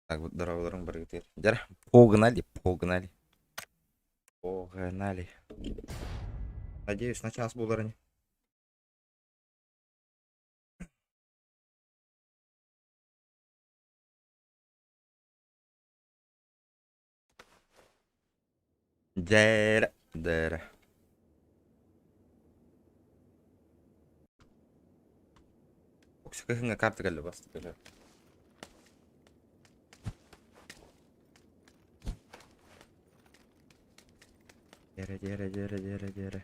Так, дороголорун барыгытыгар. Дьэ, погнали, погнали. Погнали. Надеюсь, на час буолар ини. Дьээрэ, дээрэ. Кыһыҥҥа карта кэллэ бастакы. Дьэрэ, дьэрэ, дьэрэ, дьэрэ, дьэрэ.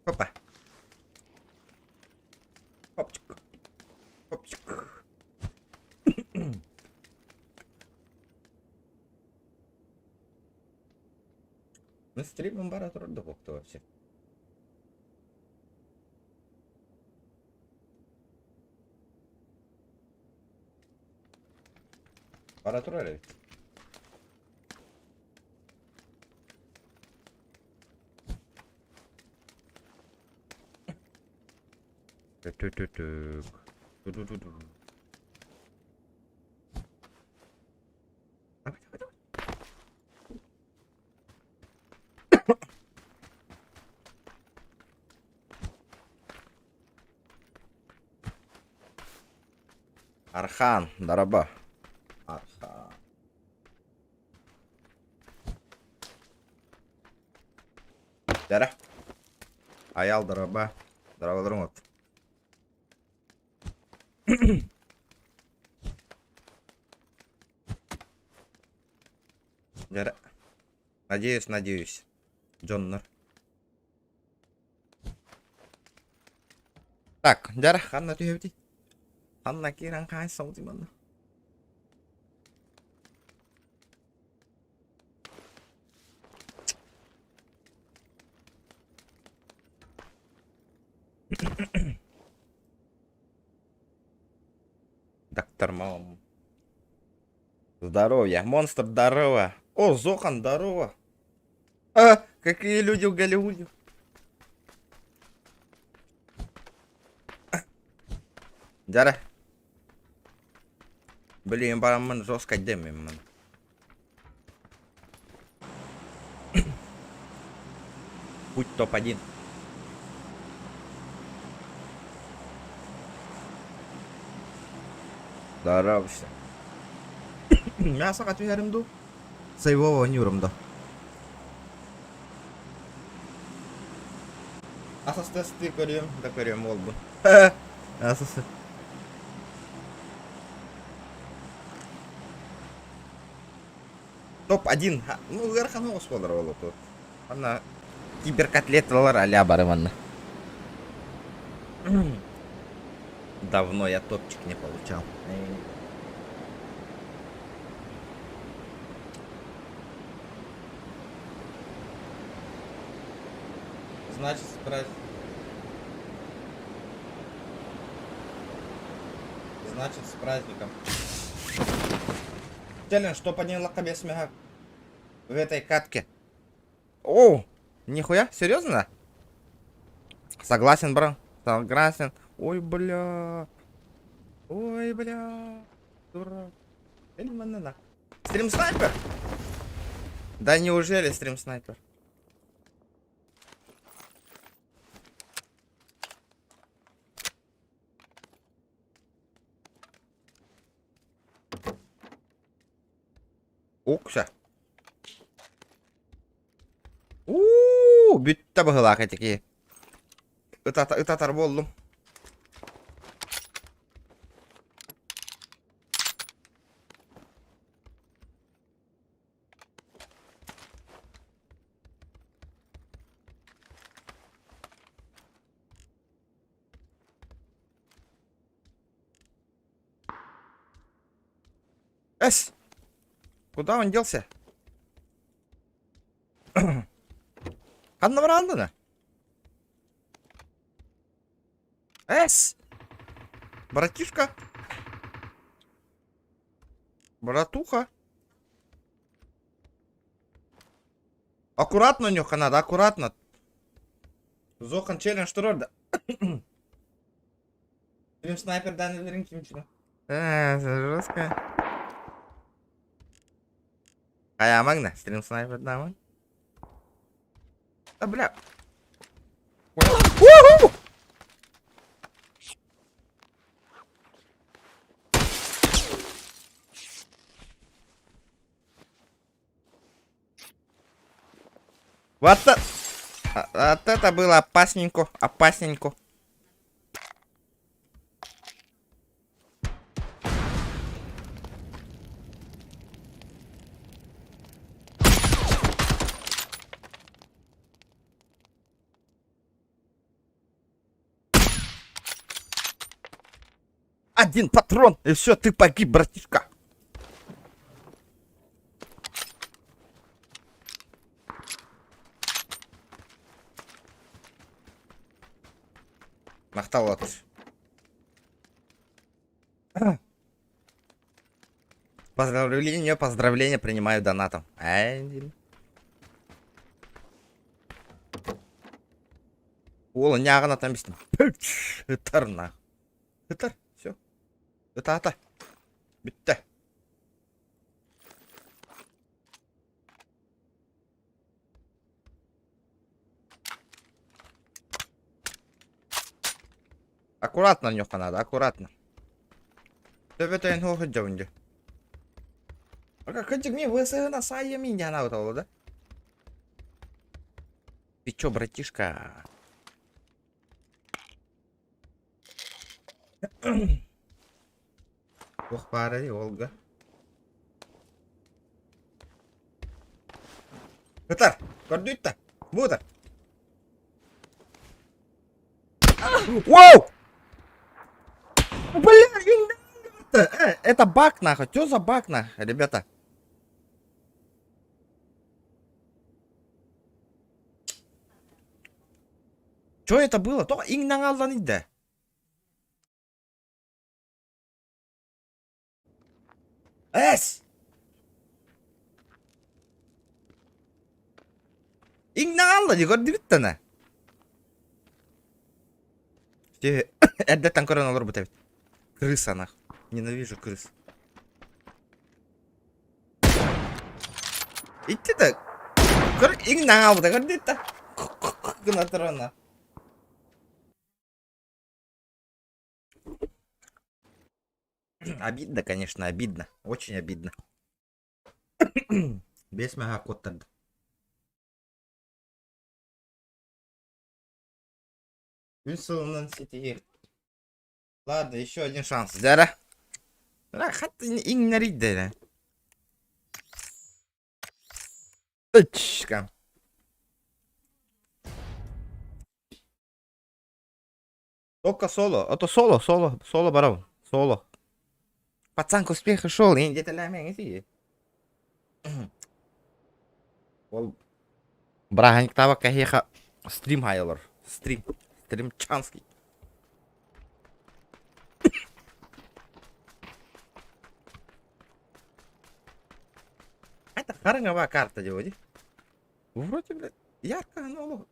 Опа. Хопчик. Хопчик. Ну, стримом бара турар да буолта вообще. Бара турар эбит. Тü-тü-tü. Ту-ту-ту-ту. Давай, давай, давай. Архан, дороба. Архан. Дара. Аял дороба. Дорабаларың от. Дара. Надеюсь, надеюсь. Дьоннор. Так, дьара, ханна түһэбитий? Ханна киирэн хаайсабытый манна? Доктор Маум. Здоровья. Монстр, здорово. О, Зохан, здорово. А, какие люди в Голливуде. Дьара. Блин, бараммын жестко дэммин. Путь топ-1. Здорово. Мясо түһэрим дуу? Сайвова ойнуурум да. Асастасты көрүөм да көрүөм буолбун. Асасы. Топ-1. Ну, ыарахан оҕус буолар ол тут. Манна киберкотлеталар аля бары манна. Давно я топчик не получал. Значит, с Значит, с праздником. Челлендж, топ-1 лакобес мега в этой катке. О, нихуя, серьезно? Согласен, бро. Согласен. Ой, бля. Ой, бля. Дурак. Стрим снайпер? Да неужели стрим снайпер? Укса. Уу, бүттэ быһылаах этики. Ытатар буоллум. Эс! Куда он делся? Ханна бараандана? Эс! Братишка? Братуха? Аккуратно, Нюха, надо, аккуратно. Зохан челлендж турар да. Benim снайперден өлөрүн ким чуна? Э, жестко. Хайаамаҥ да, стрим снайпердаамаҥ. Да бля. Уху! Вот это... Вот это было опасненько, опасненько. Один патрон, и все, ты погиб, братишка. Махтал от. Поздравление, поздравления принимаю донатом. Ай, Уола ньааҕын атан бистим. Ытар на. Ытар, все. Ытаата. Бүттэ. Аккуратно ньуха надо, аккуратно. Төбөтөйөн хуох сылдьабын дьэ. Ака кырдьык мин ВСН саайа мин диэн аабыта да? Ты чё, братишка? Туох баарай, Олга? Ытар! Көрдүүт да! Бу ытар! Воу! Бля, это баг нахуй. Что за баг нахуй, ребята? Что это было? Тоҕо иҥнэҥ аллан индэ. Эс! Иҥнэҥ алла дии көрдүгүт да Эрдэттэн көрөн олорбут эбит. Крыса нах. Ненавижу крыс. Итти да көр иҥнэҥ албыта көрдүт да гына турана. Обидно, конечно, обидно. Очень обидно. Бес мага куоттарды. Үс сылынан ситиһи. Ладно, еще один шанс. Дьара. Хат иҥнэрийдэ. Ычка. Только соло. А то соло, соло, соло барабын. Соло. Пацан к успеху шел, и где-то ляме, Ол бырааһынньыктаабак кэһиэхэ стрим хайалар. Стрим. Стримчанский. Это хараҥаба карта диэбит. Вроде, блядь, ярко, но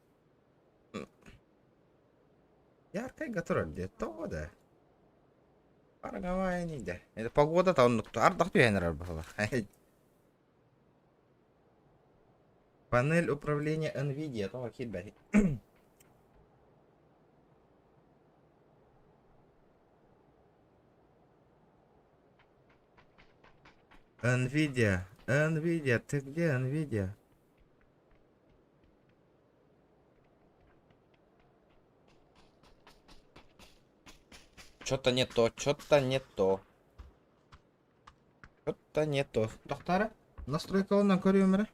Яркайга турар дии, тоҕо да? Хараҥаҕа ини да. Это погода оннук ардах түһэн эрэр быһыылаах. Панель управления NVIDIA тоҕо киирбэт. NVIDIA, NVIDIA, ты где, NVIDIA? Что-то не то, что-то не то. Что-то не то. Доктора, настройка онно көрүөм эрэ.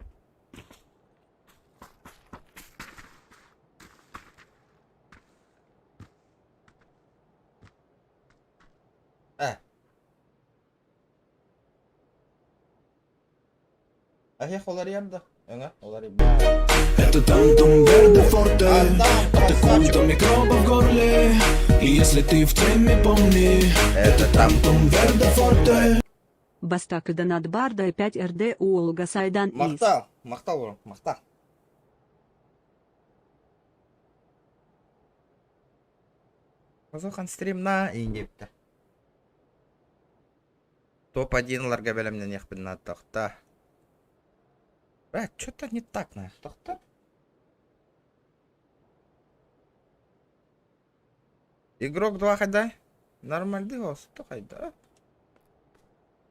Э. Эһиэх уларыйар да? Өҥө уларыйбат. Это тантум верде форте. Отдам, Атакует красавчик. микробов в горле. И если ты в теме, помни. Это Это тантум верде форте. Бастакы донат барда 5 РД Уолга Сайдан Ис. Махтал, махтал уол, махтал. Озохан стримна иҥ диэбиттэр. Топ-1 ыларга бэлэмнэниэхпин наада. Бля, что-то не так, на. Тохто. Игрок 2 хайда? Нормальный голос, то хайда.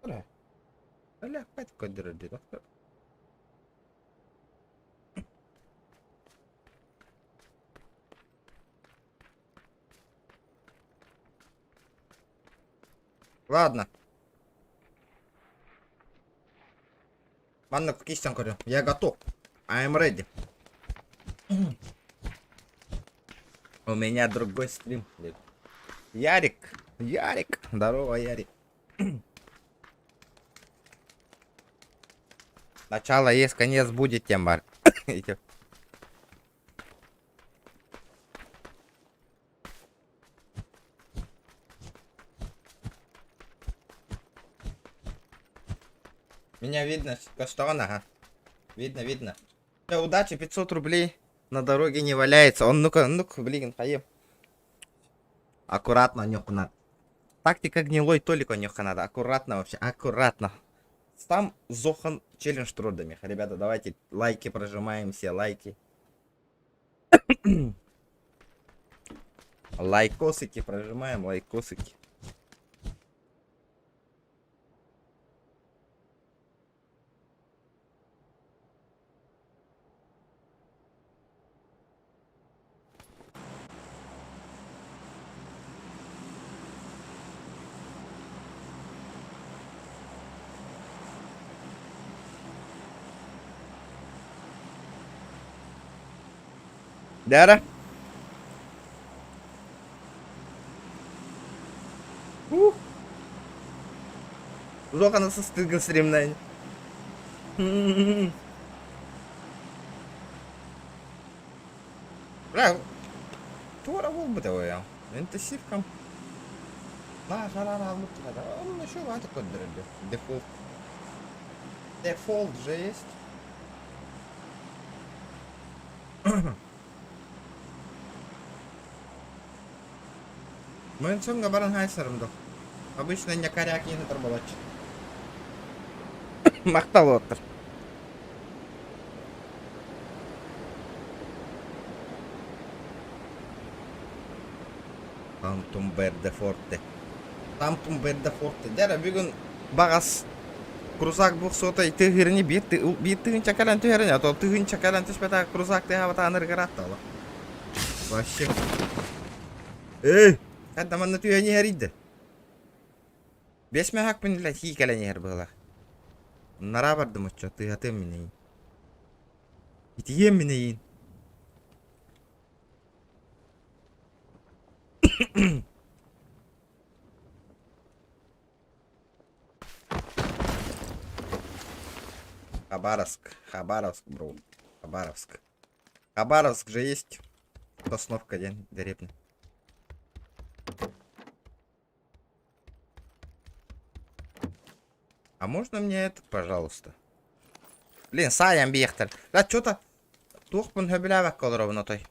Бля. Бля, опять көдөрөр дии. Ладно. Манна кистен көрүө. Я готов. I am ready. У меня другой стрим. Ярик. Ярик. Здорово, Ярик. Начало есть, конец будет, тем бар. Меня видно, что ага. Видно, видно. Все, удачи, 500 рублей на дороге не валяется. Он, ну-ка, ну-ка, блин, поем. Аккуратно, нюх надо. Тактика гнилой толик нюха надо. Аккуратно вообще, аккуратно. Сам Зохан челлендж трудами. Ребята, давайте лайки прожимаем все, лайки. Лайкосики прожимаем, лайкосики. Дара. Ух. Зохан сыстыгын стримнайн. Бля, туора буолбута буойа. Интенсивкам. Наа хараар хаалбыт туһата. Онно еще баата көрдөрөрдө. Дефолт. Дефолт же есть. Мөнсөҥҥө баран хаайсарым доо. Обычно не коряк иһин буолааччы. Махтал уоттар. Тантум Берде Форте. Тантум Берде Форте. Дьэ бүгүн баҕас крузак бухсуота тыһыырыны биир биир тыһыынча кэлэн түһэрин, а то тыһыынча кэлэн түспэтэх крузак тыһаабатаан ырыгырааттаҕа. Вообще. Эй, хадда манна түһэн иһэрийдэ. Бэс мөһөкпүн илэ хии кэлэн иһэр быһыылаах. Нараа бардым оччо, тыаһатыам мин эйиин. Итийиэм мин эйиин. Хабаровск, Хабаровск, бро. Хабаровск. Хабаровск же есть. Сосновка диэн дэриэбинэ. А можно мне этот, пожалуйста? Блин, саайан биэхтэр. Да что-то туохпун сөбүлээбэккэ олоробун отой.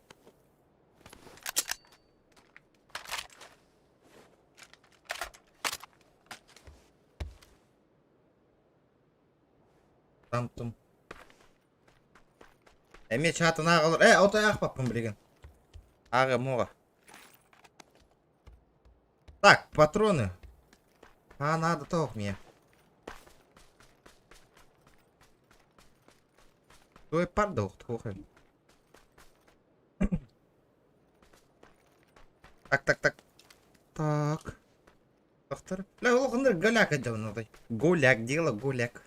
Там-тум. Эмиэ чаатын ааҕалар. Э, отой аахпаппын билигин. Ааҕыам уоҕа. Так, патроны. А, надо тоох мне. Той пардох, тухай. Так, так, так. Так. Доктор. Ля, олохуннар голяк дьоннотой. Голяк, дело голяк.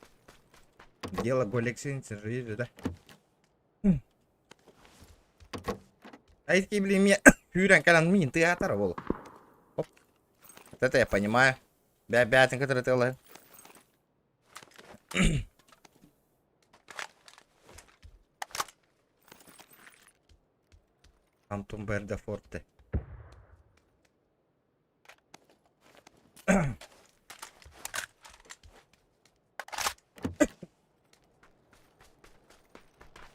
Дело голяк синце же, да. Айки, блин, мне Хүрэн кэлэн мин тыатара бол. Оп. Вот это я понимаю. Бя бятин, который ты лай. Антум Берде Форте.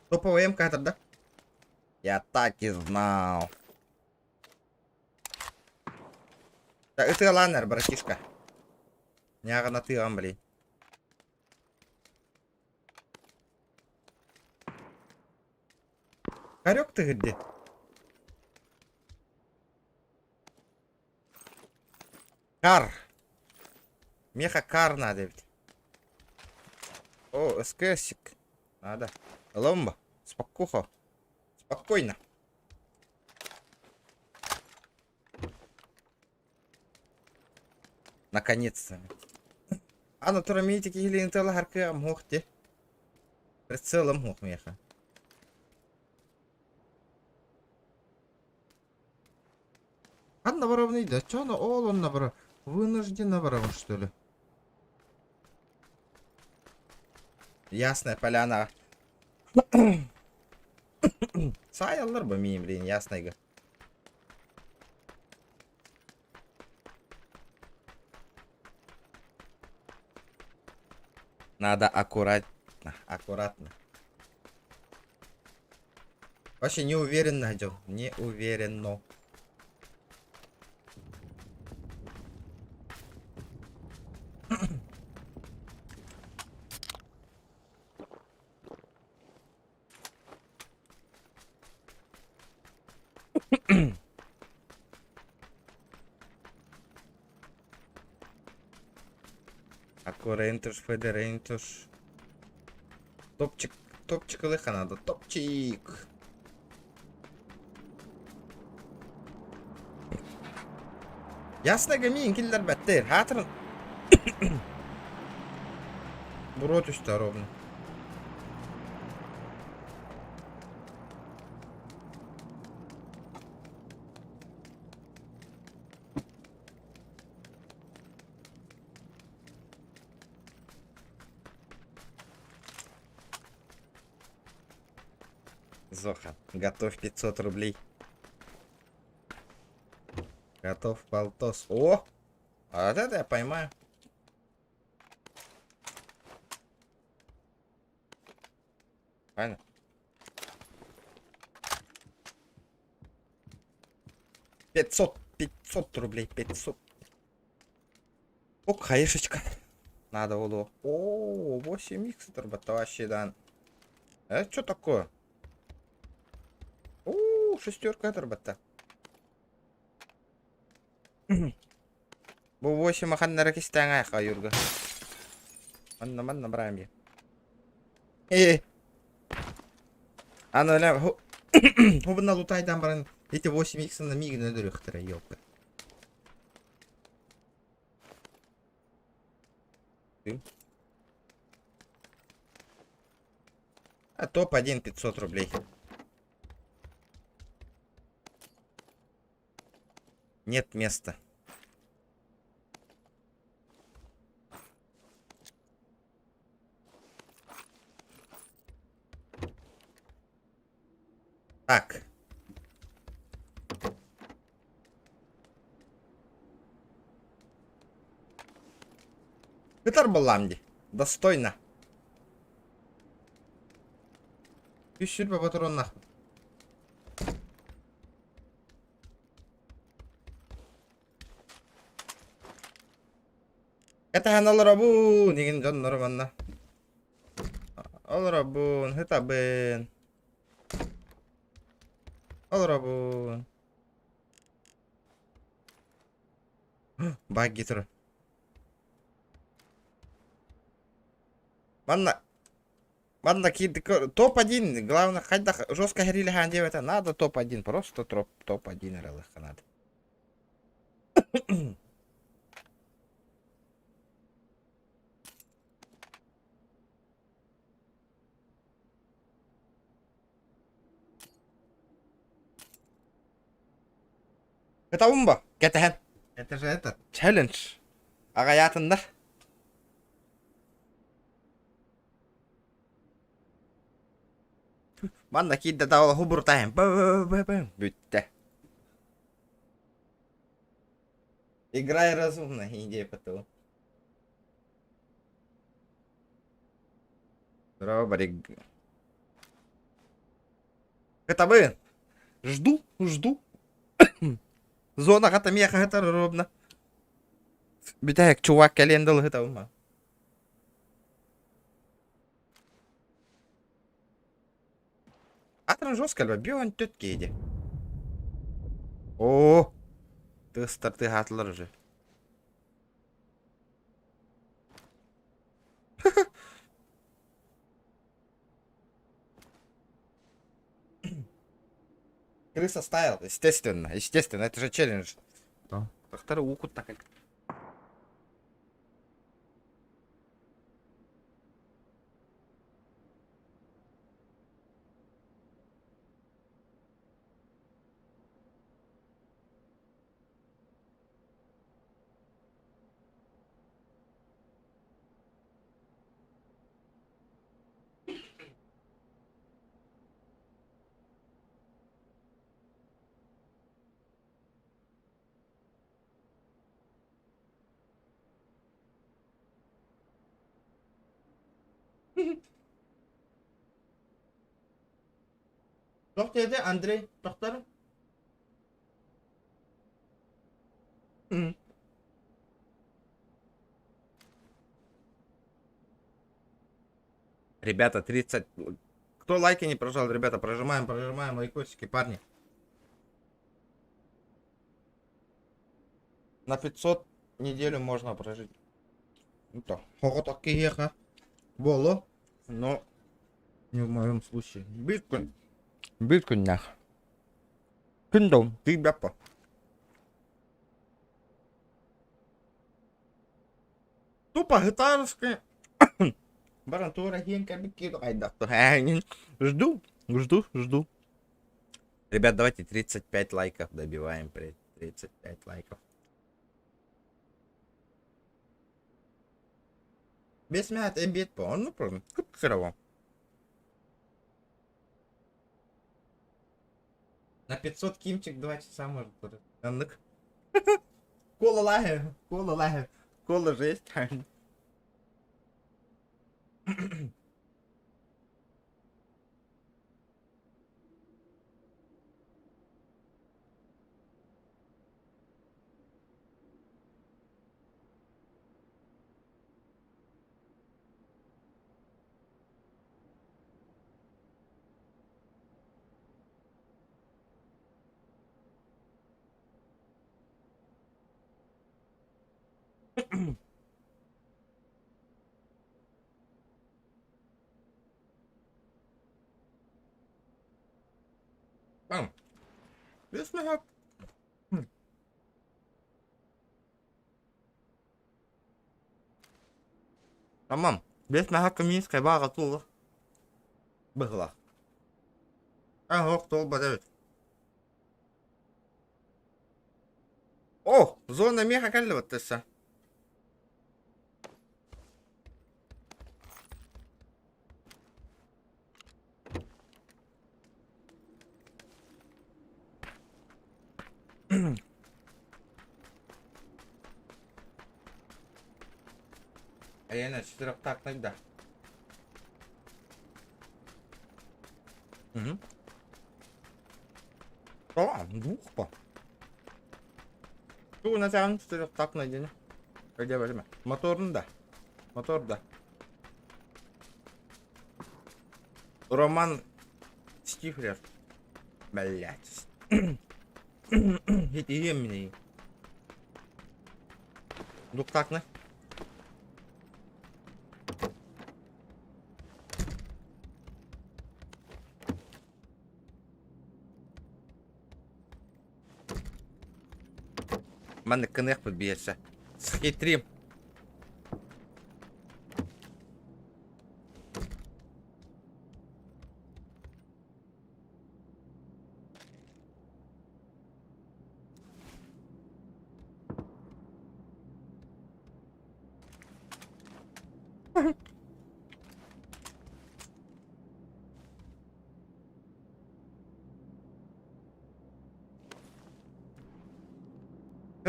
Топовая МК да? Я так и знал. Так, ытыалаан эр, братишка. Ньааҕынатыаҕым блин. Хорек ты где? Кар. Меха кар надо ведь. О, СКСик. Надо. Ломба. Спокухо. Спокойно. Наконец-то. Аны тура миити киһилиин тылаһар кыаҕым суох дии. Прицелым суох миэхэ. Ханна барабыный да? Чё она ол онно бара? Вынуждена барабын, что ли? Ясная поляна. Саайаллар бу миин, блин, яснайга. Надо аккуратно, аккуратно. Вообще не уверенно идем, не уверенно. Аккурентуш, Федерентуш. Топчик, топчик лиха надо, топчик. Ясно гамин киллер баттер. Хатрын. Буруо түстэ ровно. Зоха, готовь 500 рублей. Готов полтос. О! А вот это я поймаю. Правильно? 500, 500 рублей, 500. Ок, хаешечка. Надо было. О, 8 х вообще, да. Это что такое? О, шестерка турбата. Бу 8 ханнара кистэҥ айха юрга. Манна манна бараем Э. Аны ля хубына лутайдан баран эти 8 х на мигин өлөрүөхтэрэ ёлка. А топ-1 500 рублей. Нет места. Так. Кытар буоллаам дии. Достойно. Үс сүрбэ ботуруоннаахпыт. Кэтэһэн олоробун, игин дьоннору манна. Олоробун, хытабын. Олоробун. Багги тур. Манна Манна киирдик топ-1, главное хайдах жестко хэрилэһээн диэбэтэ надо топ-1, просто топ топ-1 эрэ ылыахха наада. Кытабын ба? Кэтэһэн. Это же этот. Челлендж. Аҕайаатыннар. Манна киирдэ да ол хубуртайын бүттэ. Играй разумно, идея потом. Здорово, Барик. Кытабын. Жду, жду. Зона хата миэхэ ровно. Бүтэһик чувак кэлиэн да ылыһытабын. Атын жестко элбэ, бион төт кейди. Оо, тыастар тыаһаатылар уже. Крыса стайл, естественно, естественно, это же челлендж. Тахтары уу куттак. Туох диэтэ Андрей? Тохтор? Ребята, 30... Кто лайки не прожал, ребята, прожимаем, прожимаем лайкосики, парни. На 500 неделю можно прожить. Ну то, хоҕотох киһиэхэ буолуо, но не в моем случае. Биир күн, биир күннээх. Күн дол, тиийбэппин. Тупо гитарская. Баран туора иһиэн кэлбит киһи хайдах Жду, жду, жду. Ребят, давайте 35 лайков добиваем. 35 лайков. Без мят эбиэт по, оннук кып-кыра На 500 кимчик 2 часа может Оннук. Кола лагер, кола лагер, кола жесть. Бам. Бес Тамам. Бес наһаа Минскай бааҕа туолар быһыылаах. А, ох, туолбат эбит. О, зона меха кэллэ баттасса. Айана четырехтактный да. Угу. А, двух по. Ту на сам четырехтактный день. Где возьми? Моторн да. Мотор да. Роман Стифлер. Блять. Итием мне. Двухтактный. Маннык кыныахпыт биэрсэ. Схитрим.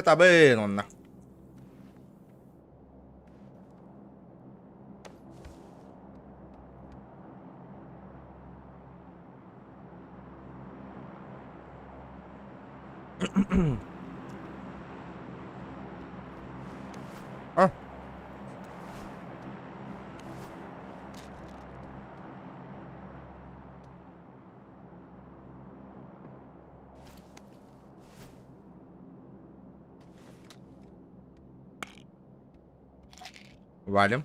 Табын онно. А. Валим.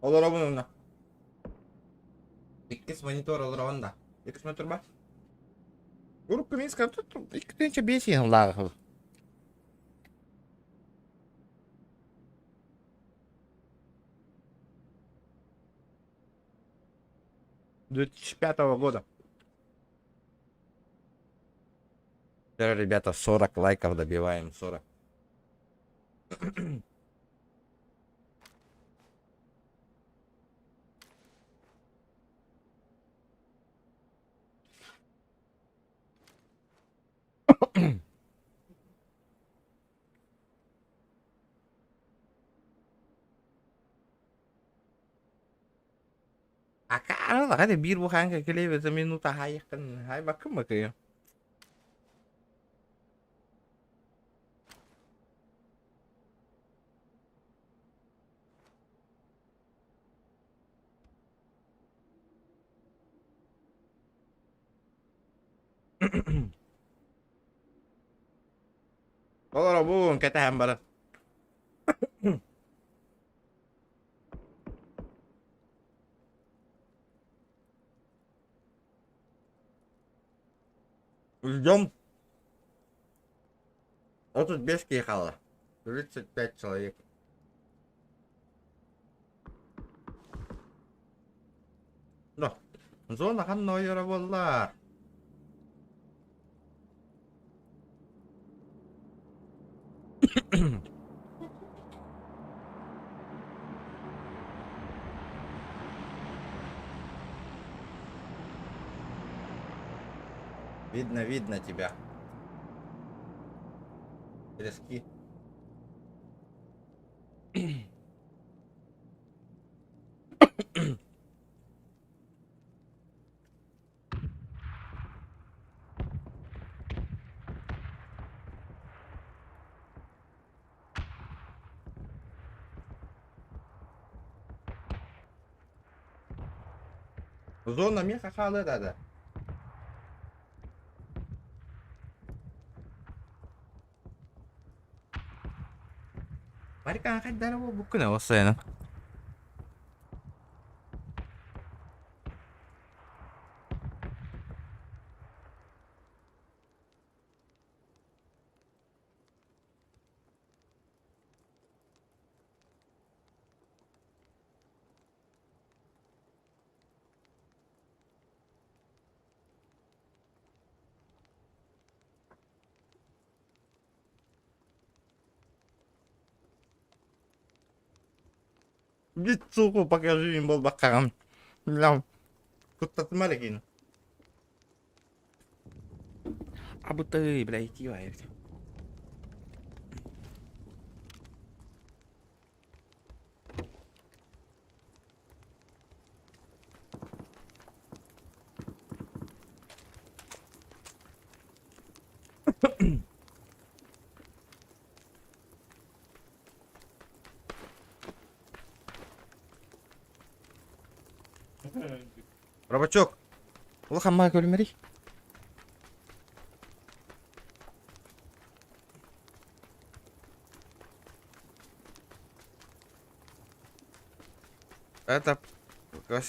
Олоробун онно. Иккис монитор олоробун да. Иккис монитор бар. Урукку Минска тут 2005 yıllarda. 2005 года. Ребята, 40 лайков добиваем, 40. Акаары хadi биир буханка килиэбэ минута хаайыктан хай баккын бакыйа. Олоробун кэтэһэн баран. Ждем. Вот тут без ехала. 35 человек. Да. Зона ханна ойоро буоллар. Видно, видно тебя. Трески. Зона меха халы да. Барика хайдара буккуна осайна. Бицуху покажи им болбаккаҕын. Куттатыма эрэ Абытай, бля, идти Рабочок, улахан маа көрүмэрий. Это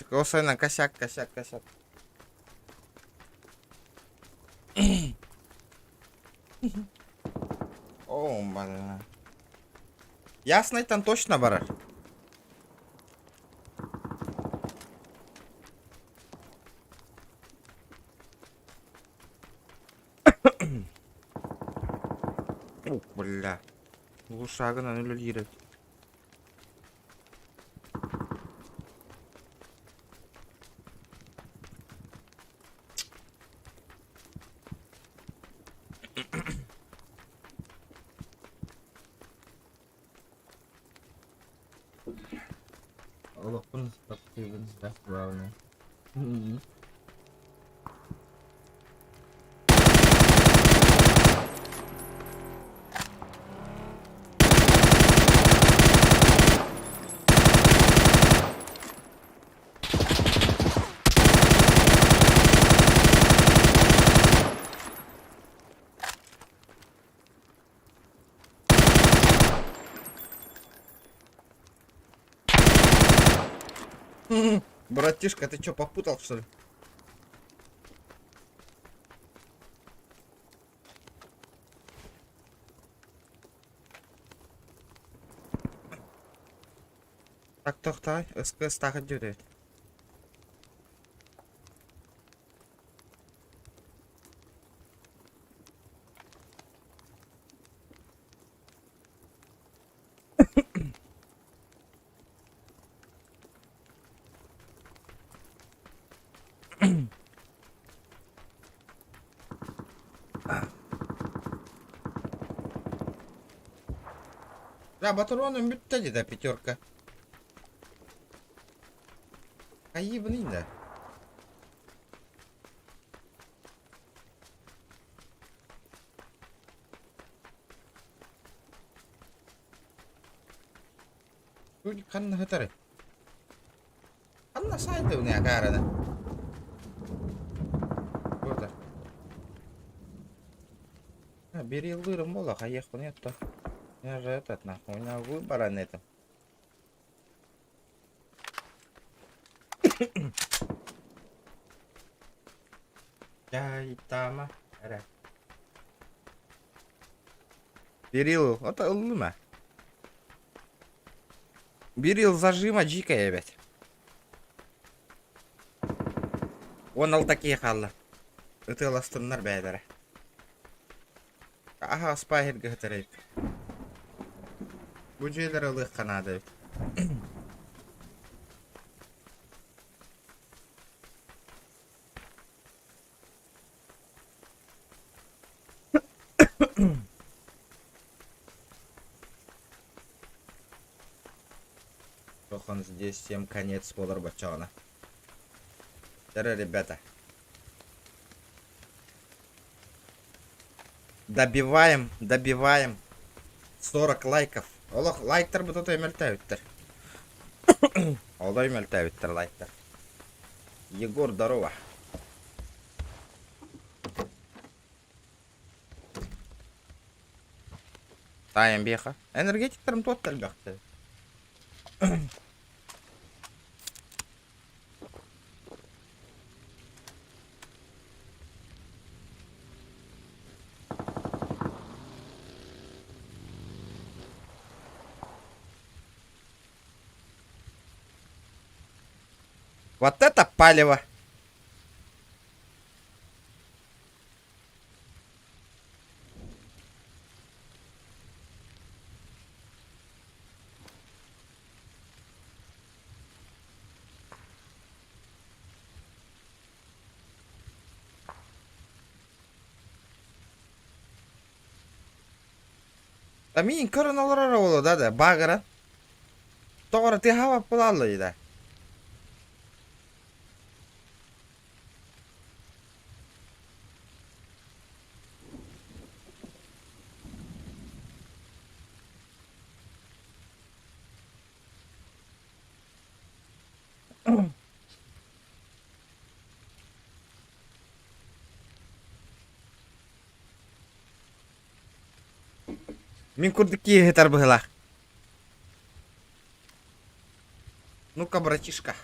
косой косяк, косяк, косяк. О, бля. Ясный там точно барар. Ух, бля. Глушагынан үлэлиир. Олохпун таптыыбын да главное. Братишка, ты чё, попутал, что ли? Так, тохтай, СКС так идет. Да, батароным бүттэ дии да пятерка. Хайыбын да. Ханна сытарый? Ханна саайдыбын акаараны? Burada. Ha, bir yıldırım бола, хайыахпын это. Я же этот, нахуй, у меня выбора нет. Дьаайтаама эрэ. Берил, ото ыллым ээ. Берил зажима дьиикэй эбит. 16 киһи хаалла. Ытыаластыннар бэйэлэрэ. Аһа аспаа иһиргэ сытар эбит. Бу дьиэлэри ылыахха наада эбит. Тохон здесь всем конец буолар баччаҕына. Дара, ребята. Добиваем, добиваем. 40 лайков. Олох лайктар бу тото мөлтөөбүттэр. Олой мөлтөөбүттэр лайктар. Егор, здорово. Таайан биэхэ. Энергетиктарым туох да элбэхтэр. Вот это палево! Да мин көрөн олорор оҕоло да да баагыран. Тоҕо эрэ тыаһаабат буолааллар да. Мин курдук киһи быһыылаах. Ну-ка, братишка.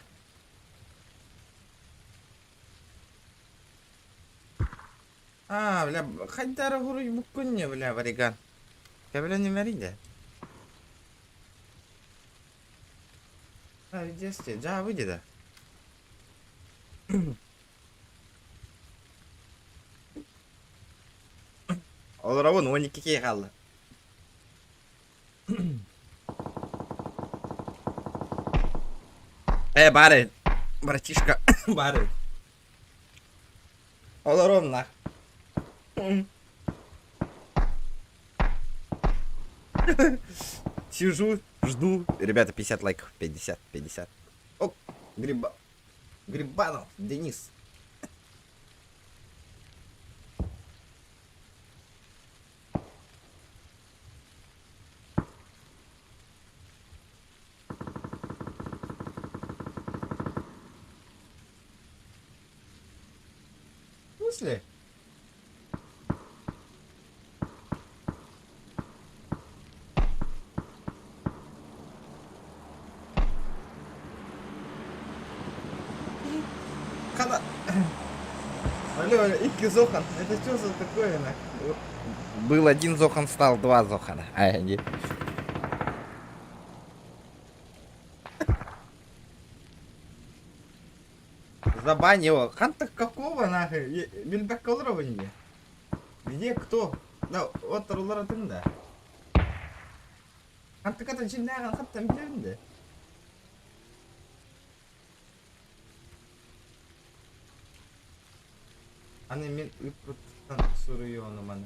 А, бля, хайдара хуруйбуккун бля, вариган. Кэбилэн да. А, в детстве, да, выйди, да. Олоробун 12 киһи хаалла. Э, бары, братишка, бары. Олором нах. Сижу, жду. Ребята, 50 лайков, 50, 50. О, Гриба... Грибанов, Денис. В смысле? Икки Зохан. Это что за такое, нахуй? Был один Зохан, стал два Зохана. А, не. Забань его. Ханта какого нахуй? Билбэккэ олоробун дии. Где кто? Да, вот олоротун да. Хантыкатын дьиҥнээҕин хантан билэбин да. Аны мин ыыппыттан суруйуону маны.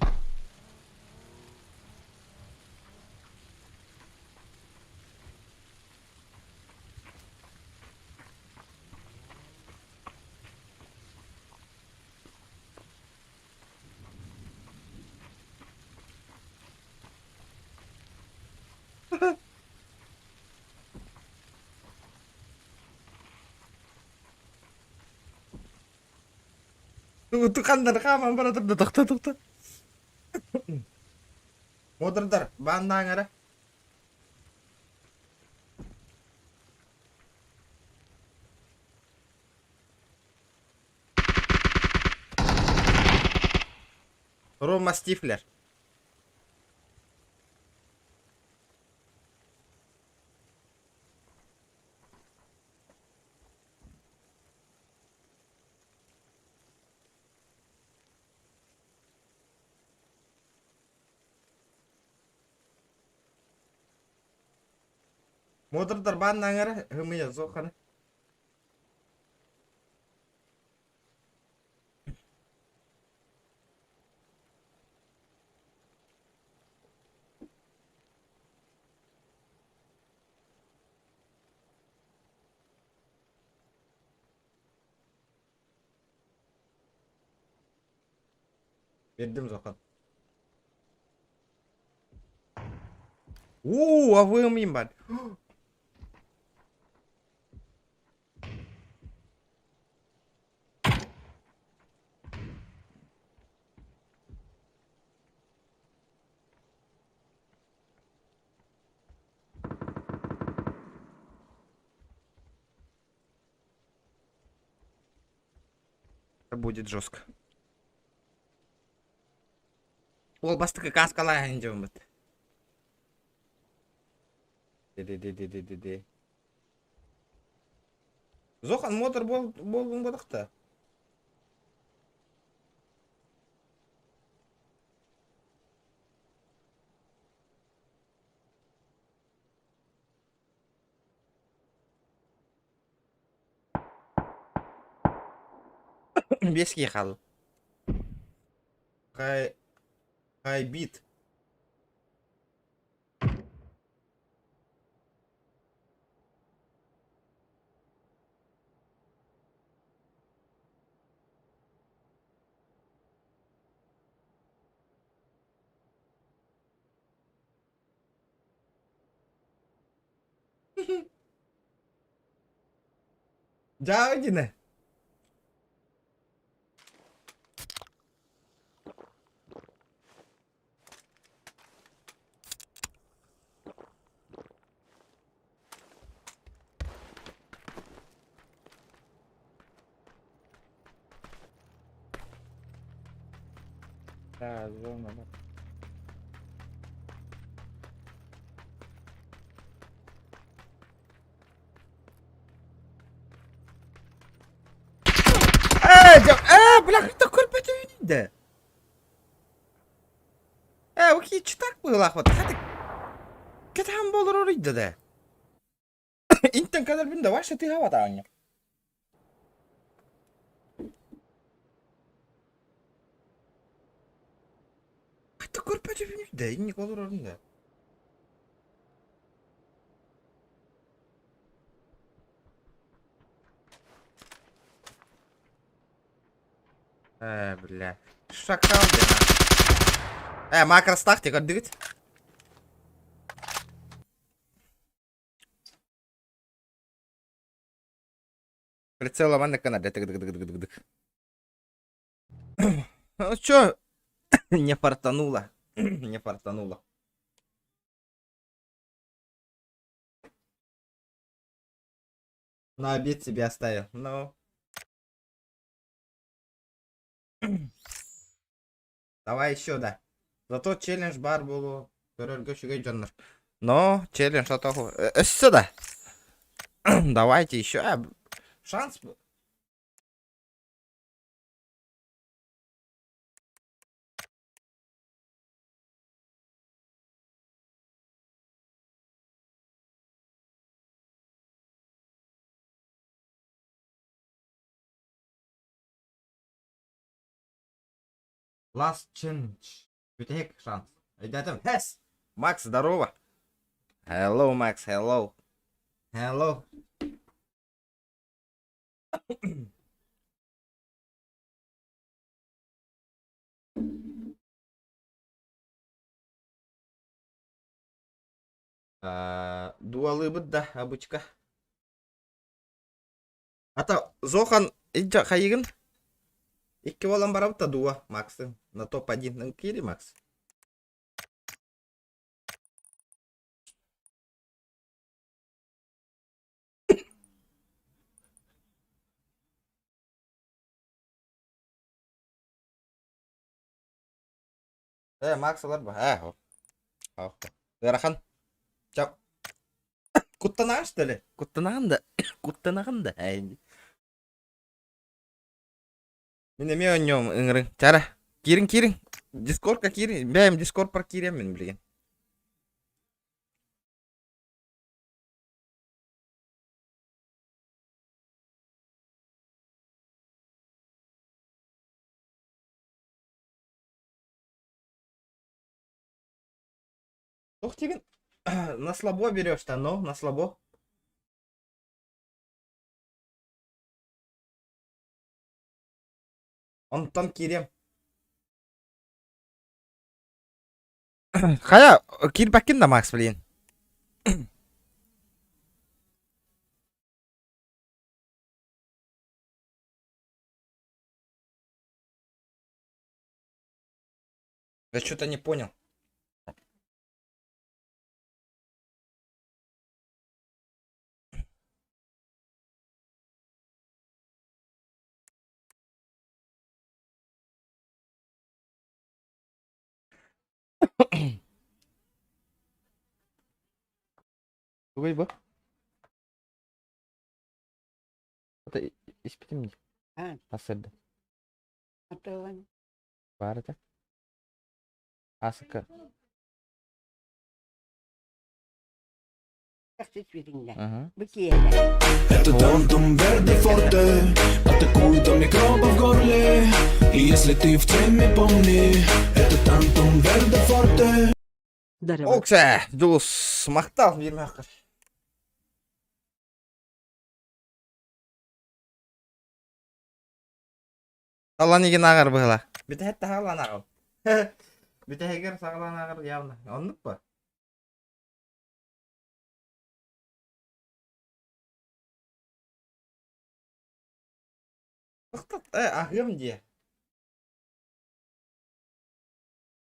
Туканнар хааман бара турда тохто тохто. Модердар бааннаан эрэ. Рома Стифлер. Модердар бааннаан эрэ ымыйа зоханы. Биэрдим Зохан. Уу, абыым бар. Это будет жестко. Ол бастакы кааскалаан дьоммут. Ди-ди-ди-ди-ди-ди. Зохан мотор буоллун бодохто. Биэс киһи хаалла. Хай... Хайбит. Дьаабы Да, зона. Ээ, ээ, бля, это көрбөтүбүн Ээ, окей, читак быһыылаах вот. Хаты кэтэһэн буолар оруйда да. Интен кэлэрбин да вообще тыһабатаҕыҥ. Хата көрбөтүбүн да, инник олорорун да. Ээ, бля. Шакал диэн. Ээ, макростах ти көрдүгүт? Прицела маннык гына дык дык дык дык дык. Ну чё, не фартануло. Не фартануло. На обед себе оставил. Ну. Давай еще, да. Зато челлендж баар буолуо. Көрөргө үчүгэй дьоннор. Но челлендж ото өссө да. Давайте еще. Шанс. Last chance. Бүтэһик шанс. Өйдөөтүм. Хэс! Макс, здорово! Hello, Макс, hello. Hello. Дуалыыбыт да, обычка. Ата Зохан илдьэ хайыгын? Икки буолан барабыт да дуо, Максы? На топ-1 киири, Макс? Э, Макс ылар ба? Э, Ыарахан. Чап. Куттанаҕын что ли? Куттанаҕын да? Куттанаҕын да? Мин эмиэ оонньуом ыҥырыҥ. Чара, киириҥ, киириҥ. Дискордка киириҥ. Бэйэм дискордпар киириэм мин билигин. Туох диигин? На слабо берешь-то, но на слабо. Онтон киириэм. Хайа, киирбэккин да, Макс, блин. Я что-то не понял. Тугуй бу? Это испитим дии. А, Сарсыарда. атылан. Баар этэ. Аасыкка. Бу киэһэ. Это Тантум Верде Форте Атакует до микроба в горле И если ты в теме, помни Это Тантум Верде Форте Здорово. Оксэ, Дьулус, махтал биирмэххэр. Талан игин ааҕар быһыылаах. Бүтэһик таһаалаан ааҕабын. Бүтэһигэр саҕалаан ааҕар явно. Оннук ба? Тохтот, э, аһыам диэ.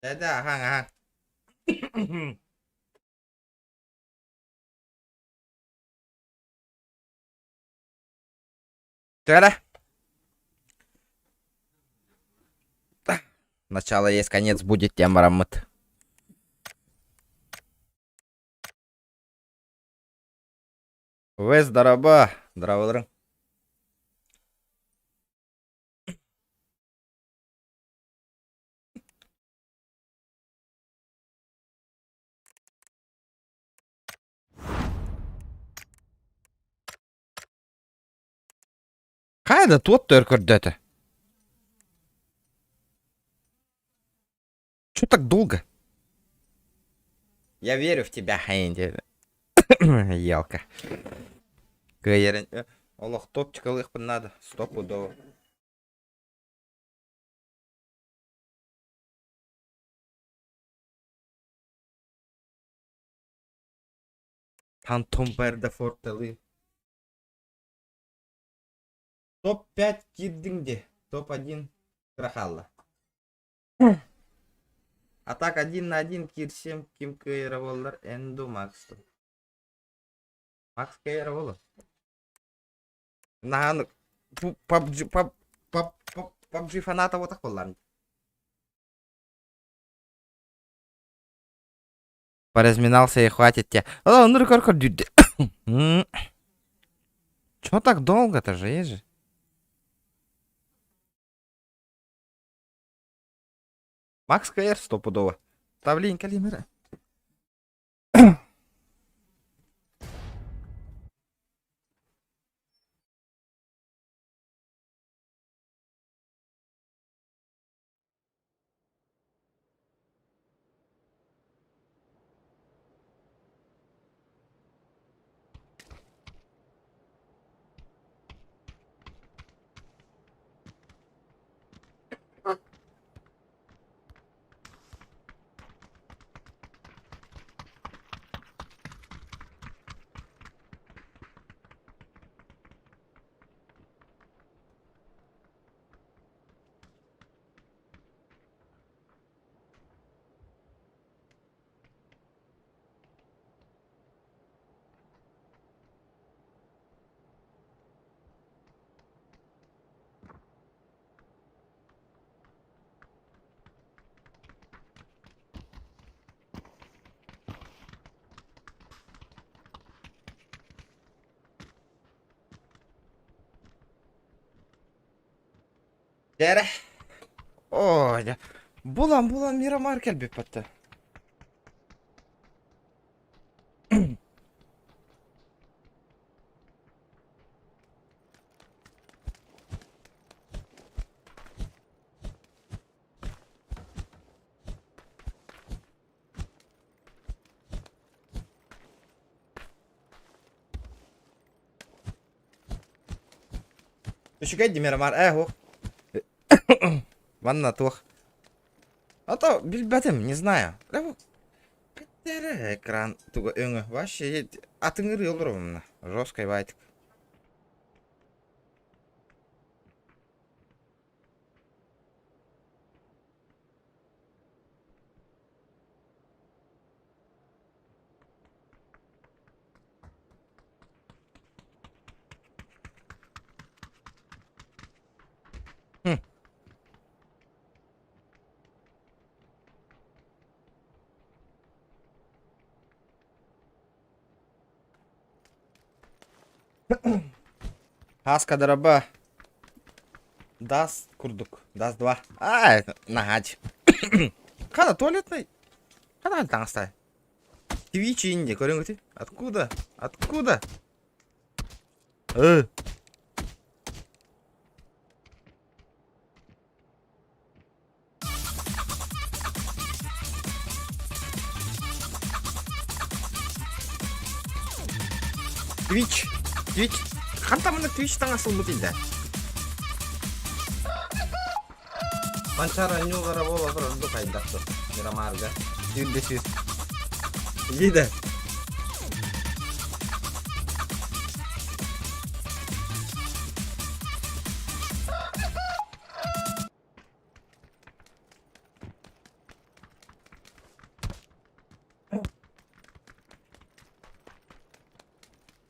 Дэ-дэ, аһаҥ, аһаҥ. Төра. Начало есть, конец будет, тем бараммыт. Вес дараба, здраволарың. Хайа да туот өр көрдөөтө? Чё так долго? Я верю в тебя, Хэнди. Елка. Кыайарын... Олох топчик ылыахпын надо. Стопудово. Тантум Берде Фортелы. Топ-5 киирдиҥ дии, топ-1 кыра хаалла. А так один на один киирсиэм ким кыайара буоллар эн дуу Макс дуу? Макс кыайара буолуо. Наһаа паб паб паб паб. PUBG фаната буотах буоллаҕым. Поразминался и хватит тебе. О, ну көр көр дүйдэ. Чё так долго-то же, есть же? Макс КР стопудово. Тавлин калимера. Дьэ Оо, дьэ. Булан булан Мирамар кэлбиппэттэ. Үчүгэй Мирамар ээ һуох. Манна туох. А то билбэтим, не знаю. Экран туга өҥө. Вообще атыҥырыы олоробун Жесткой байтик. Хм. Хаска дораба. Даст курдук. Даст два. А, наһаач. Хана туалетный. Хана таҥастай. Твич инди, көрүҥүтүй? Откуда? Откуда? Э. Twitch. Twitch. Хантан маны Twitch таҥас ылбыт илдэ? Манчаары анньуулара буола турар ордук хайдах дуо? Мирамарга. 100. Лида.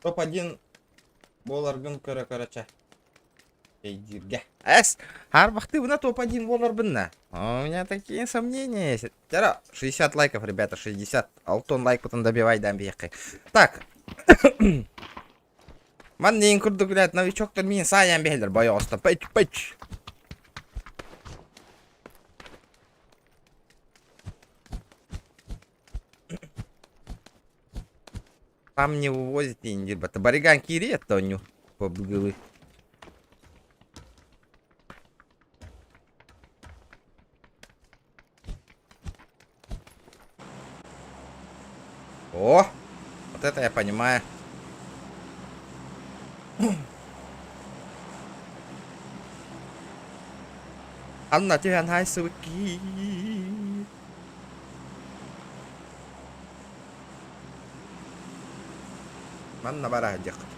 Топ-1 буоларгын көрө-көрө Өйдүүргэ. Эс, харбахтыыбына топ-1 буоларбын У меня такие сомнения есть. Тера, 60 лайков, ребята, 60. Алтон лайк потом добивай, дам биэххэ. Так. Манна курдук, блядь, новичоктор мин саайан биһэлэр бойоҕосто. Пэч, пэч. Там не вывозит индир, Бариган кири это побгылы. О, вот это я понимаю. Анна түһэн хайсыбыт Манна бара сылдьыаххыт.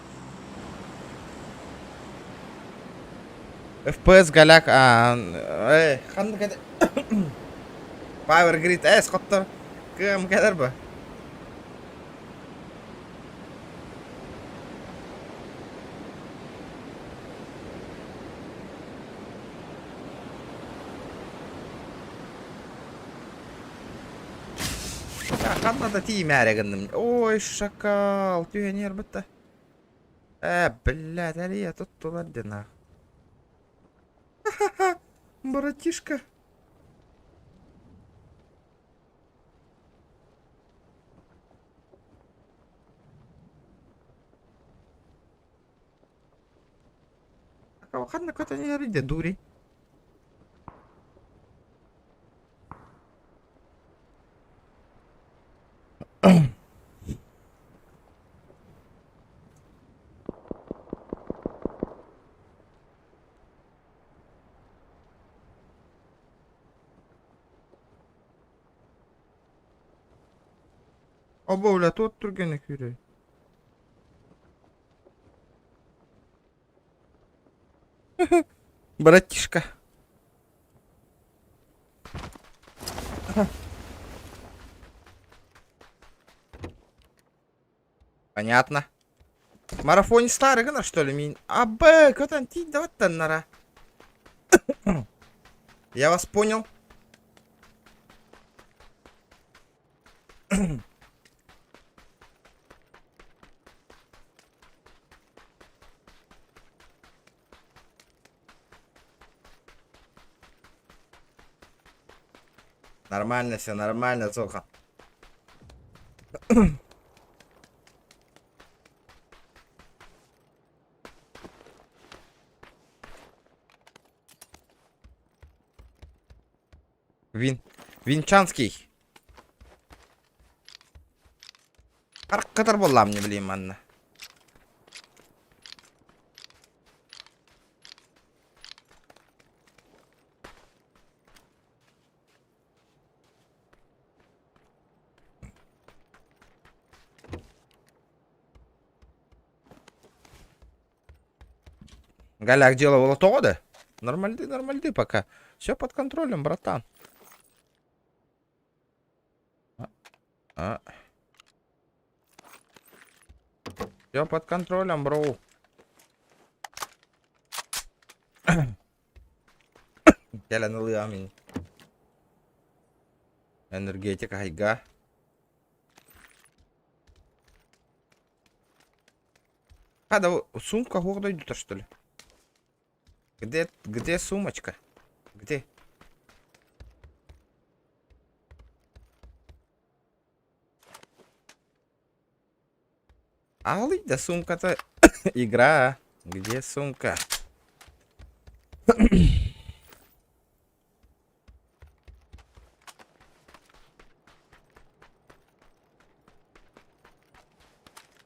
FPS голяк э ханнык этэ Power Grid эс хоттор кыам кэлэр бу. Ханна да тиийимээри гынным. Ой, шакал, түһэн иһэр бытта. Э, блядь, Алия туттулар диэн аах. Ха-ха-ха, братишка. Ханна көтөн иһэр дэ дури. Оба бля, тут түргэнник күүрэр. Братишка. Понятно. Марафоне старый гына, что ли, мин? А, Б, көтөн тиийдэ баттаннара. Я вас понял. Нормально все, нормально, Зоха. Вин... Винчанский. Аркатар буоллаам не билим манна. Галя, дело было того, да? Нормальды, нормальды пока. Все под контролем, братан. А. а. Все под контролем, бро. Кэлэн ылыам ини. Энергетика хайга. А, да, сумка хуох дойдута, что ли? Где, где сумочка? Где? Алый, да сумка-то... Игра. Где сумка?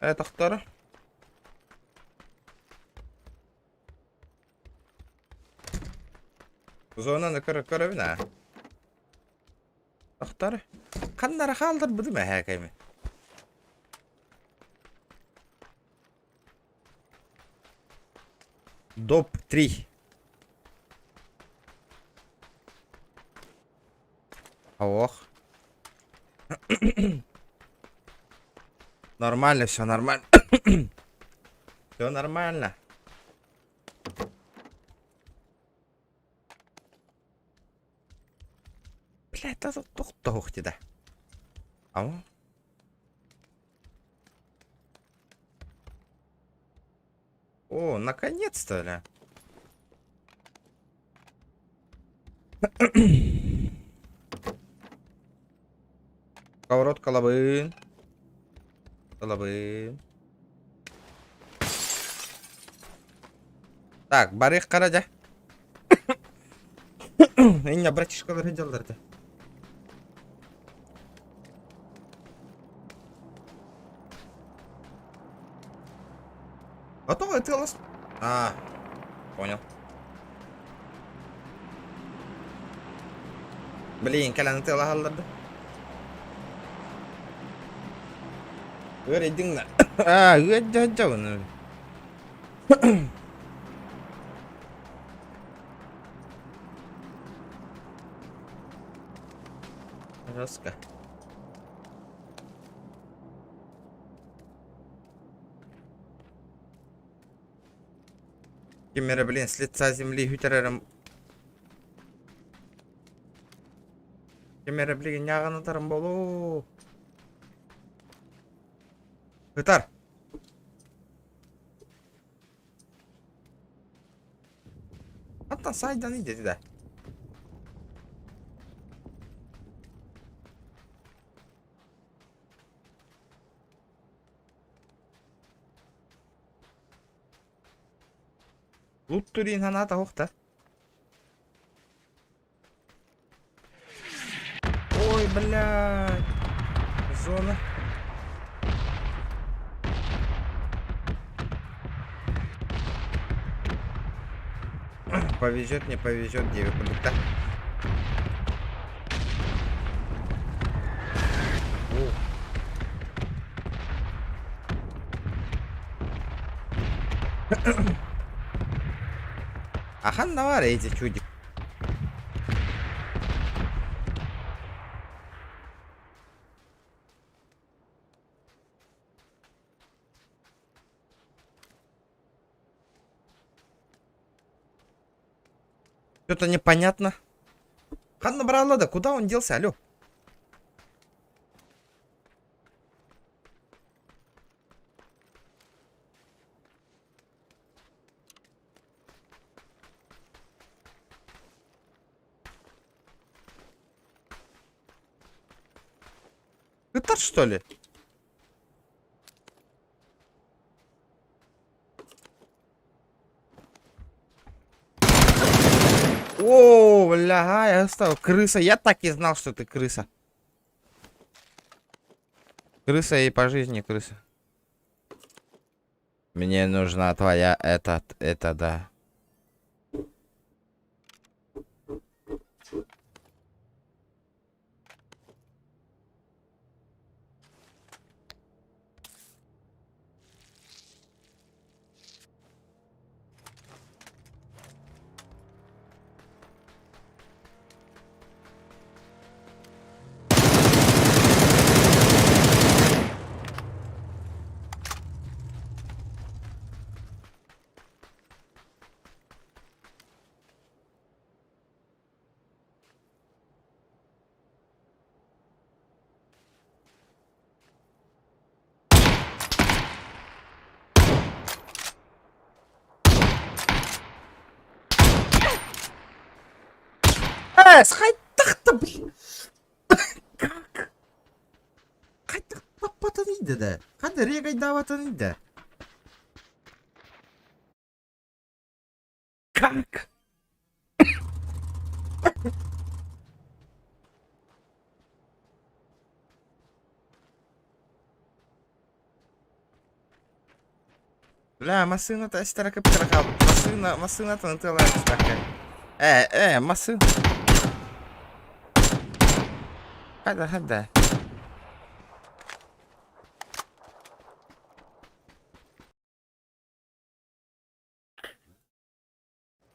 Э, тохтор. Зонаны көрө көрөбүн аа. Тохтор. Ханнара хаалларбытым эһээ кэми. Доп 3. Ох. Нормально все, нормально. Все нормально. Блядь, да тух да. Ау. О, наконец-то, бля. Поворот колобын. Колобын. Так, барых қара дьэ. Инна братишкалар сылдьаллар этэ. А то ытыалас... А, понял. Блин, кэлэн ытыалаһаллар да. Ыар да. А, ыар Жестко. Ким эрэ, блин, с лица земли бүтэрэрим. Ким эрэ, блин, ньааҕын ытарым буолуо. Ытар. Hatta сайдан иди да. Луттурин ханаата охта. Ой, блядь. Зона. Повезет, не повезет, девять да? Ахан давар эти чудик. Что-то непонятно. Ханна брала, да куда он делся, алло? Ыттар что ли? О, бля, я стал крыса. Я так и знал, что ты крыса. Крыса и по жизни крыса. Мне нужна твоя этот, это да. Эс, хайдах да блин. Как? Хайдах таппатын да? Ханна регайдаабатын да? Как? Бля, массыына эстэрэ кыптара хаалбыт. Массыына, массыынатын ытыалаан түспэккэ. Э, э, массыына. Хада, хада.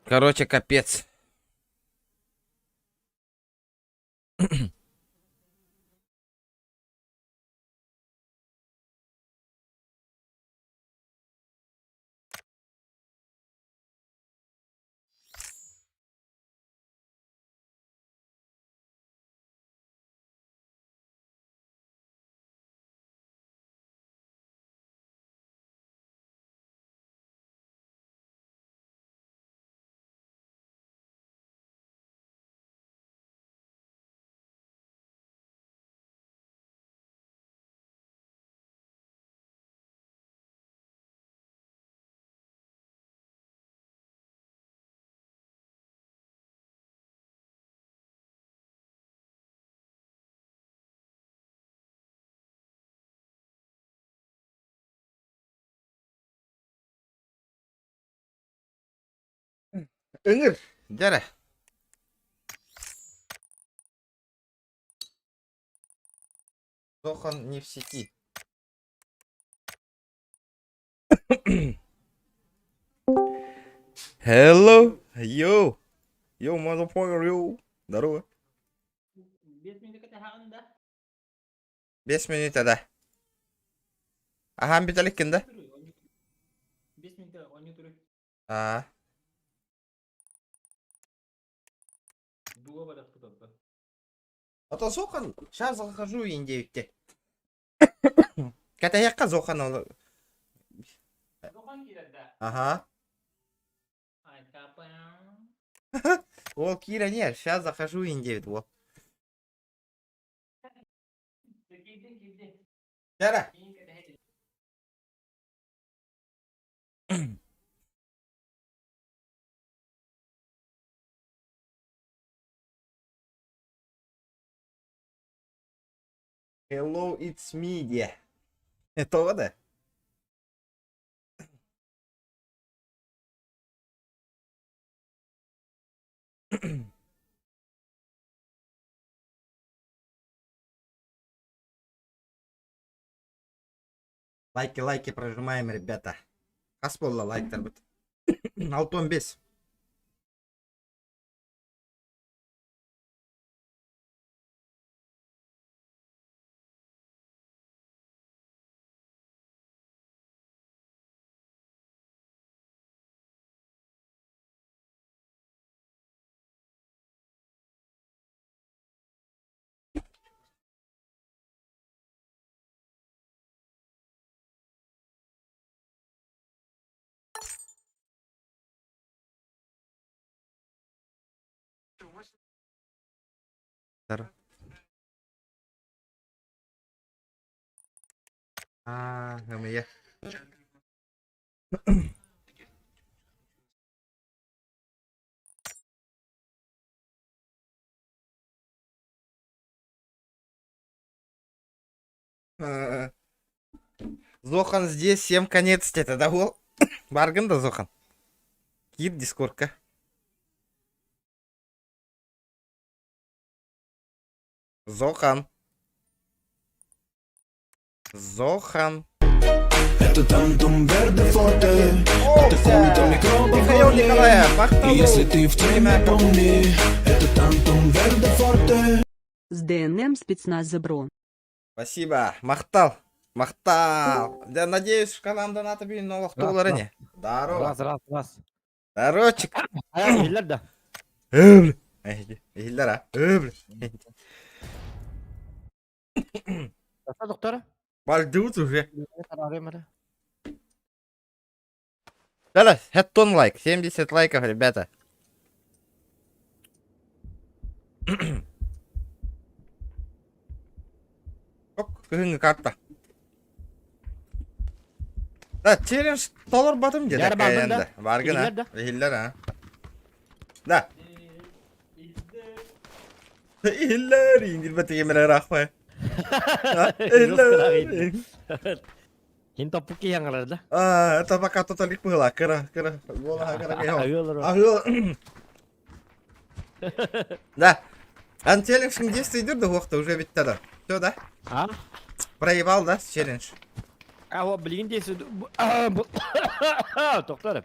Короче, капец. Ыҥыр, дьэ Сохан не в сети. Hello, yo, yo, motherfucker, yo. Здорово. Биэс мүнүүтэ кэтэһэҕин да? Биэс мүнүүтэ да. Аһаан бүтэликкин да? Биэс мүнүүтэ оонньуу туруй. Аа. Дуо барахпыт А то Сохан, сейчас захожу индейте. Кэтэһиэххэ Зохан ол. Зохан киирэр да. Ага. Ол киирэн иһэр. Сейчас захожу индиэбит уол. Кэрэ. Hello, it's me диэ. Тоҕо да? Лайки, лайки прожимаем, ребята. Хас буолла лайктарбыт? 65. Аа, ымыйа. Зохан здесь, всем конец это да ол? Баргын да Зохан? Киир дискордка. Зохан. Зохан. Это тантум верде форте Атакует микробов Михаил Николаев, И если ты в теме, помни Это тантум верде форте С ДНМ спецназ бро. Спасибо. Махтал. Махтал. Да, надеюсь, канам доната бин олохтуулар ини. Здорово. Раз, раз, раз. Здоровчик. Хайа, иһиллэр да? Өвл. Иһиллэр а. Өвл. Таса доктора? Бальдут уже. Да-да, хеттон лайк. 70 лайков, ребята. Оп, кыһыҥҥы карта. Да, челлендж толорбатым деді Яр бардым да. Баргын а. Иһиллэр да. Иһиллэр а. Да. Иһиллэр, индирбет емелер ахмай. Иһиллэр. Кин топпук киһи аҥарар да? А, это пока тоталик была, кыра, кыра, буола кыра кыра. Аһыалар. Аһыал. Да. Ан челлендж действие идет да уохта уже ведь тогда. Все, да? А? Проебал, да, челлендж? А, вот, билигин действие... Тоқтар.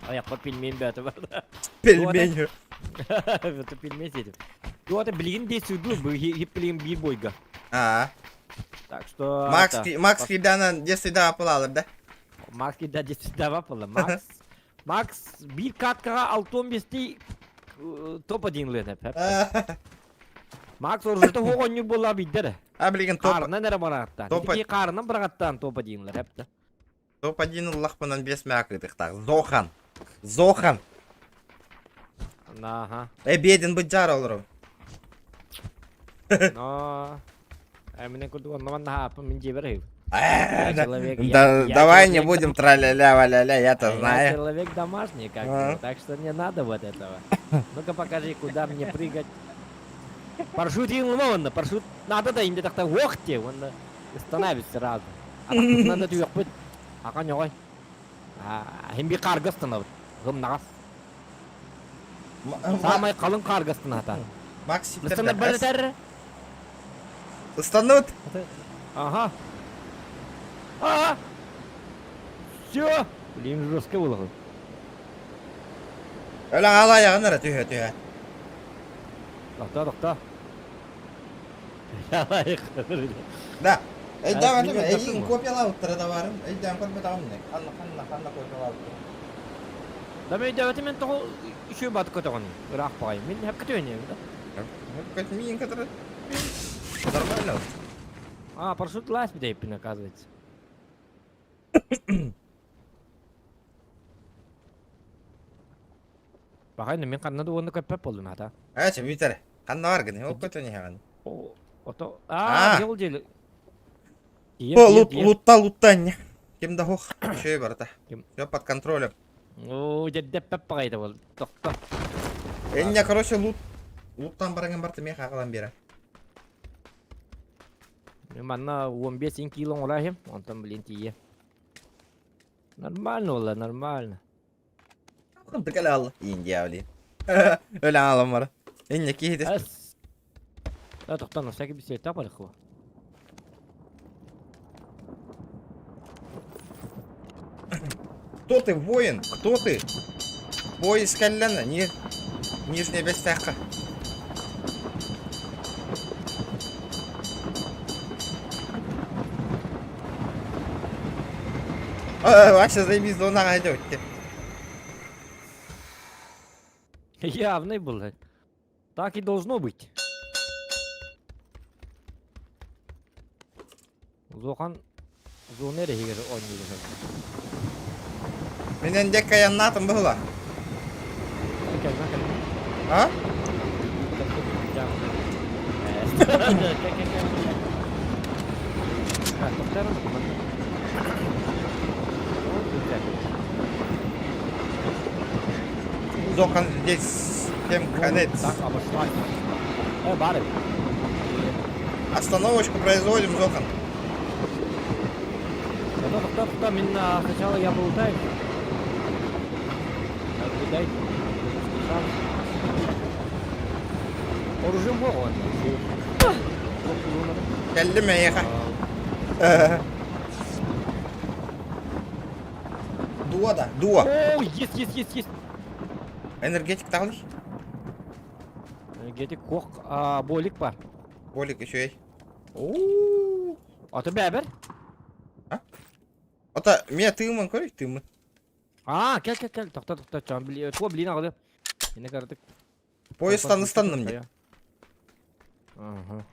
Аяққа пельмень бәті бар. Пельмень. Это пельмень етіп. Вот, билигин действие билигин биир бойга. А. Так что... Макс, Макс кидана действие да апылалар, да? Макс кида действие да апылар. Макс... Макс биир каткаға 6-15 топ-1 лыны. Макс оружута оҕонньур буолла биирдэ А билигин топ Хаарынан эрэ барааттаан. Топ Ити хаарынан быраҕаттаан топ дииллэр эптэ. Топ-1 ыллахпынан биэс мэкытыктаах. Зохан. Зохан. Аха. Эбиэдин быдьаар олору. Но... Эминен курдук онноман наһааппын мин дьиэбэр ыһыыбын. Да, давай не будем тра-ля-ля, ва-ля-ля, я-то знаю. Я человек домашний, как бы, так что не надо вот этого. Ну-ка покажи, куда мне прыгать. Парашют онно, парашют надо да инде тахта ох те, он становится сразу. Надо түйөкпүт. Ака ньоҕой. Хим би каргастынабыт. Гымнагас. Самай қалың каргастын ата. Макс Ыстанар бәрі Ыстанут. Ага. А! Все! Блин, жестко было. Өлө ала аяғын ара түһэ түһэ. Тоқта, тоқта. Да. Эйдээм этим, эйигин копиялаабыттара да баарым. Эйдээм көрбөтөҕүм не. Ханна ханна ханна копиялаабыттара. Да мен өйдөөбөтүм мен тоҕо үчүгэй бат көтөҕүн ыраах баҕайы. Мин хөпкө түһүнүөм да. Миин кытары нормально. А, парашют лазь бит оказывается. Баҕайны мин ханна да уонна көппөт буоллум хата. Ача бүтэр. Ханна бар гын? Ол көтөн иһэҕин. Ото аа дьол дьел. О, лут, лутта, лутта анне. Ким да хух. Үчүгэй барыта. Все под контролем. Оо, дьэрдэппэт баҕайыта бол. Тохто. Энне, короче, лут. Луттан бараҥын барта миэхэ аҕалан биэрэ. Манна 15 кило оҥорохим, онтон блин тиийэ. Нормально буолла, нормально. Кырдык эле алла. Индия блин. Өлө аалам бара. Инне киһи Эс. Да, тоқтан, на всякий беседа барыхва. Кто ты, воин? Кто ты? Поиск кэллэн, не Нижняя Бестяхха. Вообще заебись, зонаға идет. Явный был. Так и должно быть. Зохан зона эрэ оонньуур. Мин эндекка яннаатым быһыла. А? Зохан здесь всем конец. Так, обошлась. Бары. Остановочку производим, Зохан. Да, да, да, мин сначала я болтаю. Наблюдай. Оружием бог он. Кэллим эйиэхэ. Дуо да, дуо. О, есть, есть, есть, есть. Энергетик таҕылый. Энергетик кох, болик бар. Болик үчүгэй. Оо. Аты бэбер. Ата мия тыыммын көрүй тыыммын. А, кел кел кел. Тохто тохто чан били. Туо блин аҕылы. Эне кардык. Поезтан ыстанным дии. Ага.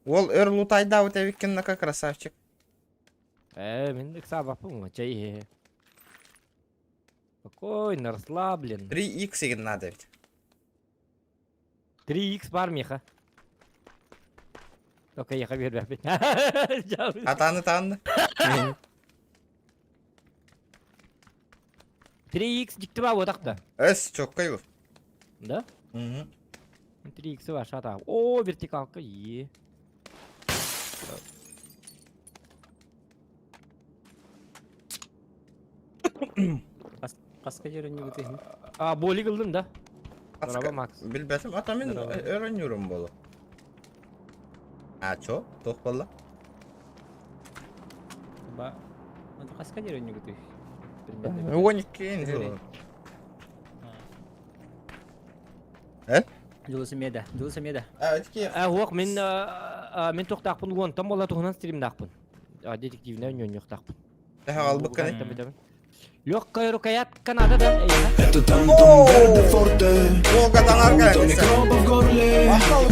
Ол өр лутайдаабыт эбиккин нака красавчик. Э, мин ыксаабаппын чай. Спокойно, расслаблен. 3х игин надо ведь. 3х бар миха. Только я биэрбэппин. Атааны таанны. 3х дикти ба так Эс, чоккай бу. Да? Угу. 3х бар шата. О, вертикалка. Е. Хаска дьөрөнньүбүт А, боли кылдым да. Дороба, Макс. Билбэтим, ата мин Здорово. öğreniyorum болу. А чо? Туох буолла? Ба. Хаска дьөрөнньүбүт 12 Öyle. Э? Дьулус эмиэ Дьулус эмиэ А, итики Э, уох, мин мин туохтаахпын уонтан буола туһунан стримнаахпын. Детективнэ өнньүөхтаахпын. Тэһэ албыкканы. Легкая рукоять Канада да. Это Тантум Верде Форте Волга танарга. До микробов в горле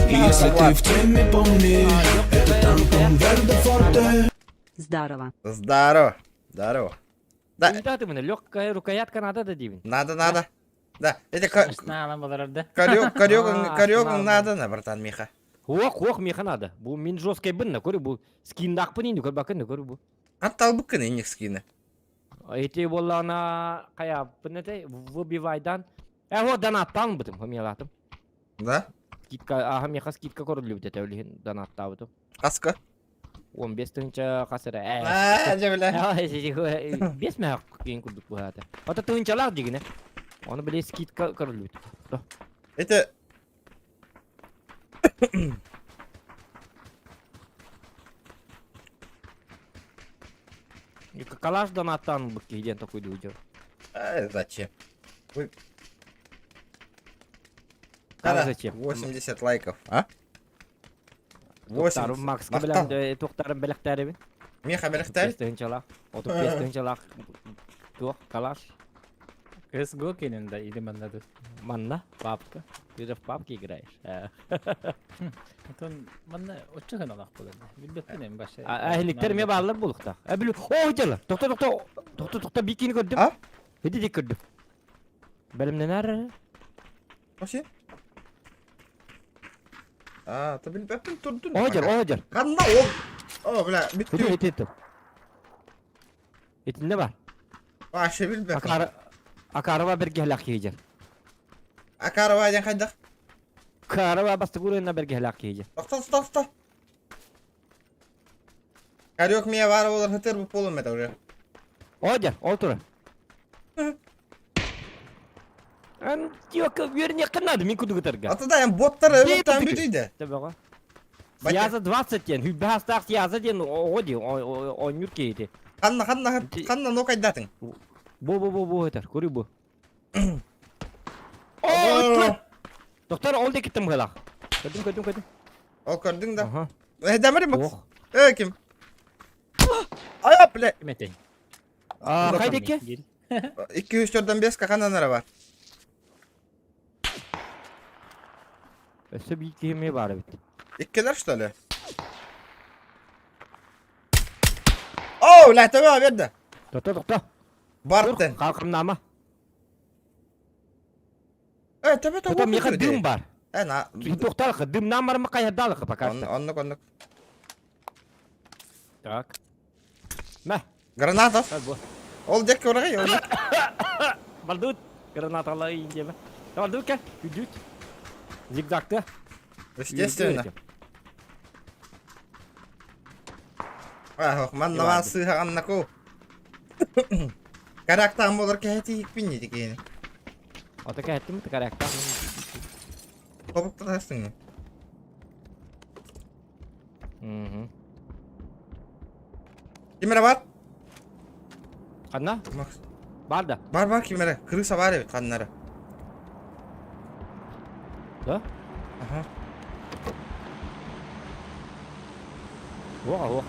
И если ты в теме, помни Это Тантум Верде Форте Здорово. Здорово. Здорово. Да. Да ты мне, легкая рукоять Канада да дивин. Надо, надо. Да, это Наалан баларда. корёг, корёг, корёг А, надо на, братан Миха. Ох, ох, миха надо. Бу мин жесткой бын, көрү бу скиндахпын инди, көр бакын, көрү бу. Аттал быккын инник скины. Эти боллана кая бынете выбивайдан. Э, вот донаттан бытым, хомелатым. Да? Скидка, ага, миха скидка көрүлүбүт этэ үлүһүн донаттаабытым. Аска. 15 тыһынча хасыра. Э. А, дьэ бля. Бес мэ киин курдук быһаата. Ата тыһынчалаах дигине. Оны биле скидка көрүлүбүт. Это Калаш донаттан бык киһиден такой дууджар. А, зачем? Вы... Как зачем? 80 лайков, а? 80. 80. Макска Махтал. билэн туохтарын бэлэхтээрэбин. Миха бэлэхтээр? 35 тыһынчалаах. 35 тыһынчалаах туох калаш. CSGO кэнин да или манна да? Манна, папка. Ты же в папке играешь. Отон манна оччо гыналах буолар. Билбэппин эм баша. Эһиликтер эмиэ бааллар буолуохтаах. Э билу. Оо дьала. Тохто тохто. Тохто тохто бикини көрдүм. А? Иди дик көрдүм. Бэлэмнэнэр. Вообще? А, та билбэппин турдун. Оо дьал, оо дьал. Ханна ол? О, бля, Ити бүттү. ити ити. Итиннэ бар. Вообще билбэппин. Акара Акарова бэргэһэлээх киһи дьэр. Акарова диэн хайдах? Карова бастакы бэргэһэлээх киһи дьэр. Тохто, тохто, тохто. Карек мия баар буолар хытыр бу полум это уже. О дьэр, ол турар. Антиока үөрниэххэ наада мин курдук ытарга. Ата да, боттар Бей өлөттөн бутыгы. бүтүйдэ. Төбөҕө. Батя. Сиаза 20 диэн, хүлбэхастаах Сиаза диэн оҕо дии, оонньуур киһити. Ханна, ханна, Ити- ханна нокайдатың? Бу бу бу бу этэр, көрүй бу. О, О! ыттылар! Доктор, ол диэкиттэн быһалаах. Көрдүм, көрдүм, көрдүм. Ол көрдүң да. Аха. Э, Дамыр Макс. Ох. Э, ким? Ай, бля. Ким этэй? А, қай диэки? 204-5 ханан ара бар. Өссө биир киһи эмиэ баар эбит. Иккилер, что ли? О, бля, төбө берді. Тохто, тохто. Бартын. Халқымнама. Э, төбө төбө. Потом миэхэ дым бар. Э, на. Тохталхы, дымнан барма кайырдалхы пока что. Оннук, оннук. Так. Мә, Граната. как бу. Ол дек орай, ол. Бардут. Гранаталар индеме. Бардут кел. Үдүт. Зигзагты. Естественно. Ах, манна Иван. сыһаҕаннаку. Карактаан болар кэһэти хикпин дии Ото кэһэттим каракта. Тобуктатасың. Мгм. Кимере бар? Ханна? Макс. Бар да. Бар бар кимере. Крыса бар эбит ханнары. Да? Аха. О, о.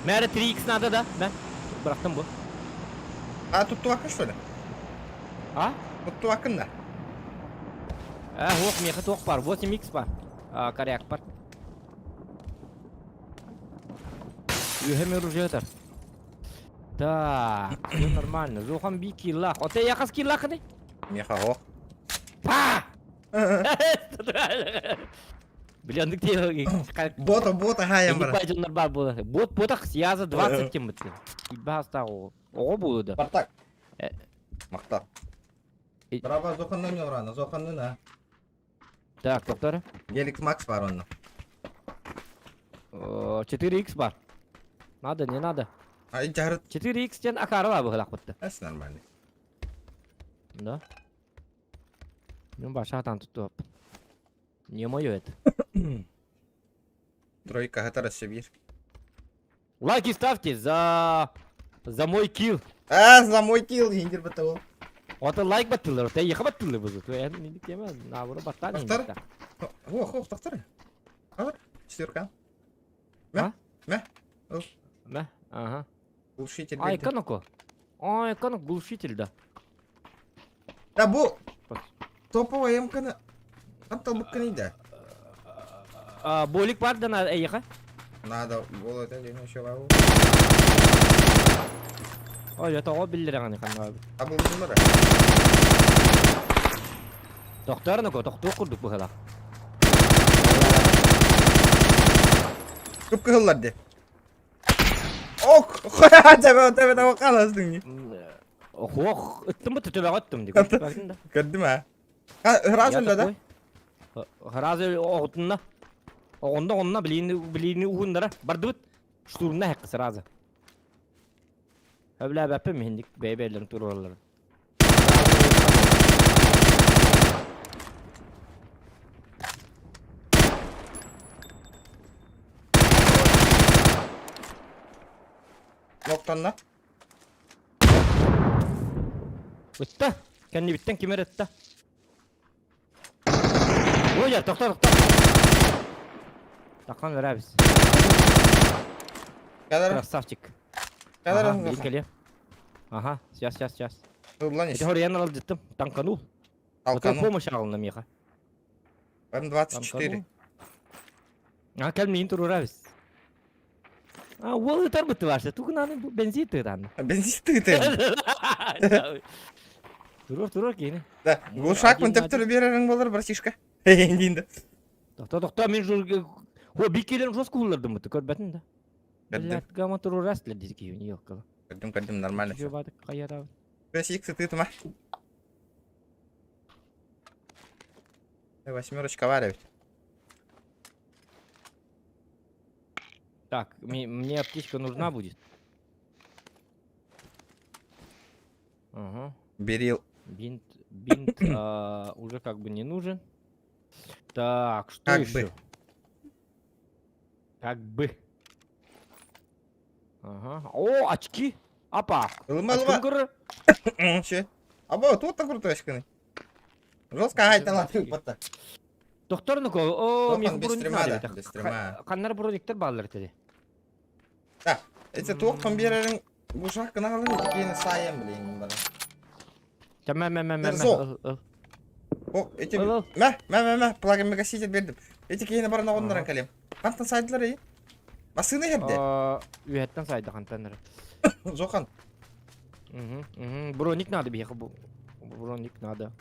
Мәрі 3x надо да? Мә. Бырахтым бу. А туттубаккын что ли? А? Туттубаккын да. Ә, ох, меха тоқ бар. 8x бар. А, коряк бар. Үһем оружие Так, все нормально. Зохан би киллах. Оте якас киллах не? Меха ох. Па! Блин, ты Бота бота хаям бар. Бажыннар бар болады. Бот ботақ сиязы 20 тем бітті. Баста о болады. Спартак. Э. Мақта. Э. Браво, Зоханнан мен урана, Зоханнан а. Так, доктор. Геликс Макс бар онно. 4x бар. Надо, не надо. Ай жарыт. 4x тен акары бар бұғылақ бітті. Эс нормально. Да. Мен башатан tuttu. Не мое это. Тройка хатара себир. Лайки ставьте за за мой килл. А, за мой килл, индир бата Ота лайк баттылар, ота яха баттылар бузу. Туэн не тема, наоборот баттан. Баттар? Ох, ох, тахтар. Алар, четверка. Мә? А? Мә? Мә? Ага. Глушитель. Ай, берді. каноко. Ай, канок глушитель да. Да бу топовая мканы. Антал букканы да. А, болик бар да на яха. Надо было это еще вау. Ой, это о биллер аны канна. А бу bunları. Доктор нако, доктор курдук бу хала. Кып кыһыллар ди. Ок, тебе тебе тебе қаласың. Ох, ыттым бу төбә аттым ди. Көрдүм а. Разы да? Разы оғытынна. Оғында онна билини билини уһундара бардыбыт. Штурмна хәккы сразу. Әблә бәппе мендик бәйбәләрен туралар. Ноктанна. Ытта. Кәнни биттен кимер ытта. Ой, я тохта тохта. Тақан верәбез. Кадар Красавчик. кадар. Билин кэлиэ. Ага, сейчас, сейчас, сейчас. Ыллан Эти ис. хоруйан алжыттым. Танканул. Вот Талкану. помощь алына миэхэ. М24. А кэл миин турурабыз. А, уол ытар бытты барса, тугунаны бу бензин тыытан. Бензин тыытын. Турур, турур кини. Да, глушак Один мын на төптөрү берерин болар, братишка. Дейин. Тохто, тохто, мен жur О, бикелерин жестко уллардым бытты, көрбәтин да. Көрдүм. Блядь, гама турурас для дики, не ёкала. Көрдүм, көрдүм, нормально. Жо бадык каярабыз. Бес икс тыытыма. Восьмерочка варя ведь. Так, мне аптечка нужна будет. Ага. Берил. Бинт, бинт уже как бы не нужен. Так, что Как еще? бы. Как бы. Ага. О, очки! Апа! Ылыма, Очком ылыма. көрөр. Че? Аба, тут так крутой очканы. Жестко айтала тыппата. Доктор ну О, Тохан мен без броник стрима надо. да, без стрима. Каннар брониктер баллар теди. Эти туох берерин глушак кына алын кейini сайын билейин бара. Мә мә мә мә. Терзо. О, эти Ыл, ыл. мә, мә, мә, мә, плагин мегаситель бердим. Эти кейini барына оннаран калем. Кантан сайдылар ей. Басыны херде. Үйәттен сайды хантаныр. Зохан. Угу, Броник надо бияха бу. Броник надо.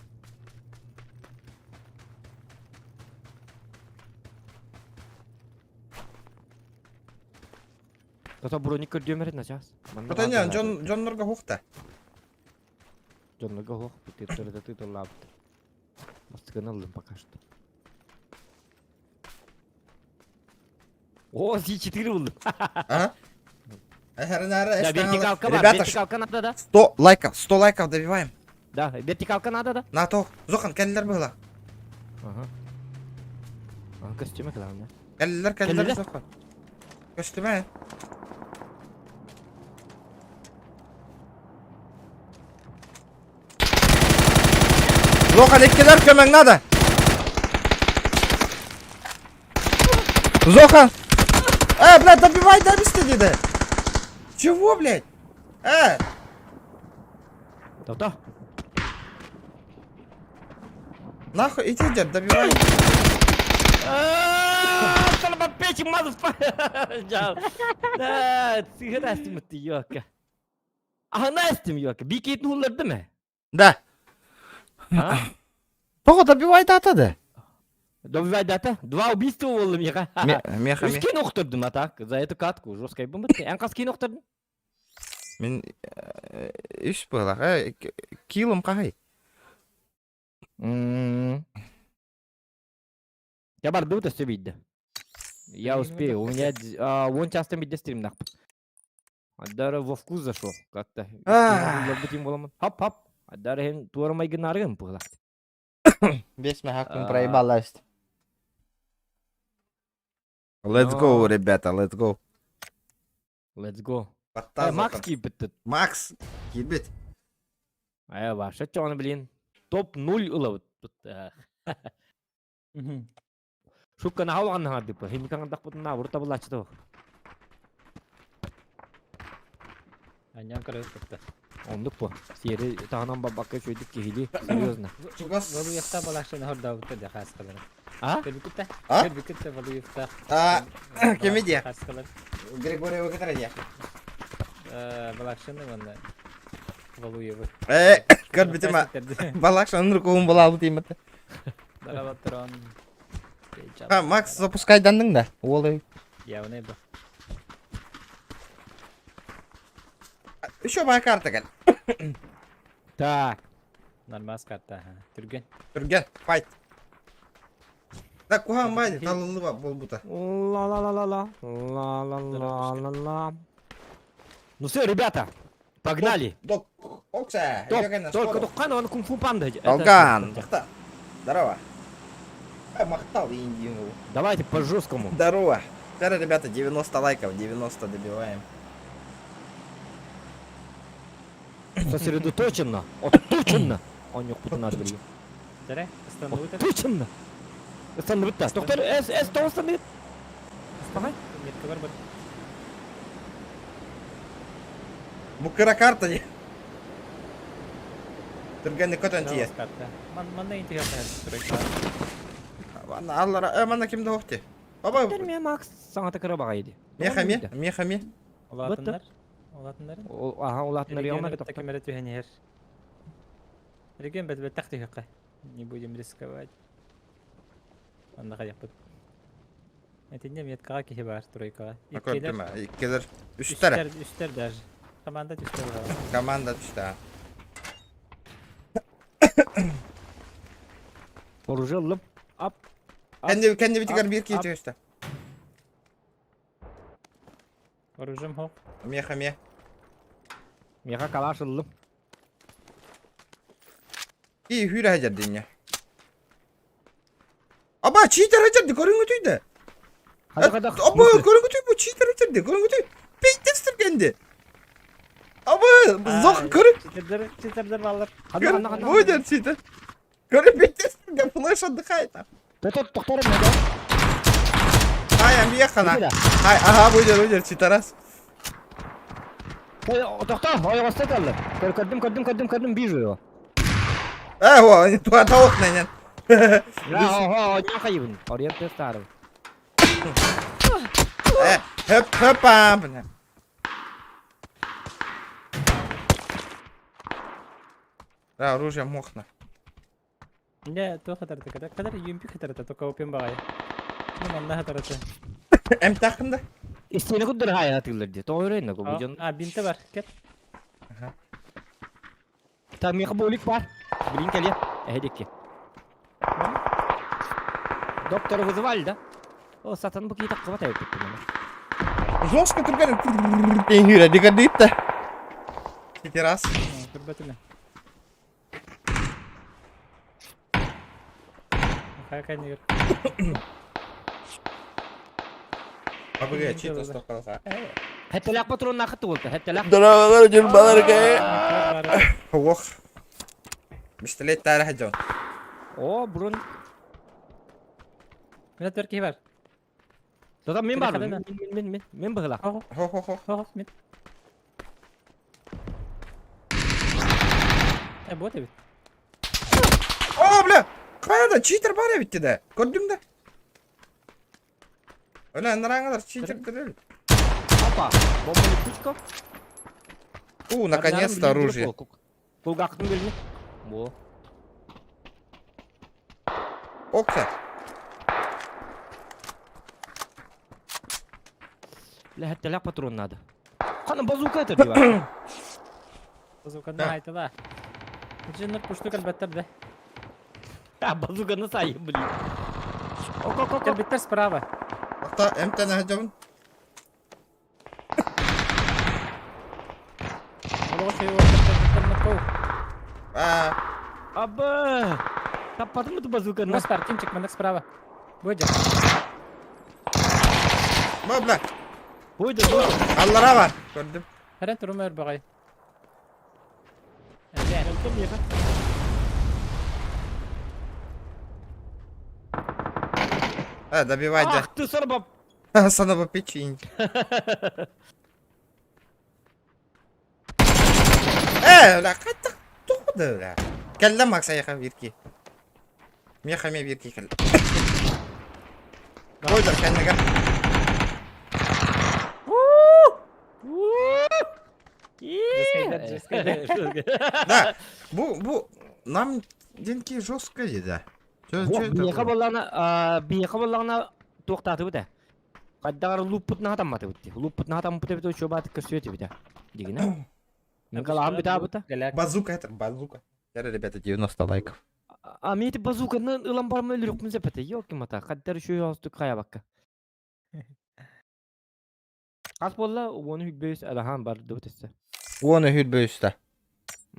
Тата броник көрдөмөр на час. Потаня, Джон Джон Норга хухта. Джон Норга хух, ты ты ты ты лап. Бастыгын пока что. О, С4 булдым. А? Да, вертикалка бар, Ребята, вертикалка надо, да? 100 лайков, 100 лайков добиваем. Да, вертикалка надо, да? На то. Зохан, кәлләр было. Ага. Ага, костюмы главное. Кәлләр, кәлләр Кәлләр? Зохан. Костюмы. Зохан, иккеләр көмәң надо. Зохан. Э, блядь, добивай, добисти диде. Чего, блядь? Э, Тоқта. нахуй иди, дед, добивай. Печи Сыгырастым ты, ёка. А Настим, ёка. Бикет нулларды ме? Да. А? Тоға добивай дата да. Добивай дата. Два убийства болдым яға. Меха, Үш кен оқтырдым, а так. За эту катку. Жесткая бомба. Ән қас кен оқтырдың? Мен үш была, килом қағай. Я барды это все видно. Я успею. У меня вон часто видно стрим нахуй. Адара во вкус зашел как-то. Хоп хоп. Адара хем туармай гынаргын пыла. Бес мехакын А. проебалась. Let's go, ребята, let's go. Let's go. Макс кипит. Макс, кибет. Э, вообще чё блин. Топ 0 улавыт. Шукка на хауган хадып. Хим кан дакпытна урта булачты. Анян көрөт кытта. Ондук бу. Сири тағынан бабакка чөйдүк кихили. Серьезно. Чугас. Валуевта балашын хордаабыта да хаскалар. А? Көрбүкүттэ. А? Көрбүкүттэ Валуевта. А, кемедия. Хаскалар. Григорьева которая. Балашыны ванна Валуевы. Э, көрбүтүм. Балакшанын рукуун була дейм. Дарабатырон. А, Макс, запускай данның да. Олай. Явный бу. Еще моя карта кел. Так. Нормас карта. Түрген. Түрген, файт. Да кухан байды, талылы болбута. Ла-ла-ла-ла-ла. Ла-ла-ла-ла-ла. Ну все, ребята, погнали. Док, окса, Топ, только Токкан, он кунг-фу панда. Это- Долган. Здорово. Э, махтал Индию. Давайте по жесткому. Здорово. Теперь, ребята, 90 лайков, 90 добиваем. Сосредоточенно. Отточенно. Он не надо блин. Дәрә, стануыта. Отточенно. Станыбытта. Доктор, эс, эс, тоғыз станыбыт. Давай. Метка бар бар. Букера карта не. Түргэнник көтөн тиийэр. Манна интиһиэххэ стройка. Манна аллара, э, манна ким да суох дии. Оба, Мэ Макс саҥата кыра баҕайы дии. миэхэ эмиэ, миэхэ эмиэ. Улаатыннар. Улаатыннар. Аха улаатыннар Регион яңна кытта ким эрэ түһэн иһэр. Регион бэт-бэттэх түһүөххэ. Не будем рисковать. Онно хайахпыт. Итиннэ меткаҕа киһи баар тройкаҕа. Көрдүм, иккилэр. Үстэр. Үстэр, үстэр даже. Команда түстэ баар. Команда түстэ. Оружие ыллым. Ап. Кэнни кэннибитигэр биир киһи түстэ. Оружием хоп. Меха ме. Меха калаш ыллым. И хүрэ хадьардиння. Аба читер хадьарды көрүҥүтүйдэ. Аба көрүҥүтүй бу читер хадьарды көрүҥүтүй. Пейттестир кенди. Аба зох көрү. Читердер читердер баллар. Будет читер. Көрү пейттестир флеш отдыхает. Тотот тохтором да. Ай, амиехана. Ай, ага, будет, будет, читарас. Тохто, ойоҕосто кэллэ. Көрдүм, көрдүм, көрдүм, көрдүм, вижу его. Э, о, туата окна, Ага, хайыбын. Ориент старый. Э, хөп, хөп, а, бля. Да, оружие мохно. Не, то хатарты, когда когда юмпи хатарты, только опен багай. Ну, манна хатарты. Эм тахында. Истине куддар хая тыллар ди. Тоҕо өрөйнө бу дьон. А, бинте бар, кет. Та меха болик бар. Блин кэлиэ. Эһэдикки. Доктора вызывали, да? О, сатан бу киһи таххыбат эбит Жестко түргэн теңүрэ дигардыйтта. Террас. Көрбөтүмэ. Хайа кэннигэр. Абыга чит остоккалха. Хэтэлэх патроннаах туолта, хэтэлэх. Дорогалар дьурбаларга. Ох. Пистолет таара дьон. О, бурун. Мына төрт киһи бар. Тата мен бар. Мен мен мен мен быһылах. Хо хо хо. Хо мен. Э, вот эбит. О, бля! Хайа читер бар эбит да. Көрдүм да. Öyle анараңалар читер дерел. Опа, бомба липучка. У, наконец-то оружие. Кулгактын бөлүнү. Бо. Окса. Бля, хэтэлэх патрон надо. Хана базука это дела. Базуканы айтыла. Жиннер пушту калбаттар да. А, базука на сай, блин. Калбаттар справа. Ата МТ нахадьабын. А. Аба! Таппатым бу базука. Мас бар, Тимчик, маннык справа. Будет. Ба, бля. Будет, будет. Аллара бар. Көрдүм. Харан турума өр багай. А, добивай, да. Ах ты, сорбап. Санова печень. Э, бля, қайта тоқыды, бля. Кәллә Макс аяқа бирки. Меха ме бирки кәл. Қойдар кәннеге. Да, бу, бу, нам денки жестко еда. Биэхэ буоллаҕына, биэхэ буоллаҕына туохтаатыбыт ээ. Хайдаҕар лууппут наһатамматыбыт дии. Лууппут наһатаммыт эбит учуобаат көрсүө этибит дигинэ. Мин калаам бүтаабыта. Базука это, базука. Ребята, 90 лайков. А мен эти базуканы ылан барма өлүрүкпүн сепете. Ёлки мата, хаддар үшүй оостук хайабакка. Хас буолла, уону хүлбөйүс алахан бар дыбыт өссө. Уону хүлбөйүстэ.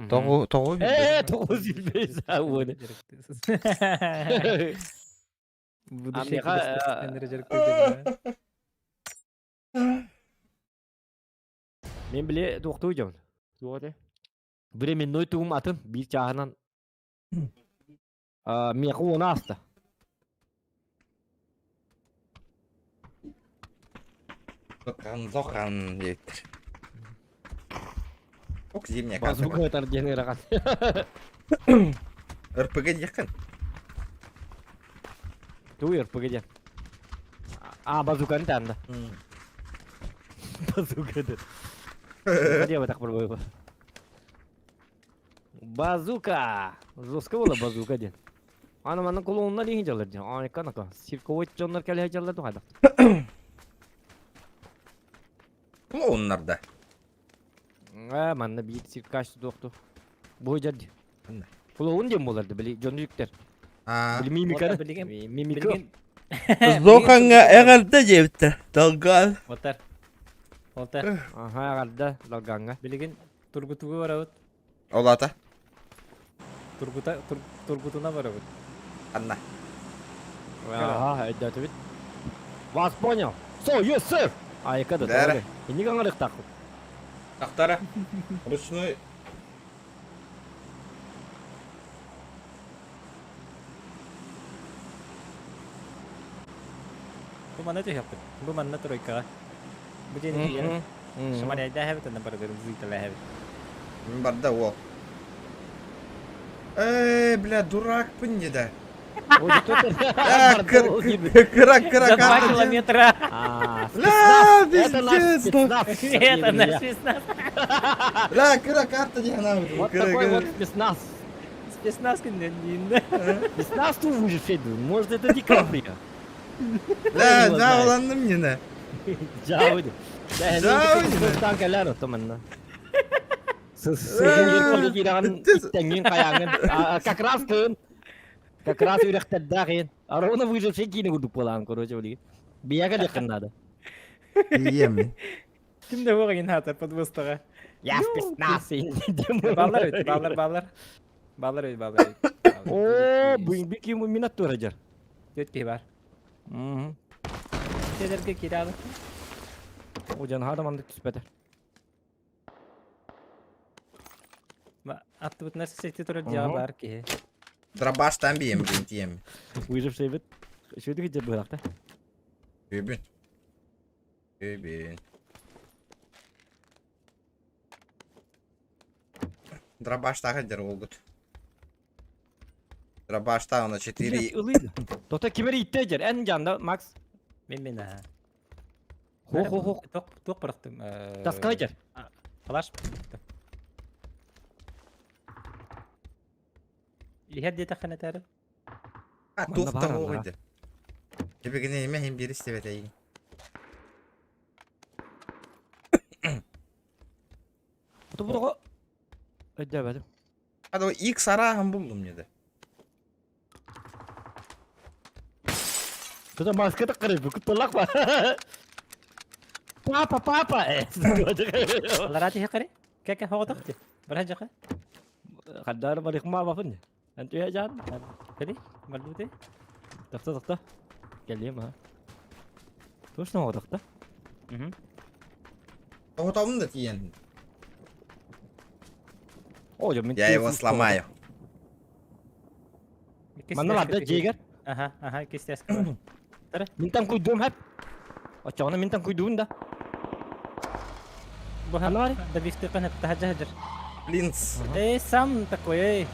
Тоҕу тоҕу Ээ, тоҕус хүлбөйүс уону. Будущее Мен биле туохтуу дьон. Туох Временной тугум атын биир чааһынан миэхэ уона ааста. Зохан, зохан диэбиттэр. Ок, зимняя карта. Базука ытар диэн ыарахан. РПГ диэххин. Тугу РПГ диэн? А, базуканы таанда. Базука диэн. Диэбэтэх буолуо. Базука! Жестко буола базука диэн. Аны манна клоуннар иһин дьаллар диэн. Айка нака. Цирковой дьоннор кэлэ дьаллар тухайдах. Клоуннар да. Ээ, манна биир циркач туохту. Бу дьар ди. Ханна? Клоун диэн буолар да били дьон үктэр. Аа, Били мимика. Ота билигин- Мимика. Билигин Зохаҥҥа эҕэрдэ диэбиттэр. Долган. Отар. Отар. Аха, эҕэрдэ Долгаҥҥа. Билигин тургутугу барабыт. Ол аата? Тургута тургутуна барабыт. Анна. Ага, өйдөөтүбүт. Вас понял. So, yes, sir. Айка да. Бәрі. Инник аңарыктаах. Тахтара. Ручной. Бу манна түһүөхпүт. Бу манна тройкаҕа. Бу диэн тиийэн Шамаряйда хэбит онно барыгырын зыйтала хэбит. Барда уол. Эй, бля, дуракпын не да. Кыра кыра За 2 километра. Ля, Это наш пиздец. спецназ. Это наш спецназ. Ля, кыра карта не она. Вот такой вот спецназ. Спецназ күннен Спецназ тут выживший. Может, это Ди Каприо. Ля, да, уланным не на. Жауди. Жауди. Танкалар отоманна. Как раз кын. Как раз үрэхтэрдээх Арона выживший киини курдук буолаан, короче, билигин. Бияга диэххин наада. Ием. Ким да буга хатар подвыстага. Я спецназ. Баллар өт, баллар, баллар. Баллар өт, баллар өт. О, бу ким минат тура жар. Өт ки бар. Телерге киралы. О, жан хада мандык түспөтө. Аттыбыт нәрсе сети турар жаа бар ки. Дробаштан бием, блин, тием. Выживший бит. Шөйдү кете быракта. Үбүн. Үбүн. Дробаштағы дер олгут. Дробашта на 4. Тота кимер итте жер. Эн жанда Макс. Мен мен а. Хо хо хо. Ток ток бырактым. Таскай жер. Флаш. Ихер дете ханатары. А, Манна тух бар та ана. оғыды. Тебегіне еме хем бері істеп әтейін. Ту буга. Өйдөбөдүм. Hadi o ilk sarahım buldum dedi. Тута маска да кырып күттөлак ба. Папа, папа. Аларати хакари. Кәкә хоготакты. Бара жака. Хаддар барык ма бафын. Антуя жан. Кали? Мальбуте? Тохто, тохто. Келием а. Точно отохто. Мгм. Тоғытамын да тиен. О, жо мен. Я его сломаю. Манна барда жегер. Ага, ага, кистяска бар. Мин там куйдум хап. Очоона мин там куйдум да. Бу Ана бар. да бифте кана тахаджа. Блинц. Эй, сам такой, эй.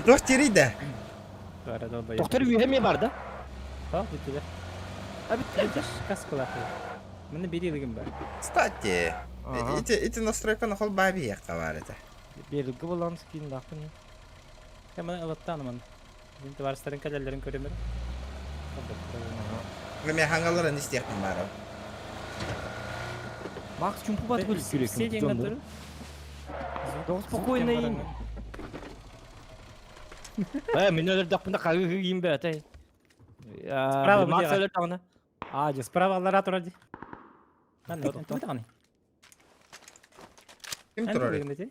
Тух тириді. Туара долбай. Доктор үйеме бар да. Ха, битте. А битте каскалах. Мені берилигим бар. Кстати, Ага. эти, эти настройканы хол баби яққа бар еді. Берилги болан скин дакын. Кәмә алаттанмын. Мин товарыстарын кәләләрен күрәм. Мен хангаларын истеқпін бары. Макс чумпу бат бөл керек. Сидең Догы спокойно ин. Э, мен өлөр дакпында кагы кийин бе атай. Справа Макс бу өлөр дагына. А, же. Справа аллара тура ди. Lan Тоқта. ne таганы? Ким тұрар еді?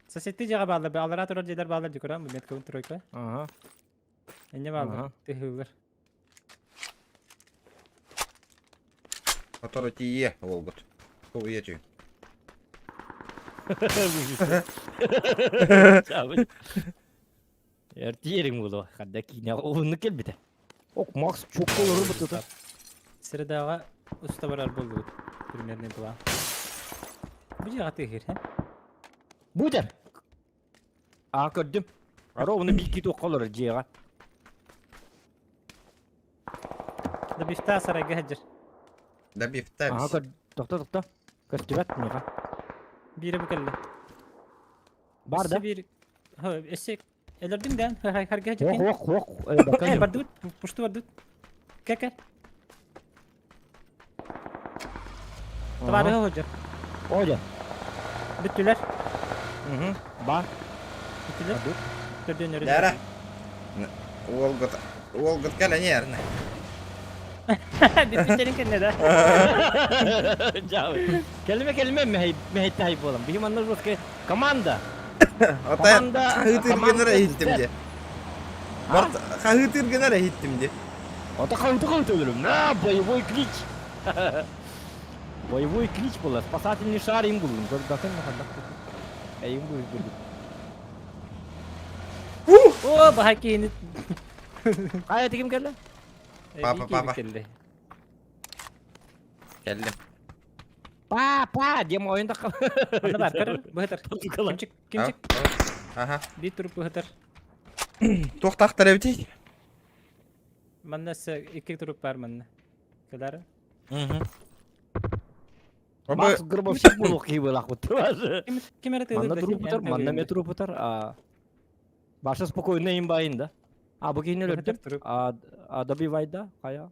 Соседти жага баалар, аллара турар жерлер баалар ди көрөм, метка тройка. Ага. Эмне баалар? Ага. Тыгылар. Который тие олгут. Ту ете. Эртиерин болу. Хадда кийне олуну келбите. Ок, Макс чок болор буту. Средага уста барар болду. Примерный план. Бу жага тыгыр, хэ? Бутер. Аа көрдүм. Ровно биир туохха олорор дьиэҕэ. Добивта сарайга сылдьар. Добивта Аха көр тохто тохто. Көстүбэт миэхэ. Биирэ бу кэллэ. Бар да? Биир өссө өлөрдүм да харга Ох ох ох. Э бардыбыт, пушту бардыбыт. Кэ-кэ. Табаарыһы сылдьар. Оля. Бүттүлэр. Угу. Ба. Бүттүлэр. Төрдүөн өрүн. Дара. Уолгут уолгут кэлэн иэрнэ. Бүттүлэрин кэннэ да. Кэлимэ кэлимэ мэһэй буолан. Биһи манна жесткая команда. Команда хаһыытыыр гынар иһиттим дии. Барт хаһыытыыр гынар иһиттим дии. Ото хаһыыты хаһыытыырым. На, боевой клич. Боевой клич буолар. Спасательный шар им буллум. Көрбөкөн ханнах. Эйим бу буллум. О, баһа киһини. Хайа тигим кэллэ? Папа, папа. Кэллим. Папа, диэм ойун да Манна бар, көр, быһытар. Кимчик, кимчик. Аха. Биир турук быһытар. Туохтаахтар эбитий? Манна икки турук бар манна. Кэлэр. Макс гробовщик буолуох киһи буолаахпыт. Ким эрэ Манна турук манна ме турупутар. Баша спокойно им байын да. А бу киһини өлөрдүм. А добивай да, хайа.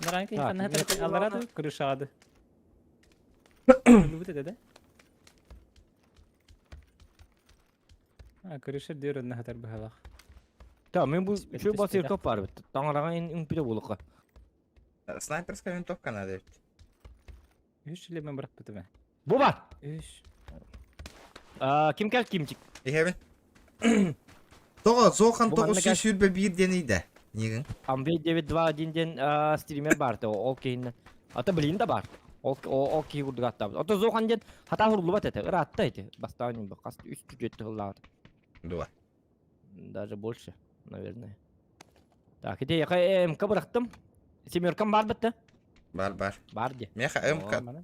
Наранки ханна алларады, крышады. Любит это, да? А, крыша дыр онно хатар быһалах. Та, мен бу үчүгэй басыр топ бар бит. Таҥараҕа үҥпүтэ буолуохха. Снайперская винтовка надо ведь. Үс шлемин бырахпытым. Бу бар. Үс. Ким кэл кимчик? Иһэбин. Тоҕо Зохан Бу тоҕо манна кэл. сүүрбэ биир диэн ыйда. Нигин. Амвей 921 диэн стример бар ол киһиннэн. Ата билин да бар. Ол ол киһи курдук аттаабыт. Ото Зохан диэн хата хуруллубат этэ. Ыраатта ити. Бастаан хас үс түөт тыллаабыт. Дуа. Даже больше, наверное. Так, ити яка МК бырахтым. Семеркам бар битте. Бар бар. Бар де. Меха МК. Мана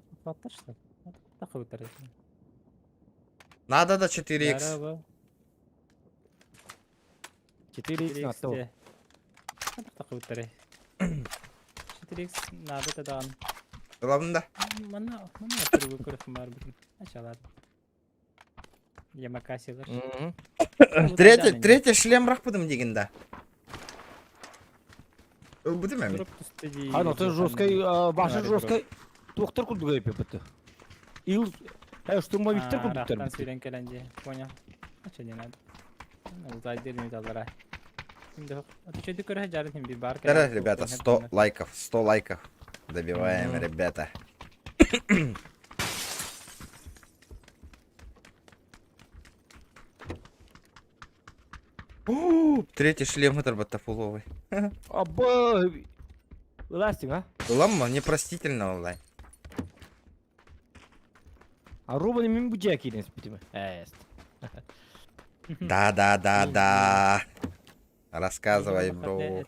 Надо до 4х. 4х надо. 4х надо тогда. Ылабын да. Мана, мана туругу көрөх бар бүтүн. Ачалар. Ямакасилар. Третий, третий шлем бырахпытым дигин да. Ылбытым эми. Хан, ото жесткой, башы жесткой туохтар курдук өйпеппит. Ил, штурмовиктер курдуктар. Рахтан сүйрен кэлэн дии. Понял. А что не надо? Ултайдыр металлара. Да, ребята, 100 лайков, 100 лайков. Добиваем, ребята. Третий шлем это фуловый. Абба! Ыластың, а? Ламма, непростительно онлайн. А Рубан мин бу дьиэ киирэн испитим. Эст. Да, да, да, да. Рассказывай, бро.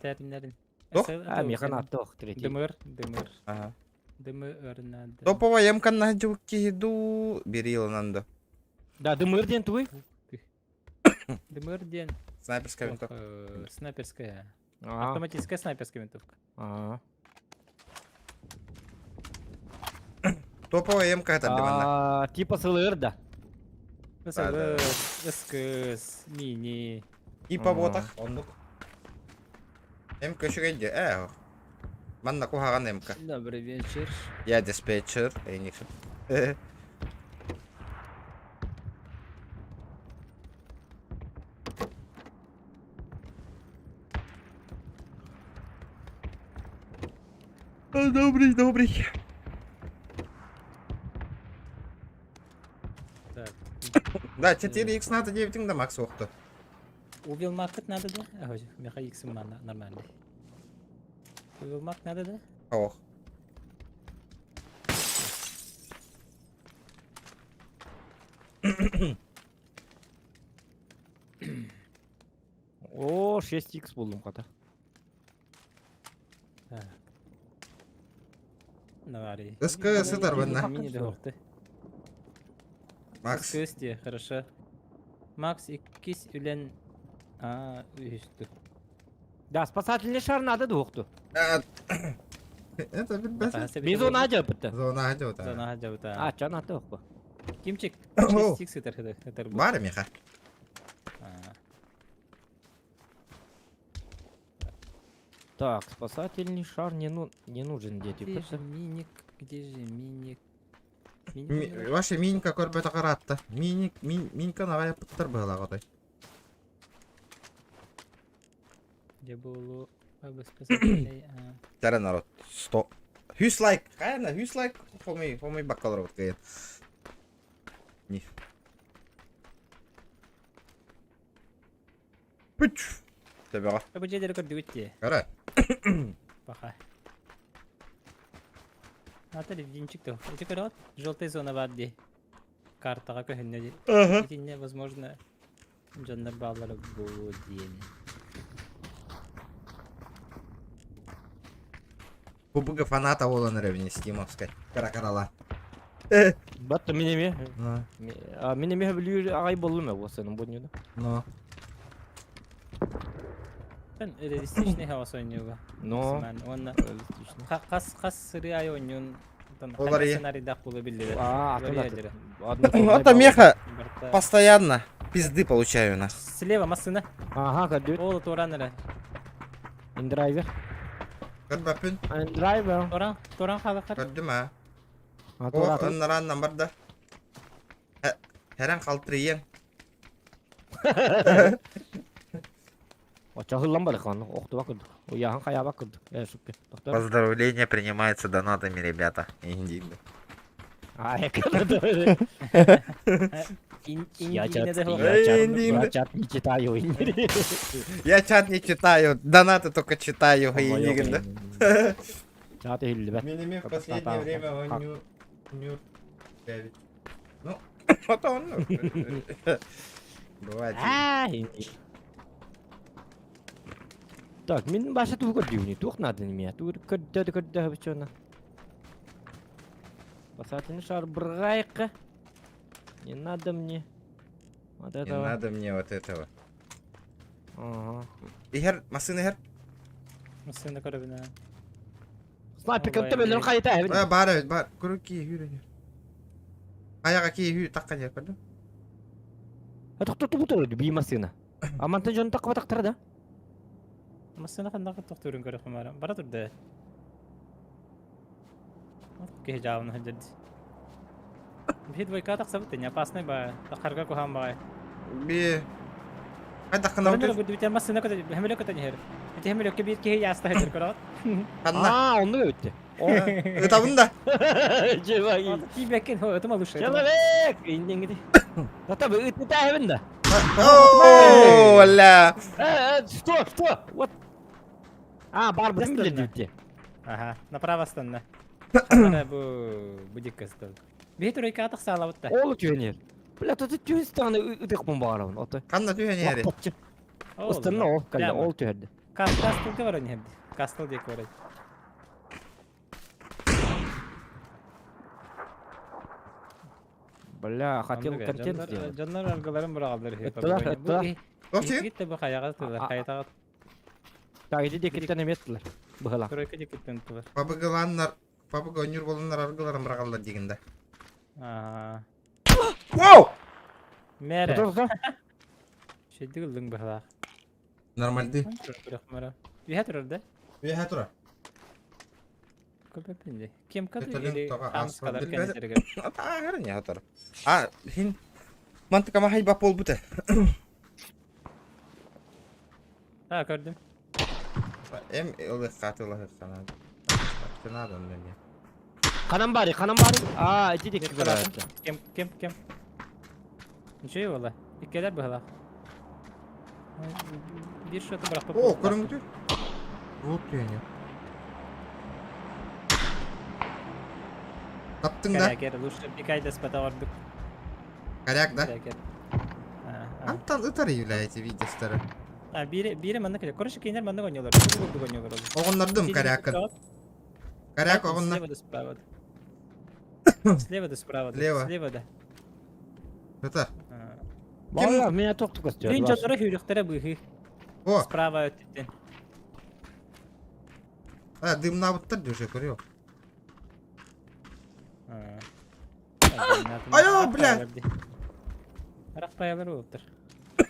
Тох? А, миэхэ нааттох третий. Дымыр, дымыр. Ага. Дымыр надо. Топовая емка на иду. Бери Ланандо. Да, дымыр диэн тугуй? Дымыр диэн. Снайперская винтовка. Снайперская. Автоматическая снайперская винтовка. А. Топовая МК это А, типа СЛР, да. СЛР, СКС, мини. Типа ботах, оннук. МК үчүгэй э. Манна куһаҕан МК. Добрый вечер. Я диспетчер, эйниксин. Добрый, добрый. Так. Да, 4х надо 9 да макс охто. Убил маркет надо, да? Ага, меха икс нормальный. Убил марк надо, да? Ох. О, 6х буллум хата. Так. Навари. СКС сытар банна. Мини да охты. Макс. Кыыс дии, хорошо. Макс иккис үлэн... А, үһүстү. Да, спасательный шар надо дуохту. Это билбэт. Би зона ажапыта. Зона ажапыта. Зона ажапыта. А, чан аты охпа. Кимчик, чистик сытар хытар. Бар миха. Так, спасательный шар не, ну, не нужен дети. Где же миник? Где же миник? Ваша минька көрбөтө караатта. Миник, мин, минька навай пыттар быһылаах отой. Где было спасательный... Тәрә народ. 100. 100 лайк. Кайна 100 лайк. Хомый, хомый баккалар вот кайын. Не. Пүч. Төбөҕө. Бу дьиэлэри көрдүгүт дии. Көрө. Паха. Ата левдинчик то. Ити көрөт, желтый зона бар дии. Картаҕа көһүннэ дии. Итиннэ, возможно, дьоннор бааллара буолуо диэн. Бубуга фаната буолан эрэбин Стимовскай. Кара-карала. Батта мин эмиэ. Мин эмиэ бүлүүр аҕай боллум э буосаным бу Но. Тэн реалистичный хаос ойнууга. Но. Уонна хас хас сырыы айы ойнуун Олар сценарийдаах буолу биллибэт. А, Это меха постоянно пизды получаю у нас. Слева массына. Ага, көрдүбүт. Ол туран эрэ. Индрайвер. Көрбөппүн. Индрайвер. Туран, туран хаалахар. Көрдүм а. О, оннаран барда. Хэрэн халтырыйын. Очахыллан барыхан, охтуба курдук. Уяхан хаяба курдук. Э, супер. Поздравления принимаются донатами, ребята. Индии. А, я когда Я чат, я чат не читаю. Я чат не читаю, донаты только читаю. Чат иһиллибэт. Миними в последнее время он нюр Ну, вот он. Бывает. Так, мин баша тугу көрдүүнү, туох нааданы мия? Тугу көрдө көрдө бычона. Спасательный шар брайка. Не надо мне. Вот этого. Не надо мне вот этого. Ага. Ихер, массыына ихер. Массыына көрөбүнэ. Снайпер төбөлөрүн хайыта эбит. Э, бар эбит, бар. Көрү ки хүрү. Аяга ки хүү таккан жер көрдүм. Токтоту бутур би массыына. Амантан жон такка тактара да. Массыына ханнака тохтуурун көрө хумара. Бара турда. Киһи жаабын сылдьар Биһи двойка тахсабыт не опасный ба. Тахарга куһаан баҕай. Би Хайдаххына Бүтэ массыына көтө хэмилэ көтөн иһэр. Ити хэмилэккэ биир киһи яаста сылдьар көрөҕүт. Ханна? Аа, оннук эбитти. Ытабын да. Чебаги. Тиибэккин, ытыма лучше. Человек! Индиңгити. Тата бы ытытаабын да. О, ля. Что, что? Вот. А, бар бу билер дибитти. Ага, направо станна. Ханна бу будикка стал. Биһи турайка тахсаалабыт да. Ол түһэнер. Бля, тут түһэн станы ытык баарабын. Ото. Ханна түһэнери? Останна ол, калла ол түһэрди. Кастылга баран иһэрди. Кастыл диэки барай. Бля, хотел контент сделать. Дьоннор аргыларын быраҕаллар үһү. Ыттылар, ыттылар. Иккит бу хайаҕа тылар, хайатаҕа. Так, иди декиттен эметтилер. Быһыла. Тройка декиттен тылар. Пабыгыланнар, пабыга өнүр боланнар аргыларын быраҕаллар дигинде. Аа. Воу! Мэрэ. Шеддик ыллыҥ быһылаах. Нормальды. Үһэ турар да? Үһэ турар. Көпөппүн дии. Кемка или хамскалар кэннилэригэр. Атааһар не атар. А, хин мантыкама хайба буолбута. А, көрдүм. Эм ылыхха тылаһыххана. Надо мне. Ханан баары, ханан баары. А, ити дикки көрөттө. Кем, кем, кем. Ничего буолла. Иккилэр быһалаах. Биир счету бырахпыт. О, көрүҥүтү. Вот түйөнү. Таптың да? Корякер, лучше пикайдаспата ордук. Коряк, да? Корякер. Антан ытар являете видеостары. А, биири, биири манна кэлэ. Короче, кинилэр маннык оонньуулар. Бу курдук оонньуулар. Оҕоннордум корякын. Коряк оҕонно. Слева да справа да. Слева да справа да. Слева. Слева да. Это. Ким? Меня тохту костер. Блин, дьонноро сүүрүхтэрэ быыһыы. О! Справа өттүттэн. А, дымнаабыттар дьэ көрүө. Айо, бля! Рахпаялар уоттар.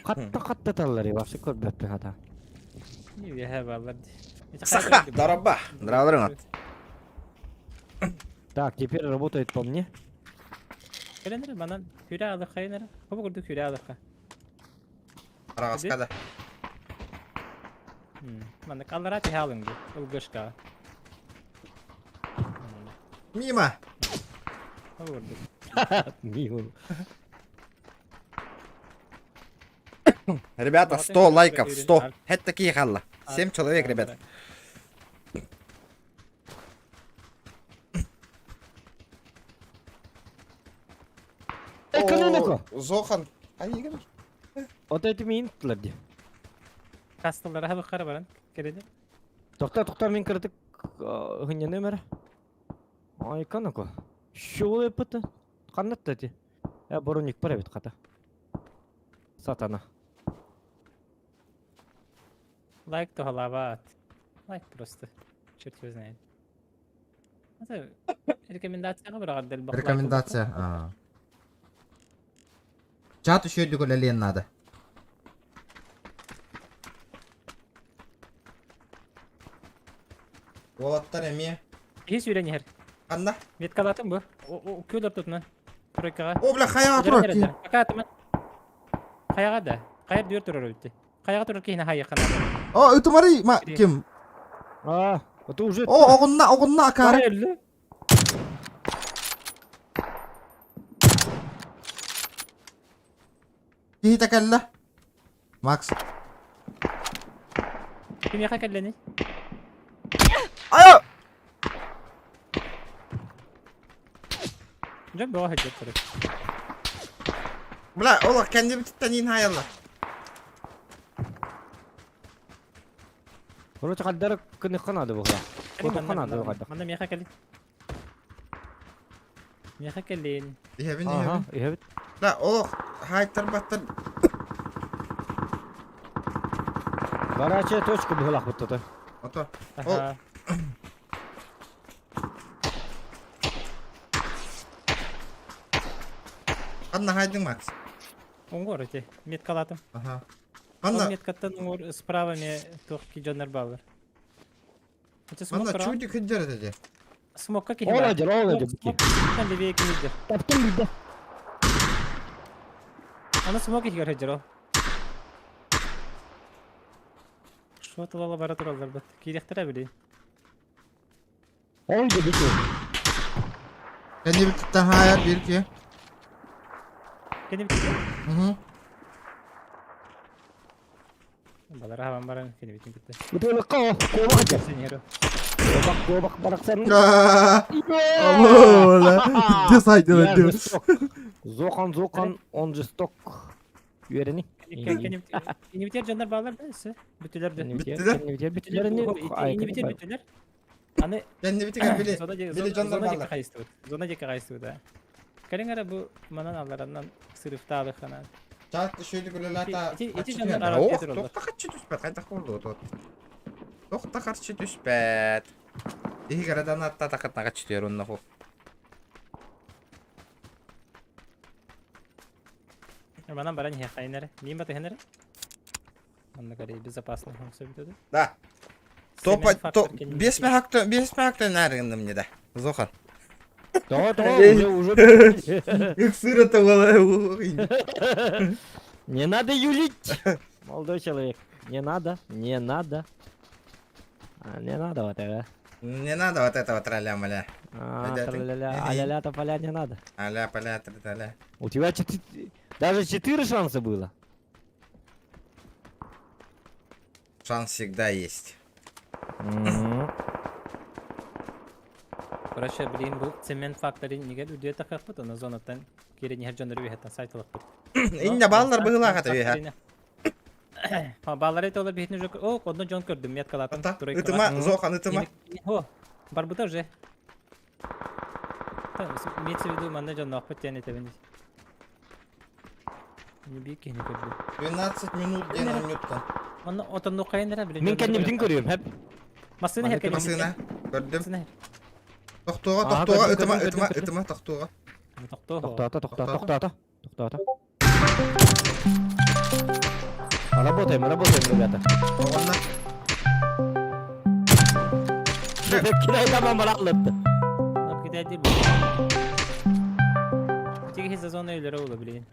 Хатта хатта таллар вообще көрбөппүн хата. Үөһэ бааллар Саха, дороба. Здравствуй. Так, теперь работает по мне. Кэлэн эрэ манан күрэ алыххайын эрэ. Хобу курдук күрэ алыхха. Араҕаска да. Маннык аллараа түһэ алыҥ дии, ылгышкаҕа. Мимо! Хобу курдук. Мимо. Ребята, 100 лайков, 100. Это такие халла. 7 человек, ребят. Экономика! Зохан. Ай, Игорь. Вот эти минутлар ди. Кастыллара хабыххара баран кириди. Тохта тохта мин кырдык хынья нөмер. Ай канако. Шоу эпыты. Ханнатта ти. Я бороник бар эбит хата. Сатана. Лайк туһалаабат. Лайк просто. Черт его знает. Это рекомендацияҕа быраҕар дэлбэх лайк Рекомендация. А. Чат еще үлэлиэн надо. Уолаттар эмиэ. Киһи сүүрэн иһэр. Ханна? Веткалаатым бу. Күөл ортотунан. Тройкаҕа. О, бля, хайаҕа турар киһи. Пока атыман. Хайаҕа да. Хайар дүөр турар эбит. Хайаҕа турар киһини хайыахха наада. О, ытымарый, ма, ким? А, это уже... О, оҕунна, оҕунна акаары. Өллү. Киһитэ кэллэ. Макс. Кимиэхэ кэллэний? Айо! Дьон бөҕө сылдьар турар. Бля, олох кэннибититтэн иин хаайаллар. Короче, хаддар кыныхха надо было. Кутухха надо было. Манна миэхэ кэлин. Миэхэ кэлин. Иһэбин, Ага, иһэбин. иһэбит. Да, олох хаайтарбаттар. Горячая точка была вот это. Ото. Аха. Ханна хайдың, Макс? Оҥор ити. Меткалатым. Аха. Ол Ханна, меткаттан оҥор справа ме туох дьоннор бааллар. Ити смок манна туран. чудик хыддер этэ. Смокка киһи Ол баар. одер, ол одер. Смоктан левее киһи сылдьар. Таптым билде. Аны смок иһигэр сылдьар ол. Шо тылала бара тураллар бат. Киириэхтэрэ били. Ол да бити. Кэннибититтэн хаайар биир киһи. Кэннибититтэн? Угу. Балара хабан баран кэннибитин кытта. Бутылыкка о, куобах этер. Сеньору. Куобах, куобах барахсан. Где сайдылар Я диyor. жесток. Зохан, Зохан, он жесток. Үөрэни. Инибитер дьоннор баалар да өссө. Бүтүлэр да. Бүттүлэр? Бүтүлэр. Инибитер бүтүлэр. Аны Кэннибитигэр били зона били дьоннор зона диэки бааллар. хайыстыбыт. Зона диэки хайыстыбыт аа. Кэлиҥ эрэ бу манан аллараннан сырыфтаалыххана. Чаат шөйдү күлэлээтэ Ити ити хаччы дьоннор түһэн. аралдьыйа Ох, тураллар. туох да хаччы түспэт, хайдах буолуо туот. Туох да харчы түспэт. Иһигэр адан атта такат нагаччы түһэр онно ху. Манан баран иһиэххэйин эрэ. Миин батыһан эрэ. Онно көрей безопасно сөбүтэ Да. Топа, то, бес мехакты, бес мехакты нарыгынным не да. Зохан. Да, да, уже, уже. Ыксыр это было. Не надо юлить, молодой человек. Не надо, не надо. А, не надо вот это. Не надо вот этого траля-маля. А, тра-ля-ля, а-ля-ля, тополя не надо. Аля, поля, тра-ля. У тебя четы... даже четыре шанса было. Шанс всегда есть. Короче, блин, бу цемент факторы нигер үрдүө тахыахпыт, оны зонаттан киирэн иһэр дьоннору үөһэттэн сайт ылыахпыт. Инне баллар быһыылаах ата үөһэ. Баллар это олар биһитин уже... О, одно дьон көрдүм, меткалаатым. Ата, ытыма, Зохан, ытыма. О, барбыта уже. Имеется в виду, манна дьонноохпут диэн этэбин. Биир киһини көрдүм. 12 минут диэн оонньуттан. Онно отоннуоххайын эрэ билин. Мин кэннибитин көрүөм, хэп. Массыына иһэр Массыына. Көрдүм. Массыына иһэр. Тохтуоҕа, тохтуоҕа, ытыма, ытыма, ытыма, тохтуоҕа. Тохтоо. Тохтоото, тохтоото, тохтоото. Тохтоото. Работаем, работаем, ребята. Оҕонно. Кидай там баратлытты. Кидай değil bu. Тиги сезон öylere olabilir.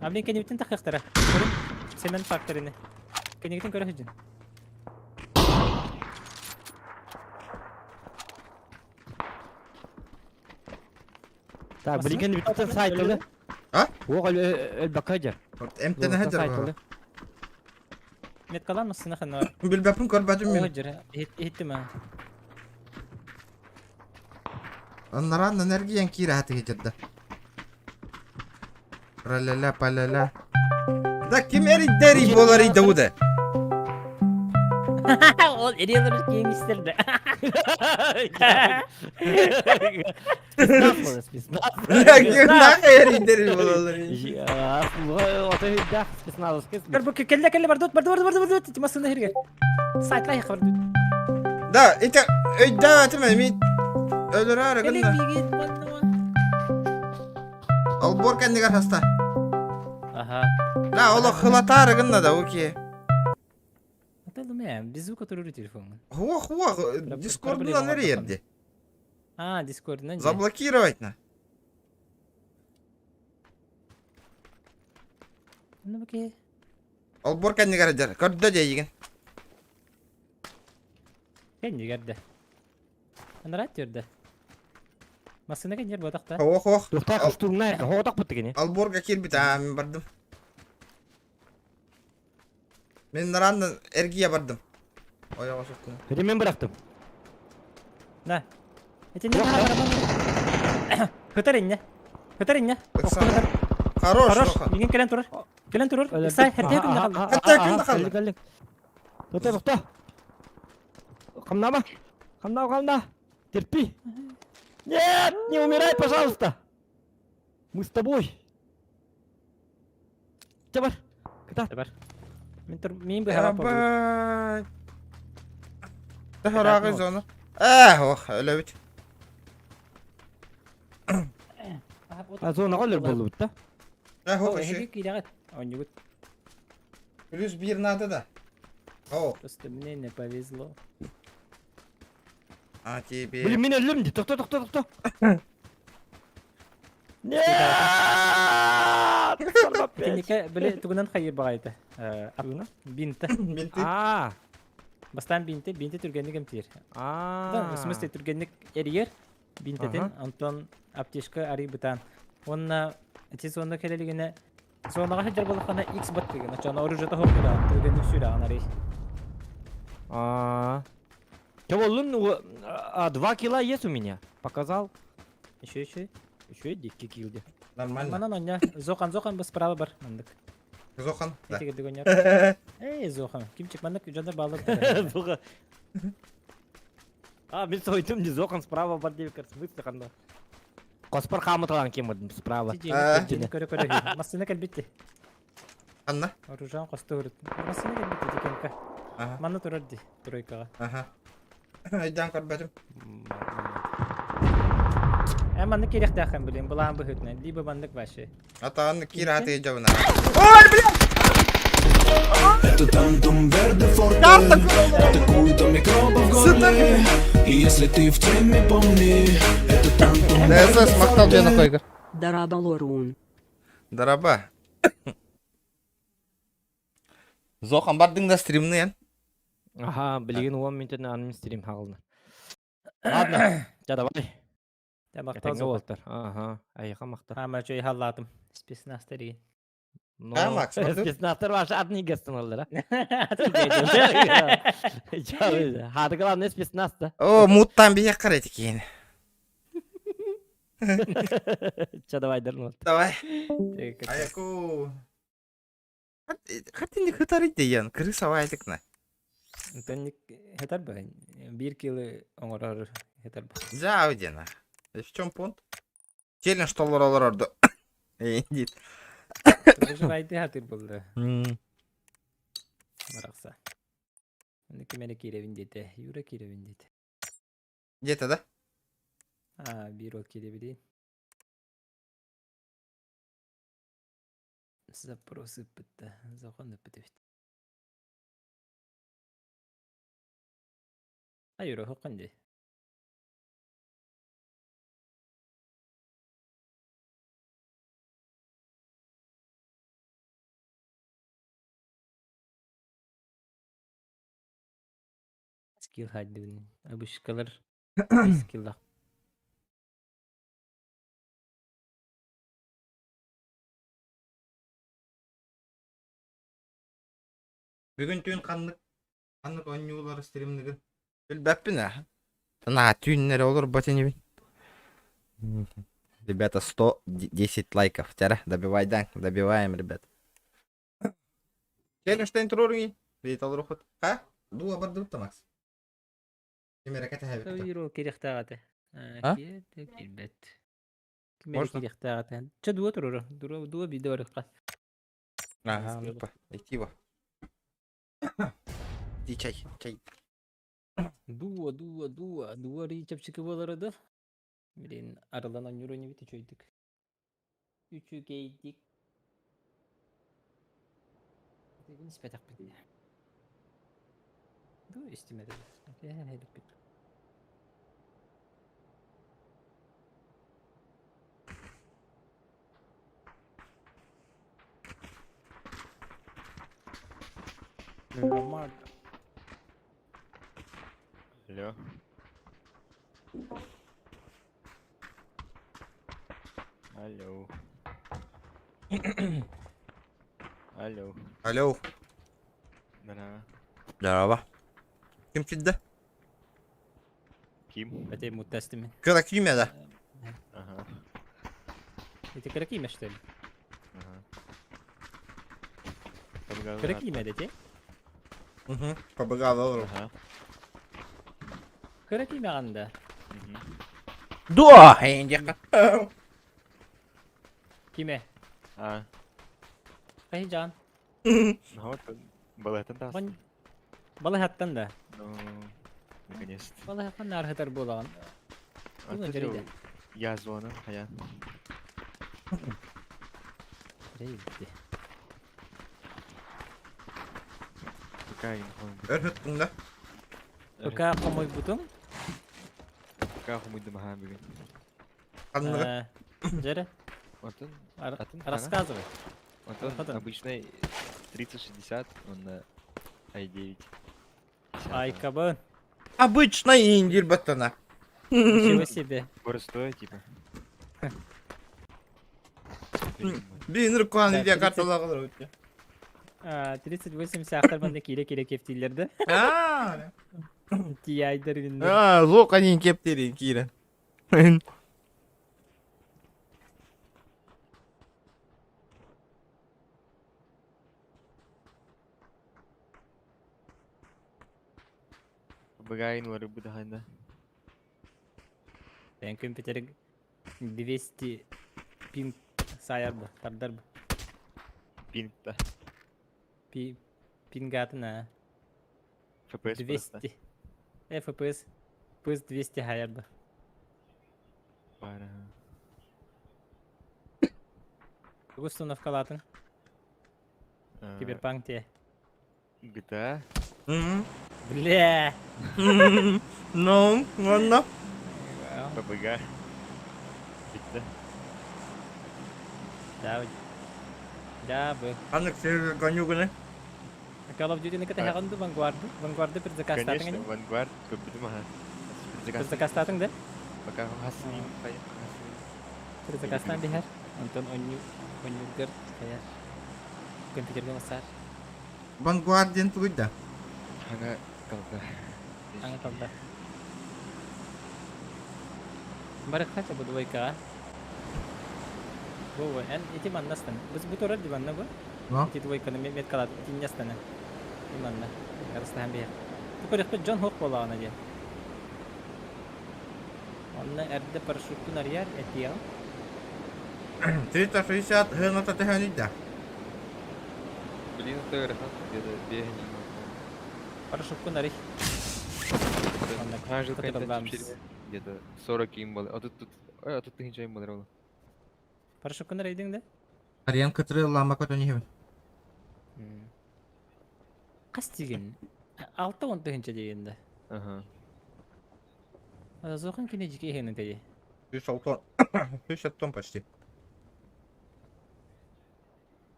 Abi кэннибитин тахыахтара. Көрүн. Семен факторыны. Кэннигитин көрө сылдьын. Так, билигин бүтүн сайтылы. А? Уох өлбөккө дьэ. Эмтэнэ сылдьар. Меткалан массыына ханна. Билбэппин көрбөтүм мин. Иһиттим а. Аннаран энергиян киирэ хатыгы Траля-ля, паля-ля. Да ким эриддери болар идауда? Ол эрелер кеңістер да. Спецназ, спецназ. Нахуй эриддери болалар. Ото спецназовский. Кэллэ кэллэ бардут барды барды барды барды тимасына хирге. Сайтлай хабар. Да, это өйдөө атым эми өлөрөр гынна. Албор кэннигэр хаста. Аха. Да, олох хылатаары гынна да, окей. Аталым без звука турur телефон. Хуа хуа, дискордунан эрийерди. А, дискордунан. Заблокировать на. Ну окей. Олбор кэннигэр дьэр. Көрдө дьэйигин. Кэннигэр да. Анарат түрдэ. Массыына кэннигэр буотахта. Ох ох. Тухтаах штурмнай хоотох буттугини. Алборга киирбит аа мин бардым. Мин нарандан эргийэ бардым. Ойоҕо суттум. Ити мен бырахтым. Да. Ити не Көтөр инне. Көтөр инне. Хорош. Хорош. Мигин кэлэн турар. Кэлэн турар. Исай херте күндэ қалды. Херте күндэ қалды. Кэлли. Тохто тохто. Хамнаба. Хамна хамна. Терпи. Нет, не умирай, пожалуйста. Мы с тобой. Табар. Кыта. Табар. Мин тур мин быһаба Абай. Тахарагы зона. Э, ох, өлөбүт. А зона голлер болду да? Э, хоп, Эһиги киирәҕит. Оонньугут. Плюс бир надо да. О. Просто мне не повезло. А тебе. Блин, мин өллүм ди. Тохто, тохто, тохто. Нет! Кинике били тугунан хайыр баҕайыта. Бинта. Бинты. А. Бастаан бинти, бинти түргэнник эмтиир. А. В смысле түргэнник эрийэр бинтэтин, онтон аптечка арый бытаан. Уонна ити зона кэлэлигинэ зонаҕа сылдьар буоллаххына X баттыгын, оччоҕуна оружиета хоһуйдаҕын, түргэнник сүүрэҕин арый. А. Чего, лун, а, 2 килла есть у меня. Показал. Еще еще. Еще и дикий килл где. Нормально. Манан оння Зохан Зохан бу справа бар мандык. Зохан. Да. Эти гырдык Эй, Зохан, кимчик маннык дьоннор баалар. Зохан. А, мен сойдум не Зохан справа бар деп в смысле ханда. Коспар хамыталан кем справа. Көрө көрө. Массыына кэлбитти. Анна. Оружан косту көрүт. Массыына кэлбитти дикенка. Ага. Манна турар ди, тройкаҕа. Ага. Айдан көрбөтүм. Э, маннык кириэхтээххин билин, былаан быһыытынан, либо маннык вообще. Атаҕын киир ааты дьабына. Ой, бля! Это тантум верде форте Карта Атакует у микробов в горле И если ты в теме, помни Это тантум верде ДСС мактал форте диэн койгор. Дарабалорун. Дараба. Зохан бардың да стримны эн. Ага, билигин 10 минутын анын стрим хаална. Ладно, я давай. Я мактал Этэҥҥэ Зохан. буолтар. Ага, айха махтал. Ама чөй халлаатым. Спецназ тэрийин. Но А, Макс, барды? спецназтар ваши одни гостиналар, а? Хады главное спецназ да. О, муттан бие карайты кейін. Че давай дернул. Давай. Аяку. Хатинник хытар дейен, крыса вайтыкна. Тонник хетар ба. Бир кило оҥорор хетар ба. Жаудина. В чем пункт? Челлендж толор олорорду. Эй, дит. Выживайте хатыр булды. Барахса. Аны ким эрэ киирэбин диэтэ. Юра киирэбин диэтэ. Диэтэ да? А, биир ол киирэбитин. Запрос ыппытта. Закон ыппыт эбит. А Юра, хоққын дии. Скилл хайдыбын. Обычкалар скиллах. Бүгүн түүн ханнык ханнык оонньуулары стримныгын билбэппин аа. Наһаа түүннэри олорбот инибин. Ребята, 110 лайков. Тяра, добивай, добиваем, ребят. Челленштейн туруруҥий? Ыйыталар Ха? Дуу абардыбыт Макс. Ким эрэ кэтэһэбит. Юро кириэхтээх этэ. А? Киирбэт. Ким эрэ Можно? кириэхтээх этэ. Чэ дуо туруру. Дуо дуо биирдэ барыахха. Ага, ну-ка, идти его. Иди чай, чай. Дуо, дуо, дуо, дуо арыый чэпчэки буолара да. Блин, арыллан оонньуур инибит үчүгэйдик. Үчүгэйдик. Этигин испэтэхпит. Дуу истимэтим. Эһэһэйбиппит. Нормально. Алло. Алло. Алло. Алло. Здорово. Здорово. Ким килдэ? Ким? Эти мутастыми. Кыра кимэ да? Ага. Эти кыра киимэ, что ли? Ага. Побегал Кыра на- киимэ дэтэ? Угу. Побегал олору. Ага. Кыра киимэҕин да? Мгм. Дуо! Эйиндиэххэ. Киимэ. А, Хайдьаан. ну вот, балыһаттан таҕыстым. Бан... Балыһаттан да. Ну, наконец-то. Балыһаттан наарыһытар буолаҕын. А Тугун ты дьэрийдэ? Я звоню, а я. Дьэрийдэ. Какая информация? Өр һыттыҥ да? Пока хомуйбутум. Пока хомуйдум аһаан бүгүн. Ханныгы? Дьэрэ, Онтон атын рассказывай. Онтон Хотон. обычный 3060, он на i9. Айкабын. Обычный индир баттана. Ничего себе. Простой, типа. Бин рукан Да, видео 30 карталар өттө. 38 саахтар манна киирэ-киирэ кэптииллэр да. Аа. Тиайдар гиннэр. Аа, лук анин кептерин киирэн. Быгайын уларыйбыт да. Бэйэҥ компьютерыҥ 200 пинг саайар бу, тардар бу. Пинг да. Пи, пингатын а. FPS просто. 200. FPS. FPS 200 хайар бу. Пара. Тугу установкалаатыҥ? Киберпанк те. GTA. Бля! Ну, ладно. ПБГ. Bitti. Да, да, бы. Ханнык сервер гонюганы? Call of Duty-ны кытаһаҕын ду Vanguard-ы? Vanguard-ы предзакастаатыҥ Конечно, ини? Vanguard көрбүтүм аха. Предзакастаатыҥ да? Пока хасыйым, Предзакастаан биһэр. Онтон онньу онньугар хайар. Компьютерга бассаар. Vanguard диэн тугуй да? Ага, колда. Аҥа талда. Барыхха бу двойкаҕа. Бу эн ити манна астан. Бу бу турар ди манна бу. Но? Ити двойканы меткалаат итиннэ астана. И манна. Арыстаһан биһэр. Бу көрөхпүт дьон хуох буоллаҕына диэн. Онно эрдэ парашюттун арыйар этиэҕим. 360 сыаната төһөнүй да? Блин, это ыарахан где-то биэһин Парашюткун арый. Онно Жил кытырыллаамыс. где-то 40 им был. А тут тут, а тут тысяча им был. Парашюткун арыйдың да? Арыйан кытыры ыллаама көтөн иһэбин. Хас тиген? 60 тыһыынча диэн да. Ага. Зохан кини дьикэ иһэн тэди. 360 3 тонн почти.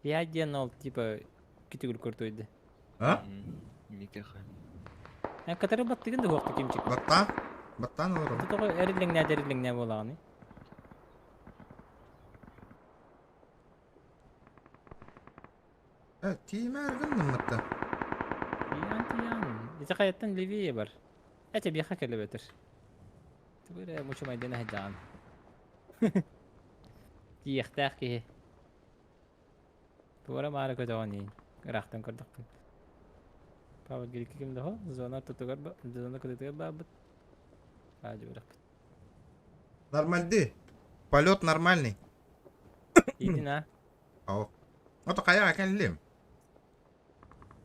Я диэн ол типа күтүгүр көртөйдө. А? Никаха. Катары баттыгын да хуохта кимчик. Баттаан? Баттаан олоробун. Тоҕо эриллиҥнээ эриллиҥнээ буолаҕыный? Э, тиимээр гынныммытта. Тиийэн тиийэн. Ити хайаттан левее бар. Эти биэхэ кэлэбэтэр. Тугу эрэ мучумайдана сылдьаҕын. Тиийиэхтээх киһи. Туора маары көтөҕөн иин. Ыраахтан көрдөхпүн. Павел Грикки ким да зона тутугар зона кытытыгар баабыт. Аадьыбырахпыт. Нормальды. Полет нормальный. Иитин а. Оо. Ото хайаҕа кэллим.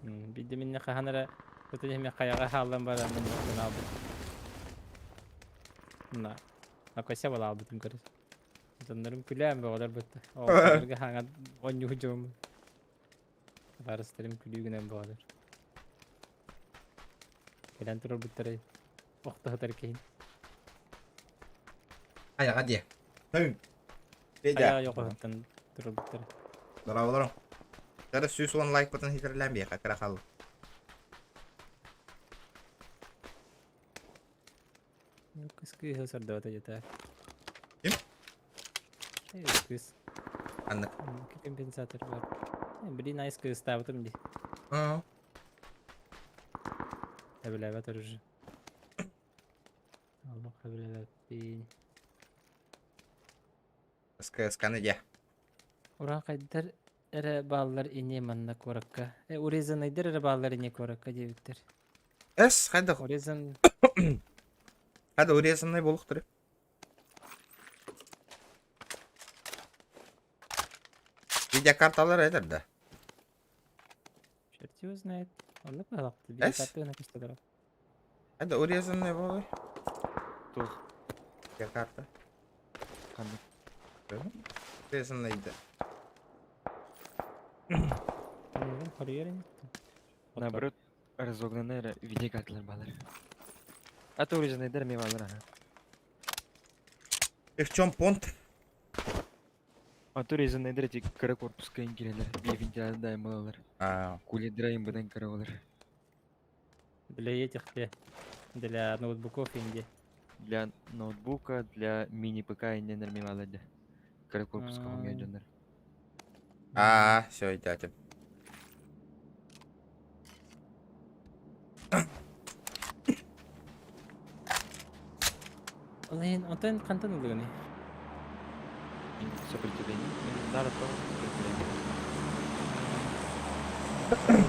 Биирдэ миннэ хаһан эрэ ытын иһимэ хайаҕа хааллан баран албыт. На. Акася балаалбытын көрөр. Дьоннорум күлээн бөҕөлөр бытта. Оҕолорго хаҥа онньуу дьоммун. Барыстарым күлүү гынан бөҕөлөр. Кэлэн турарбыттара охтоһутар киһин. Хайаҕа диэ. Тыҥ. Федя. Хайаҕа йоҕоһуттан турарбыттара. Здорово, Тара 110 лайк бытын хитерлээн биэхэ кыра хал. Кыс кыыһы сордоото дьэтэ. Ким? Кыс. Аннык. Компенсатор бар. Блин, айс кыыстаабытым дии. Аа. Эбилээбэт оружие. Аллах эбилээбэппин. СКС-каны дьэ. Урааҥхайдар эрэ бааллар ини манна куоракка. Э, урезанайдар эрэ бааллар ини куоракка диэбиттэр. Эс, хайдах? Урезан... Хайда урезанный буолуохтары. Видеокарталар этэр да? Черт его знает. Оннук быһалақты. Эс? Видеокарта написано. Хайда урезанный буолуй. Туох Видеокарта. ханнык Урезанный да. Наоборот, разогнанная эрэ видеокарталар баалар. А то урезанныйдар эмиэ бааллар аха. И в чем понт? А то урезанныйдар эти кыра корпуска иҥ киирэллэр, биир вентилятор балалар. А, Кулидра им быдан кыра болар. Для этих для, для ноутбуков инди. Для ноутбука, для мини-ПК иннэнэр эмиэ бааллар дьэ. Кыра корпуска хомуйар дьоннор. а, все, дядя. Ол иһин онтон хантан ылыгыный? Сопротивление. Надо тоже сопротивление.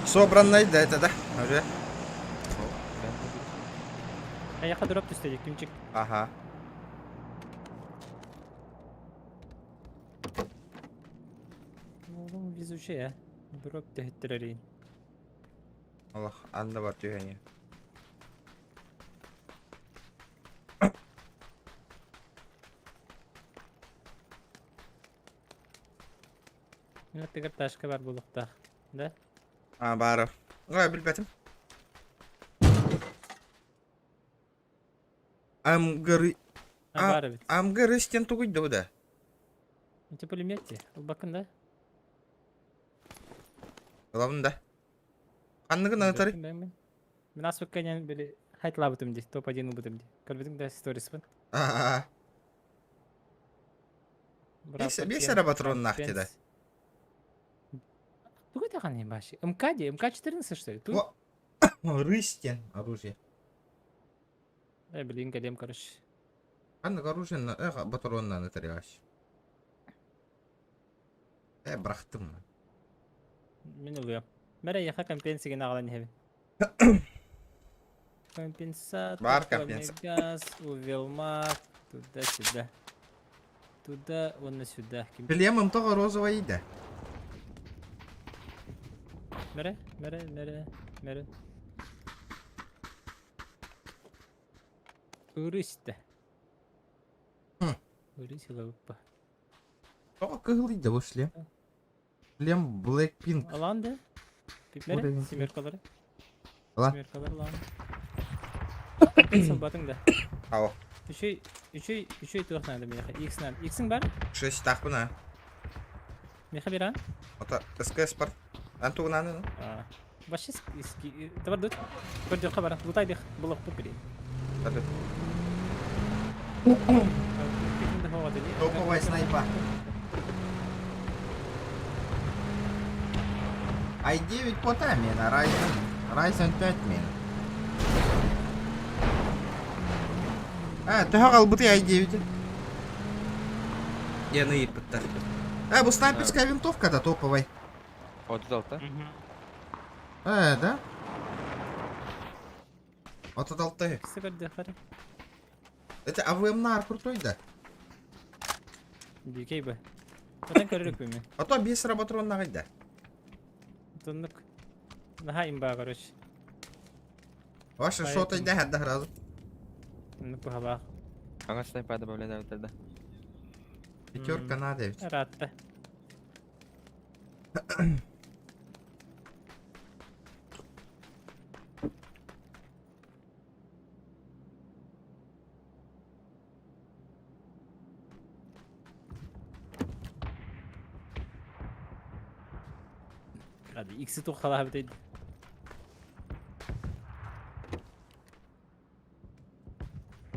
Собранный, да, это да, уже. Айаха дроп түстэ кимчик. Ага. Oğlum везучий а. Дроп дөһүттэрэрин. Аллах, анна бар түһэни. Мин аттыгар ташка бар буолуохтаах. Да? А, баар. Ой, билбэтим. Амгары... А, баар эбит. Амгары истен тугуй да да. Ити пулемет Ылбаккын да? Ылабын да. Ханныгын анатары? Мин аспыкка били хайтлабытым ди, топ-1 ылбытым ди. Көрбүтүҥ да сториспын. А-а-а. Бес эрэ патроннаах да. Тугу даҕаны баши? МК ди, МК-14 что ли? Ту? Рыстен оружие. Э, блин, голем, короче. Ханнык оружие на патронна анатарыгаш. Э, бырахтым. Мин ылыам. Мэрэ яха компенсиген аҕалан иһэбин. Компенсатор, Бар компенса. газ, увелмак, туда-сюда. Туда уонна сюда. Ким Шлемым тоҕо розовый да? Мэрэ, мэрэ, мэрэ, мэрэ. Ырыста. Ырыс ылабыппа. Тоҕо кыһыл да бу шлем? Шлем Blackpink. Алан да? Мэрэ, семеркалары. Ала. Семеркалары лаан. Сылбатыҥ да. Ау. Үчүй, үчүй, үчүй туох надо миэхэ? X надо. X-ың бар? Шесть тахпына. Миэхэ биран? Ото СКС бар. Ан тугунаны? Вообще Табар дут. Көрдөххө баран. Лутай дих. Булуохпут билин. Топовая снайпа. i9 пота мена, Ryzen, Ryzen 5 мена. А, төһө қалбыты i9? Яны ыйыппыттар. А, бу снайперская винтовка да топовай. 36. Э, да? 36. Көрдөххө. Это АВМ нар крутой да. Бикей бы. Отан көрөрүк бү А то бес роботрон нагайда. Тоннук. Наха имба, короче. Ваша шота иде хадда сразу. Оннук бухалаах. Аңа снайпа добавляют тогда. Пятерка надо ведь. Ыраатта. Hadi X'i туоххалаабыт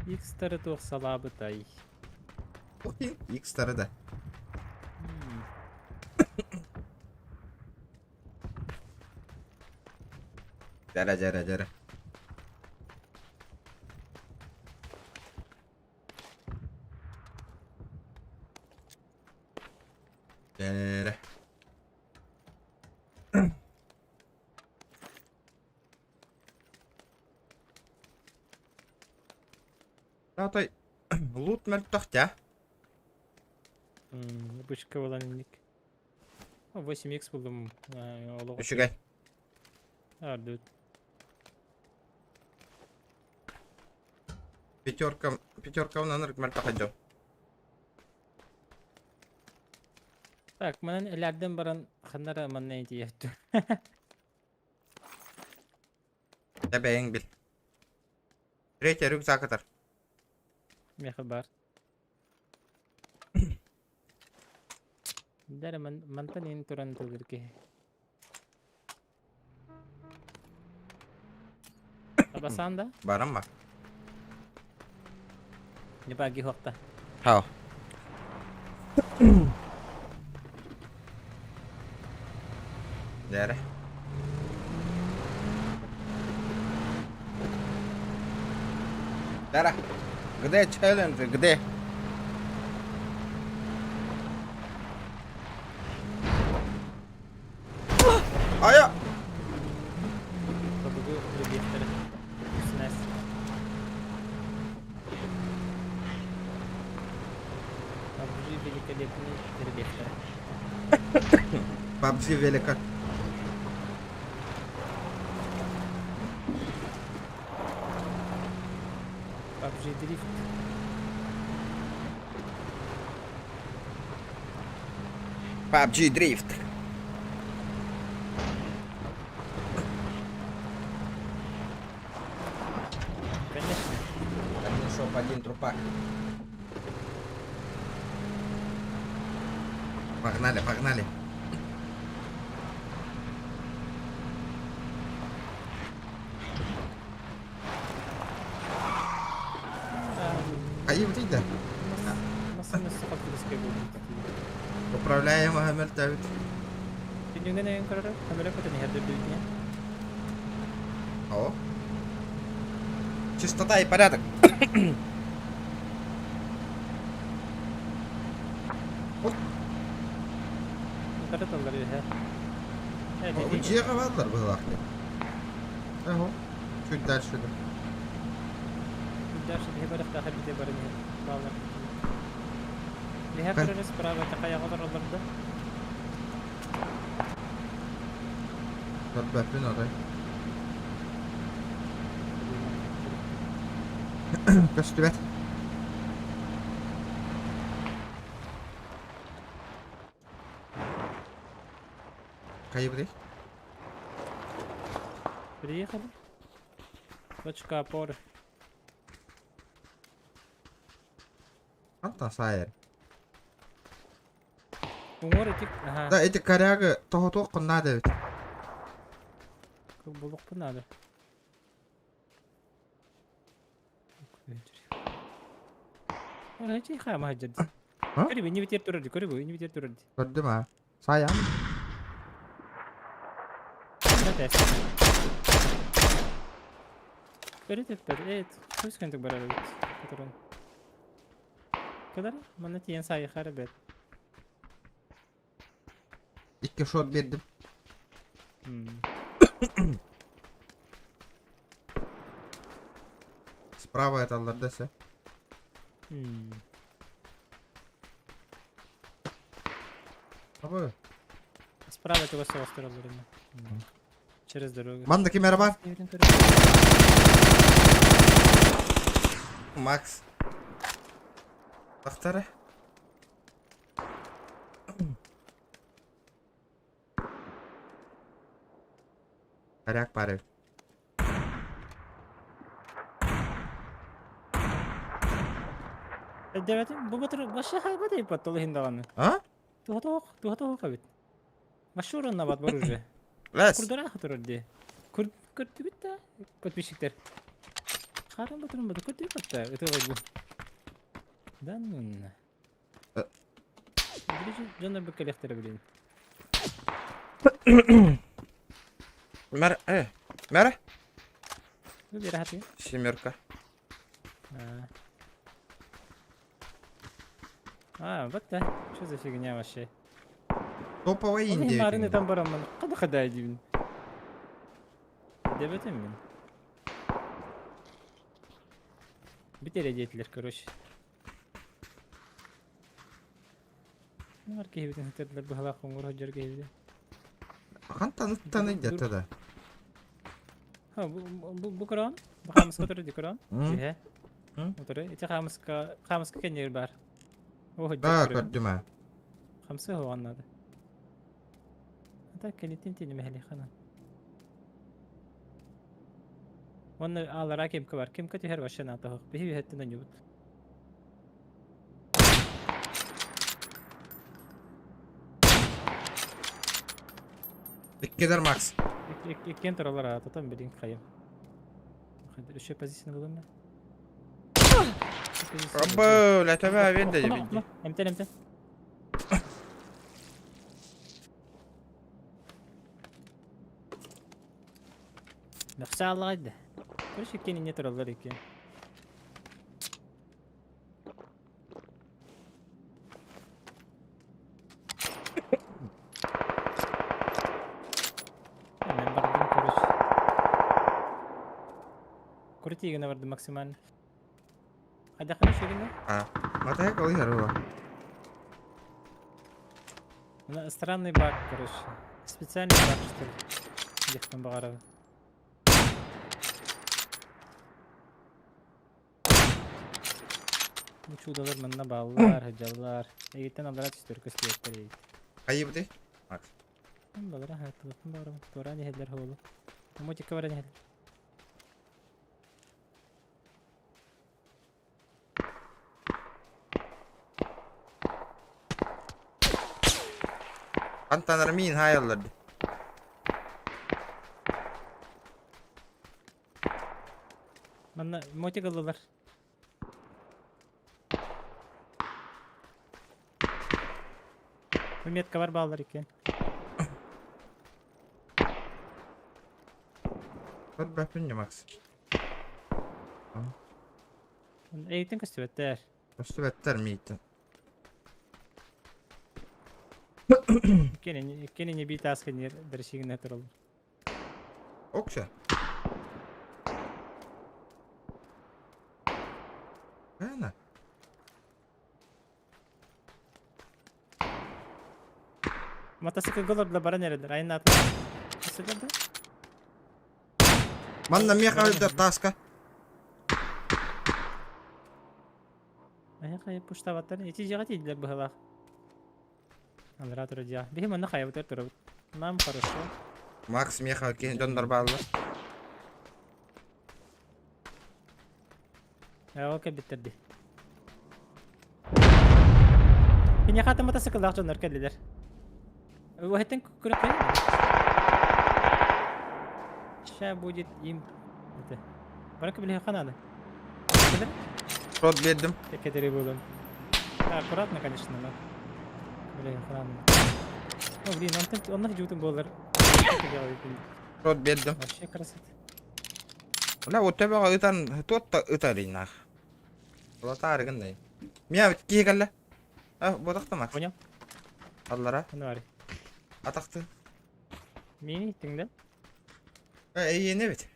X-тары туохсалаабытай. X-тары да. Жара, жара, жара. Жара. Татай лут мөлтөхтә. Бычка буолан инник. 8x булдум. Олоҕо. Үчүгэй. Ардыт. Пятерка, пятерка онан мөлтөх Так, манан элэрден баран ханнара манна тиэттү. Тэбэйиҥ бил. Третий рюкзак атар. Меха бар. Дәрі мантан ен туран тылырки. Табасан да? Барам ба? Не баги хуакта. Хау. Дәрі. Дәрі. Где челлендж? Где? Ая! Табыгы ребеттер. Снес. PUBG великолепный ребеттер. PUBG велика. PUBG Drift. PUBG Drift. Конечно. Один шоп, один трупак. Погнали, погнали. Хайы бутый да. Массы будет. Управляемый мертвец. О. Чистота и порядок. Дьиэҕэ бааллар быһылаахтар. Ого. Чуть дальше да. Дальше биһи барахтаха бите барын балар. Лиһэ турар справа хайаҕа олороллор да? Көрбөппүн отой. Көстүбэт. Хайыбытый? Приехали. Точка опоры. Хантан саайар? Уҥуор ити... Аха. Да эти корягы тоһутуоххун наада эбит. Булуохпун наада. Көрүбү, не битер турар, көрүбү, не битер турар. Көрдүм а. Саайан. Көрүтүптэр, эт, көс көнтүк барар эбит. Которон. Кылар, манна тиен сайыхар эбет. Икки шот бердим. Справа эталлар десе. Абы. Справа чугас соҕустар олорно. Через дорогу. Манна ким эрэ бар? Макс. Тахтара. Коряк пары. Өйдөөбөтүм, бу батыр вообще хайба дейбат ол иһин даҕаны. А? Туһа туһа тоох эбит. Вообще уруннабат бар уже. Лес. Курдара турар дии. Кур көрдүгүт да подписчиктер. Харан батырын бата көрдүгүт да ытыга бу. Да ну на. Били дьоннор бөккэлэхтэрэ билин. Мэр, э, мэр? Бу бир хаты. Семерка. А, вот да. Что за фигня вообще? Топовая Ол Индия. марын там бараммын. Қада қада деймін. Деп өтем мен. Битер диэтилэр, короче. Нар киһибитин сытырдылар быһалаах хоҥур сылдьар киһибитин. Хантан ыттан идет да. Ха, бу бу бу көрөҕүн? Бу хаамыска турар дии көрөҕүн? Үһэ. Утары. Ити хаамыска хаамыска кэннигэр баар. О, Да, сылдьар көрөҕүн. көрдүм а. Хамсы оһоҕон наада. Ата кэлитин тинимэһэлиэххэ Уонна аалара кимка бар. Кимка түһэр вообще наата оһох. Биһи үһэттэн ойнуубут. Иккилэр Макс. Иккиэн тураллар аататан билин хайым. Еще позицияны булам да. Абы, ләтәбә бен дә бит. Эмтен, эмтен. Мөхсә аллаҕай да. Короче, иккиэн инньэ тураллар иккиэн. Мен бардым, короче. Крути гына бардым максимально. Хайдахын үчүгүнэ? А, Матайк ол иһэр Странный баг, короче. Специальный баг, что ли? Диэхпин баҕарабын. Бу чудалар манна бааллар, сылдьаллар. Эйигиттэн аллараа түстэр көстүбэттэр эйит. Хайыбытый? Макс. Балара хааттыбыппын баҕарабын. Туораан иһэллэр оҕолор. Мотикка баран иһэллэр. Антанар мин хайаллар. Манна мотик ыллылар. Бу метка бар бааллар иккиэн. Көрбөппүн Макс. Эйигиттэн көстүбэттэр. Көстүбэттэр мииттэн. Иккиэн иккиэн ини биир таас кэннигэр бэрэсиигинэ тураллар. Окса. Эна. Мотоциклга олордо баран эрэллэр. Айаннаатылар. Сылдьар да? Манна миэхэ өлдөр тааска. Эһэ хайа пуштабаттар. Ити дьиэҕэ тиийдилэр быһалаах. Аллараа турар дьиэҕэ. Биһи манна хайабытыгар турабыт. Нам хорошо. Макс миэхэ киһи дьоннор бааллар. Ол кэлбиттэр дии. Киниэхэ атын мотоцикллаах дьоннор кэллилэр. Уһэттэн күрэххэ. Ща будет им это. Барака билиһиэххэ наада. Рот биэрдим. Кэтэри буолан. Аккуратно, конечно, но. Билиһиэххэ наада. О, блин, онтон оннук жуутун буолар. Рот биэрдим. Вообще красота. Бля, вот төбөҕө ытан, туот да ытар инах. Улатаары гыннай. Мия киһи кэллэ. А, бодохто Макс. Понял? Аллара. Ну, ари. Атахты. Мини иттиҥ да? Э, эйиэнэ эбит.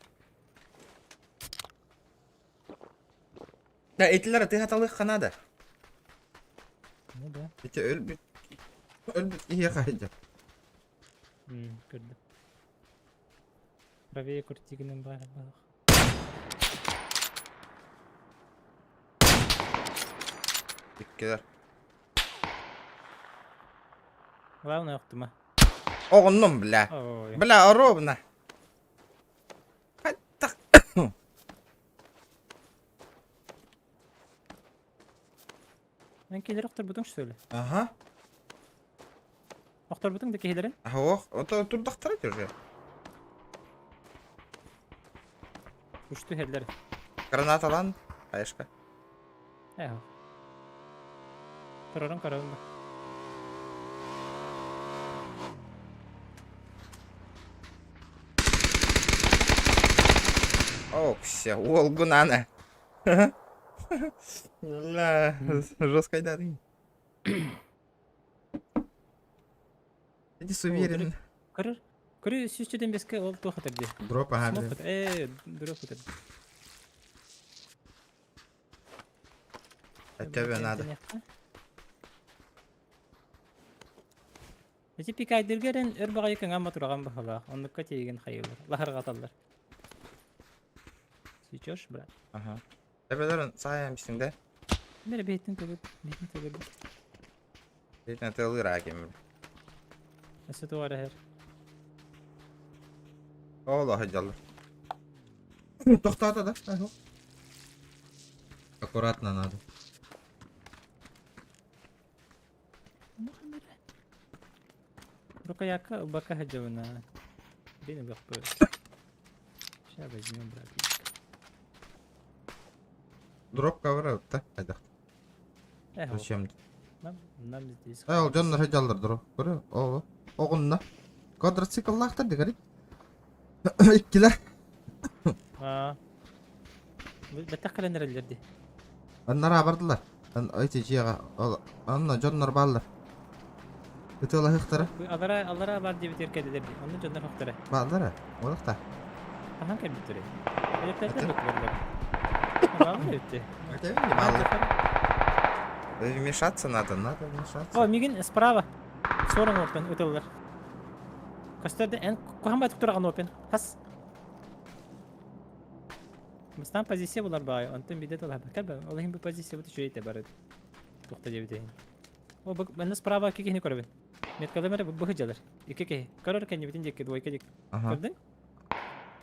Да, этилэр тыһаталыахха наада. Ну да. Ити өлбүт өлбүт киһиэхэ сылдьар. Көрдүм. Правее крутигынан баар баах. Иккилэр. Главное охтума. Оҕуннум, бля. Ой. Бля, ровно. Так. Мен киһилэри охторбутуҥ что ли? Ага. Охторбутуҥ да киһилэрин? Ох, ото турдахтара уже. Ушту иһэллэр. Гранаталан, хаешка. Эх. Турарын көрөбүн да. Ок, все, уолгун аны. Бля, жестко да. Иди суверен. Көрөр. Көрө сүүсчүтэн бэскэ ол туох этэр дии. Дроп ага. Смок этэр. Э, дроп этэр. Тебе надо. Ити пикайдырга эрэн өр баҕайы кыҥаан тураҕан баһылаах. Оннукка тиийигин хайыылар. Лаһырҕаталлар. Сечешь, брат? Ага. Эбэлэрин саайан бистиҥ да? Бere бэйтин төгүл, бэйтин төгүл. Бэйтин тыалыыр ааким. Өссө туох эрэ иһэр. Ол аһыдьаллар. Тохтоото да. Аккуратно надо. Рукоятка ылбакка сылдьабына. Бин ылыахпыт. Сейчас возьмем, братик. Дроп кавра да хайдах. Эх, Зачем? нам, нам здесь. Э, ол дьоннор сылдьаллар дроп. Көрө, ол оҕунна. Квадроцикллаахтар дигэрит. Иккилэр. Аа. Бэттэх кэлэн эрэллэр дии. Аннараа бардылар. Эти дьиэҕэ ол онно дьоннор бааллар. Ытыалаһыахтара. Аллара аллара баар диэбитигэр кэллилэр дии. Онно дьоннор хохтара. Бааллара. Олохта. Хаһан кэлбиттэрий? Электрэлэр быттылар. Бааллар эбитти. Бааллар. Вмешаться надо, надо вмешаться. О, мигин справа. Сорон ортон ытыллар. Көстөрдө эн куһан байтык тураган опен. Хас. Бастаан позиция булар баҕайы, онтон биирдэ талаһабыт. Кэлбэ, ол иһин бу позициябыт үчүгэй этэ бары. Туохта диэбит иһин. О, бу манна справа икки киһини көрөбүн. Меткалым эрэ бу сылдьалар. Икки киһи. Көрөр кэннибитин диэки, двойка диэки. Ага. Көрдүҥ?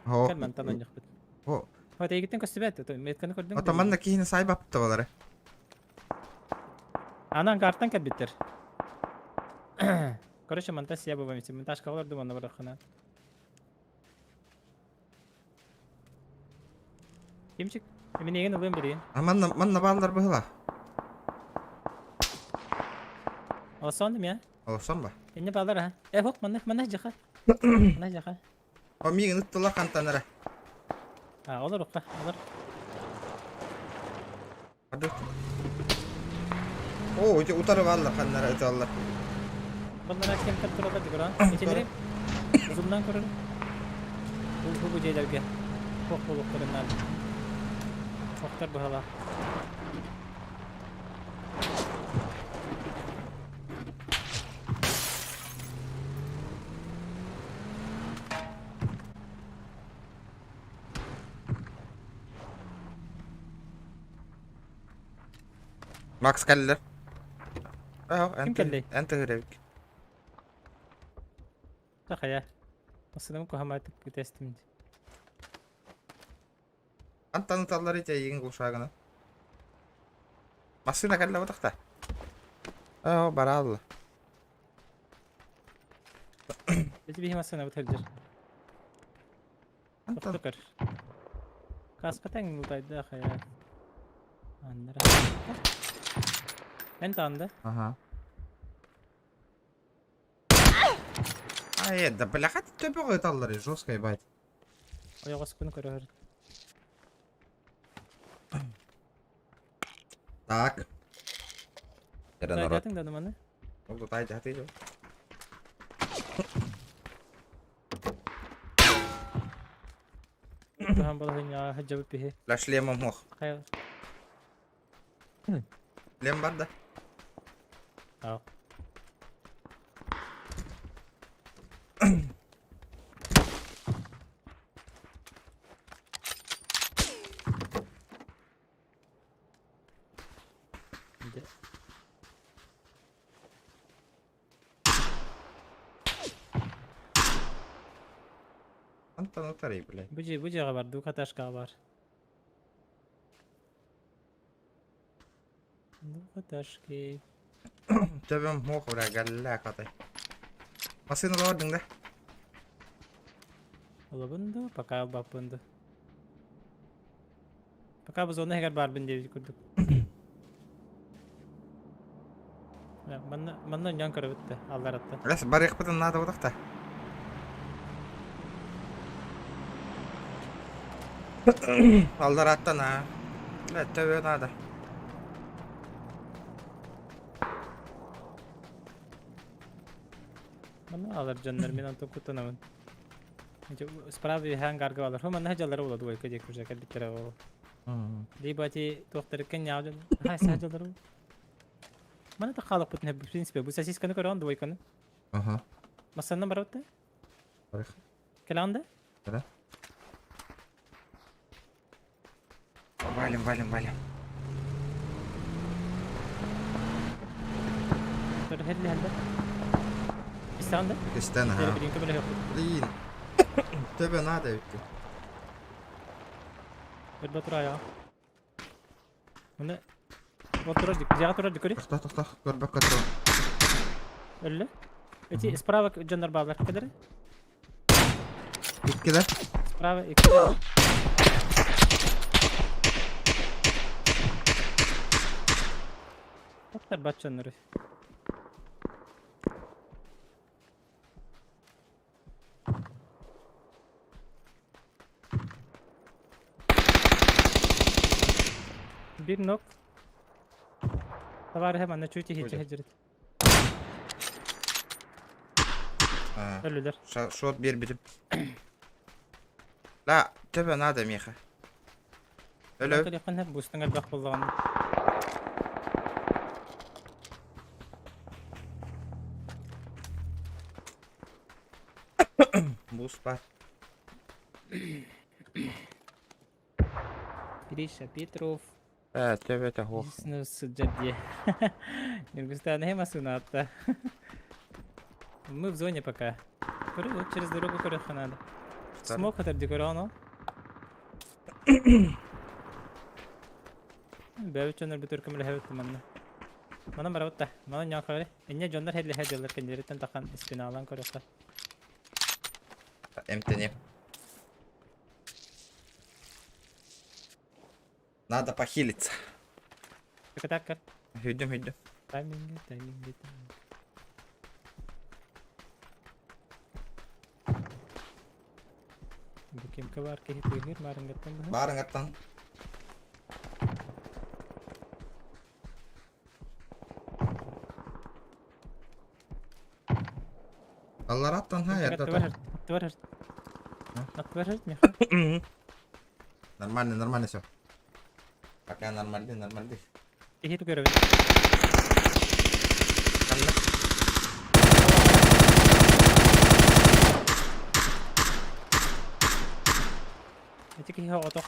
О, Кэл мантан оонньохпут. О. Вот эйигиттэн көстүбэт, ото метканы көрдүҥ? Ото манна киһини сайбапта балары. Аны ангартан кэлбиттэр. Короче, монтаж я бываю, монтажка олордум, онно бараххына. Кимчик, мин эйигин ылыам билигин. А манна манна бааллар быһыла. Олосон мия. Олосон ба. Инне бааллар а. Э хок манна манна жаха. Манна жаха. О миигин ыттылар хантан эрэ. А олор укка, олор. Hadi. Оо, ити утары бааллар ханнара ыталлар. Bunlara кем туралар дигран. Итилери зумнан көрөр. Бу бу дьиэлэргэ. Хох буолуохтарынан. Хохтар быһалаах. Макс кэллэр. Ким кэллэй? Эн тыһыр эбик. Тахая. Масыным куһамаатык күтэстим. Антан ыталлар ити эйигин глушагына. Массыына кэллэ бутахта. Оо, бараалла. Эти биһи массыына бут сылдьар. Антон. Тохто көр. Каскатаң мутайда хая. Аннара. Эн таанда. Ага. Ай, да бляха, төбөҕө ыталлар, жестко ебать. Ойоҕоскун көрөөр. Так. Кэрэ народ. Тайдатыҥ да маны. Ол тай жаты жо. Туһан балаһыҥҥа сылдьабыт биһи. Ла шлемом ох. Хайа. Шлем бар да? Ах. Дэ. Антон утарый, блядь. Бу дьиэ бу дьиэҕэ бар, двухэтажкаҕа бар. Двухэтажки. Төбөм муох бля, галля катай. Массыына бардың да? Олобун ду, пока албаппын ду. Пока бу зона иһигэр баарбын диэбит курдук. Манна манна онньоон көрөбүт да аллараттан. Раз барыахпытын наада бодохта. Аллараттан аа. Бля, төбө наада. Манна алар дьоннор мин онтон куттанабын. Справа үһээн гарга балар. Хо манна дьаллара була дуойка диэки уже кэлбиттэрэ ол. Либо ти туохтарыккан ньаал дьон. Хай саа дьаллара. Мана та хаалыкпытын в принципе бу сосисканы көрөҕүн двойканы. Ага. Массаннан барабыт да? Барых. Кэлэҕин да? Да. Валим, валим, валим. Хелли хелли. Истэҕин да? Истэн, ага. Билин көмөлөһүөхпүт. Блин. Төбө надо эбит. Өрбө турайаҕа. Маны вот турар дьиэҕэ турар дикори. Тохто, тохто, көрбөккө турар. Өллө. Эти справа дьоннор бааллар кэлэр. Иккилэр. Справа икки. Тоқтар баччаннары. Бир нок. Товарищ манна чуть иһитчи сылдьырыт. Өлүлэр. Шот биэрбитим. Да, төбө надо миэхэ. Өлө. Кэлиэххин бустан элбэх буоллаҕына. Бус бар. Гриша Петров. Э, төбөтө хуох. Единственное сылдьар дии. Нюргустан массыына атта. Мы в зоне пока. Көрү, вот через дорогу көрүөххэ надо. Смок хатар ди көрөҕүн ол. Бэбит дьоннор бүтүр көмөлөһөбүт манна. Манан барабыт да. Манан ньоокоҕо Инньэ дьоннор хэллэһэ дьыллар кэннилэриттэн тахан испинаалаан көрүөххэ. Эмтэниэм. Надо похилиться. Так, Хүдүм, хүдүм. Тайминги, тайминги, тайминги. Бу кимка бар киһи тыаһыыр маарыҥҥаттан быһа. Баарыҥаттан. Аллараттан ха эрдэ. Аттыбар Аттыбар меха. Нормально, нормально все. Пока нормально, нормально. Киһи көрөбүн. Ханна? Ити киһи оҕотох.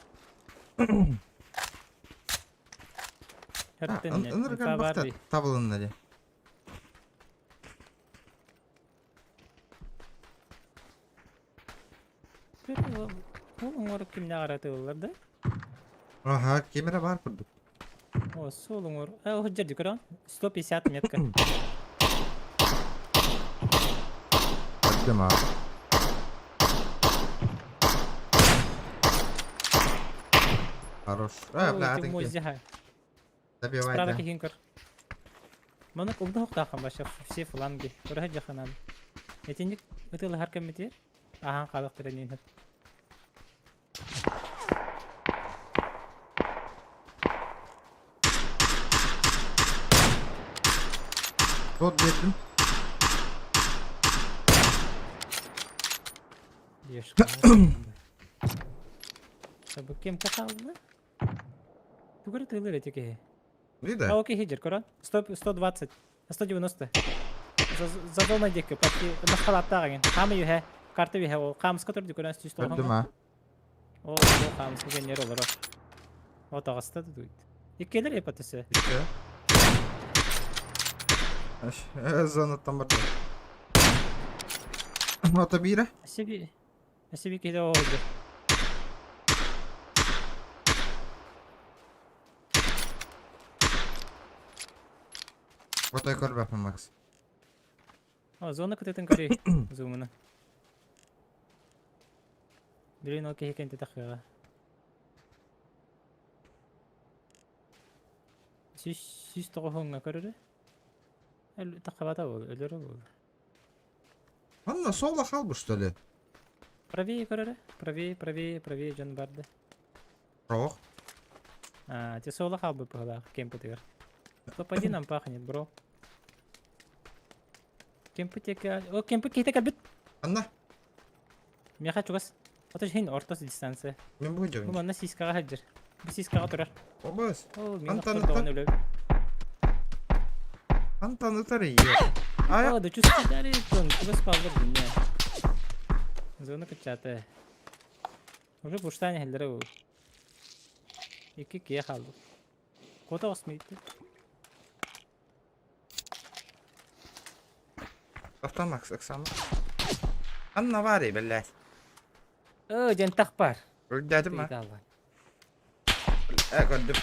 Хөртөннө. Ынырык элбэхтэ табылынна дии. Ол оҥор кимнээх эрэ тыыллар да? Аха, ким эрэ баар курдук. О, суол оҥор. Э, ол дьэрди көрөҕүн? 150 метка. Көрдүм аа. Хорош. Э, бля, Ой, ты мой зяха. Добивай, Справа да. киһин көр. Маны умдуһуктааххын вообще все фланги. Көрөһө дьаханан. Этинник ытылаһар кэммитигэр аһаан хаалыахтара диэн. Код биэрдим. Бу кем хаалла? Тугары тыылыр эти киһи. Вида? А окей, хиджер, көрөн. 100, 120, 190. За, за зона диэки, почти масхалаттаах эҥин. Хаамы үһэ, карта үһэ, ол хаамыска турду көрөн сүүс Көрдүм а. Ол ол хаамыска генер олорор. О таҕыста да дуйт. Иккилэр эпатысы. Икки. Зонаттан барды. Ото биирэ. Себи. Себи киһи ол Отой көрбөппүн Макс. О, зона кытытын көрүй. Зумуна. Блин, ол киһи кэнти тахыаҕа. Сүүс сүүс тоҕуһуҥҥа көрөрө. Таххабата буолу, өлөрө буолу. Анна соло халбы что ли? Правее көрөрө. Правее, правее, правее дьон барды. Прох. А, те соло халбы пыһылаах кемпытыгар. Топ-1 нам пахнет, бро. Кемпы теке... О, кемпы киһитэ кэлбит. Анна, Миэхэ чугас. Ото иһин орто дистанция. мен бу Бу дьон. манна сиискаҕа сылдьар. Бу сиискаҕа турар. Обас. О, мин Антон, охтордоҕун өлөбүн. Антон ытар ийе. Ая. О, да чувствую, чугас паллар динне. Зона кыччата. Уже пуштан иһэллэрэ ол. Икки киһи хаалбыт. Куота осмыйды. Автон Макс, Оксана. Анна вари, блядь. Ö, диэн тах бар. Үрдэтим а. Ыйдаалла. Э, көрдүм.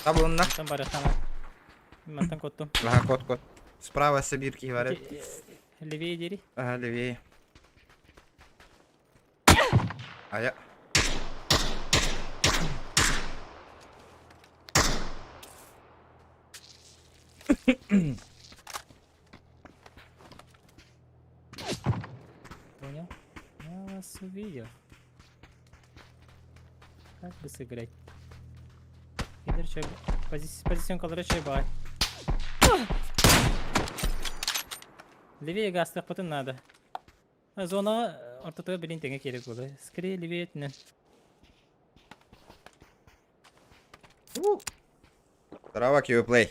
Табылынна. Мантан барыхана. Мантан коттум. Ага, кот, кот. Справа Сибирки говорят. Левее дери. Ага, левее. А я... Понял? Я вас увидел. Как бы сыграть? Кидер чай... Позицион колор чай бай. Левее гастых потом надо. А Зона ортотуга билин тэҥэ керек буолар. Скорее левее өттүнэн. Здорово, Qplay.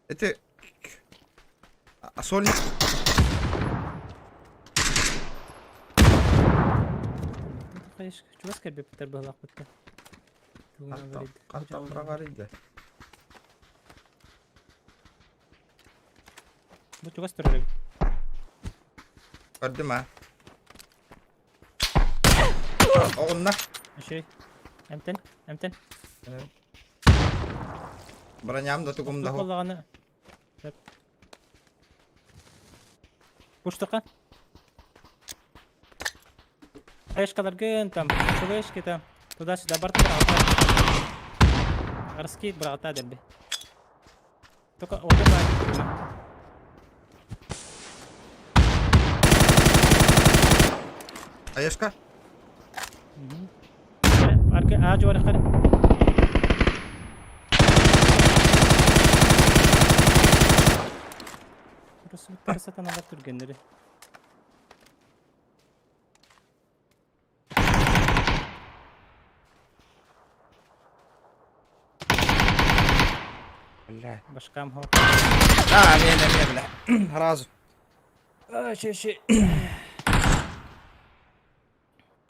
Это... А сольник? Чугас кэлбиппитэр быһалаахпытта. Хантан быраҕар Бу чугас турар эбит. Көрдүм а. Оҕунна. Үчүгэй. Эмтэн, эмтэн. Броням да тугум да Буоллаҕына. Пуштака. Флешкаларгын там, флешки там. Туда-сюда барта быраҕата. Раскид быраҕата дэлби. Только оҕо баар. Аешка? Арка аа жуар хар. Rusubutları satan alır türgenleri. Бля. Башкам хо. А, не, не, не, бля. Разу. А, ши, ши.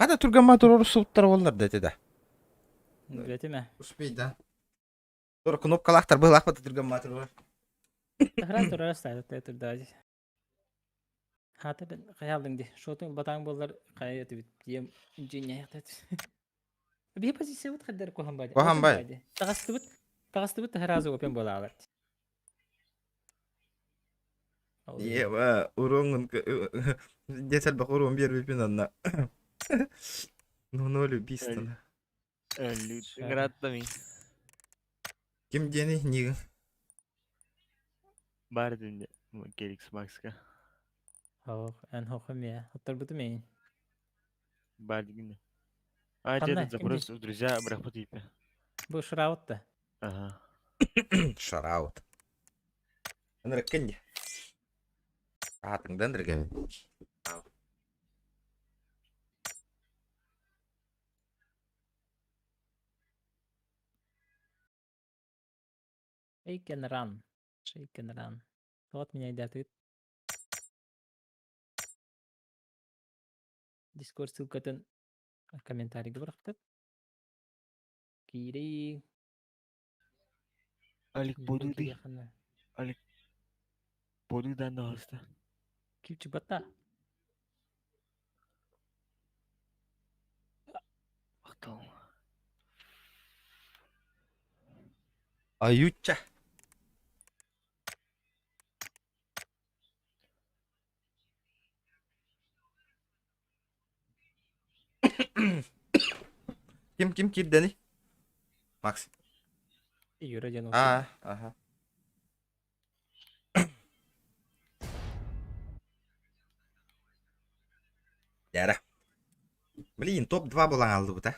Хата түргэн туруору суттар боллар да да. Билетиме. Успей да. Тур кнопкалаахтар быһылаахпыт түргэн маатыр. Тахран турар ставит турда. Хата хайалдың ди. Шотун батаң боллар кая этибит. Дием дьиняяхтат. Биһи позициябыт хаддар куһан байды. Куһан бай. Тагастыбыт тагастыбыт сразу опен болалар. Ева, уроңун десел бак урон бербепин анна. Ну ноль убийство. Градта мин. Ким дени нигин? Бар динде. Келикс Макска. Хох, эн хохум я. Оттор мейн. Бар дигинде. А, Ханна, этот запрос в друзья брахпут ипе. Бу шраутта. Ага. Шараут. Ынырыккын Атыңдан дырга. Shake and run. Shake and run. Вот меня идет. Дискорд ссылкатын комментарийга бырахтык. Кири. Алик Бодуды. Алик Бодудан да хаста. Кипчик батта. Актал. Аютча. Ким ким кирдени? Макс. Юра диэн А, ага. Яра. Блин, топ-2 буолан алдыбыт, а.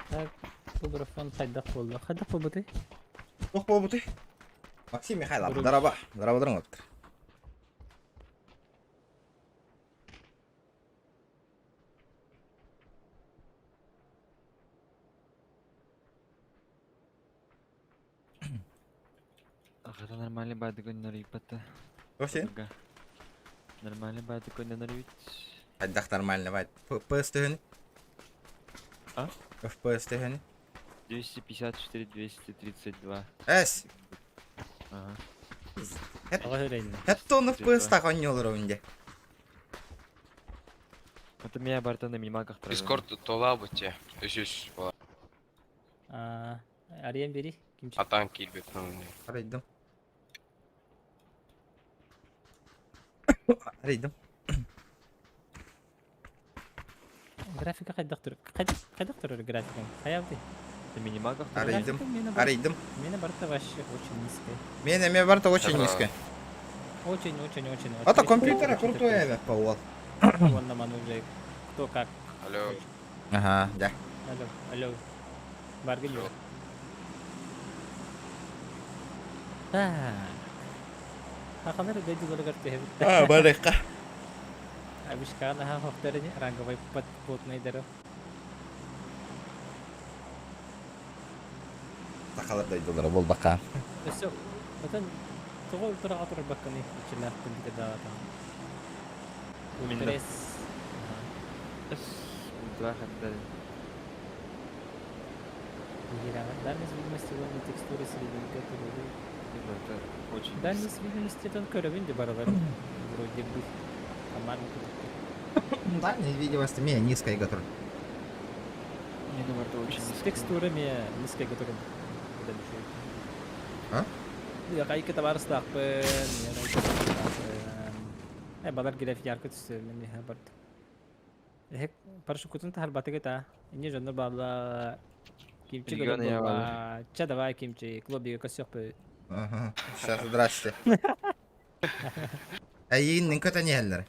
Так, бу графон хайдах буолла. Хайдах буолбутай? Туох буолбутуй? Максим Михайлов, Урут. дорообо. Дорооболорун оттор. Ага, нормальный бадыгын нарипата. Вообще? Нормальный бадыгын нарипит. Хайдах нормально, бать. FPS төһөнүй? А? FPS төһөнүй? 254, 232. Эс! Ага. Аҕа өрөйнө. Хэтто он FPS так онньолор инде. Это меня барта на минималках Дискорд толабыте. Үсүс була. Аа, Ариен бери. Кимчик. Атан киирбит. Арыйдым. Арыйдым. Графика хайдах турар. Хайдах турар графика? Хайабды. На минималках Арыйдым. Арыйдым. Меня барта вообще очень низкая. Мен эме барта очень Ага. низкая. Очень, очень, очень. Ата компьютера крутой эбэ пауал. Вон нам уже кто как. Алло. Ага, да. Алло, алло. Баргын yok. Так. Хахалар дойдуларыгар түһэбит. А, барыахха. Абишкаан аха хохторини ранговый подпутный дары. Сахалар дойдулара буолбакка. Өссө отон тоҕо ультраҕа турарбаккыный иччилээх компьютердаатан. Именно. Ультрес. Ультра хаттар. Дальность видимости лунной текстуры средненькая турулу. Это очень Дальность видимости тон көрөбүн де баралар. Вроде бы. Аман Дальность видимости меня низкая готова. Не, ну это очень С низко. текстурами низкая которая. А? Я кайка табарыстаахпын, я кайка балар граф ярко түсө мен миха бард. Эхек парашютун тахар батыгыта. Инне жоннор баалла. Кимчик Регион өлөн я буолла. Ча давай Кимчик, лоббига көрсүөхпүт. Ага. Сейчас, здрасте. Эйиин көтөн иһэллэр.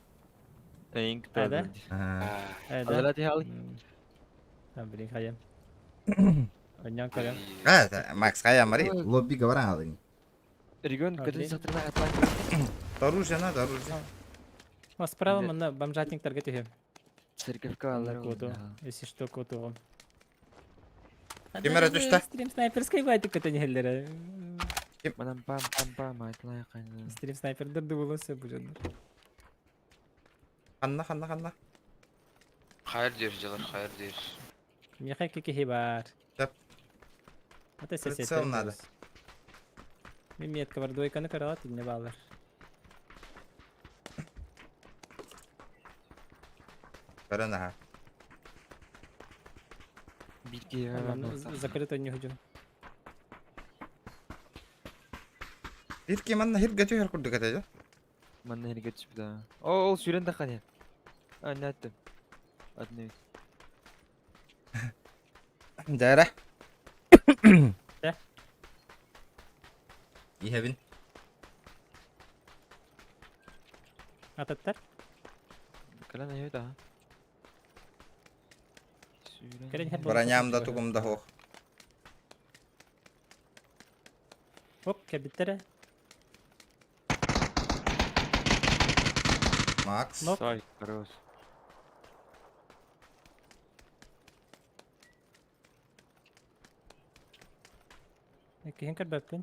Эйин А, да? кытта. Ага. Э, да? Алара тихал. М. А, блин, хайа. Онньон көрөм. А, это Макс, хайа мари, лобби говоран алын. Регион А, көтөн блин. сатырна атлан. Оружие надо, оружие. О, справа Де- манна бомжатниктарга түһүм. Церковка алар. Коту. Если что, коту. Ким эрэ түстэ? Стрим снайперскай байтык көтөн иһэллэрэ. Манан пам пам пам атлай кайны. Стрим снайпердер дубуласы бу дьоннор. Ханна, ханна, ханна. Хайыр диир дьылар, хайыр диир. Миэхэ икки киһи баар. Сөп. Ата Прицел надо. Мин метка бар двойканы көрөҕөт иннэ бааллар. Көрөн аха. Бирге Манна закрыто не хожу. Бир ким манна хирге түһэр курдук этэ дьэ. Манна хирге түспүт аа. О, ол сүүрэн таххан иһэр. А, не аттым. Атын эбит. Дьээрэ. Дьэ. Иһэбин. Ататтар. Кэлэн иһэбит аа. Сүүрэн. Кэлэн иһэр Броням да тугум да суох. Оп, кэлбиттэрэ. Макс. Нок. Сай, хорош. Киһин көрбөппүн.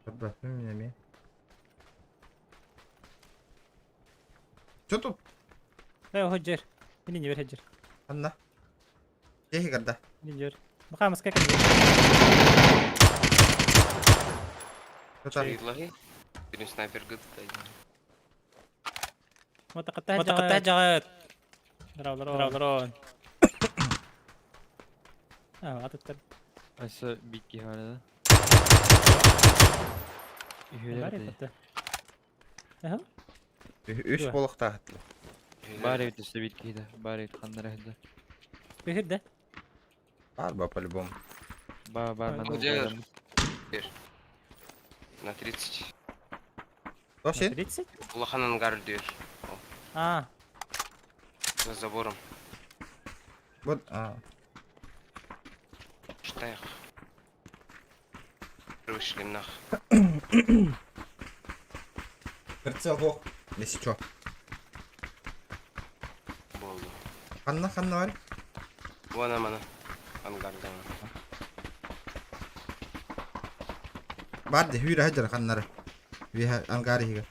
Көрбөппүн мин эмиэ. Что тут? Э, ходжер. Мин не бер ходжер. Анна. Киһи көрдө. Мин жер. Бахамаска кэлбит. Что Чайыдлаһы. Бирин снайпер гытта. Матаката жаҕат. Жаҕат. Дравларон. А, атыттар. Аса бикки хара. Бар Үһүлэр этэ. Аха. Үс Дуо. буолуохтаах этилэр. Бар эбит өссө биир киһи да. Бар эбит ханнара иһиллэр. Бэһир да. Бар ба по-любому. Ба бар Ой. манна Где? угадам. На 30. Тош син? 30? Улахан ангар диир. А, За забором. Вот. А. Штайх. Вышли нах. Прицел бох. Если чё. Болду. Ханна ханна бар. Вон амана. Ангардан. Бар де хүрэ хадьар ханнары. Виһэ ангар иһигэр.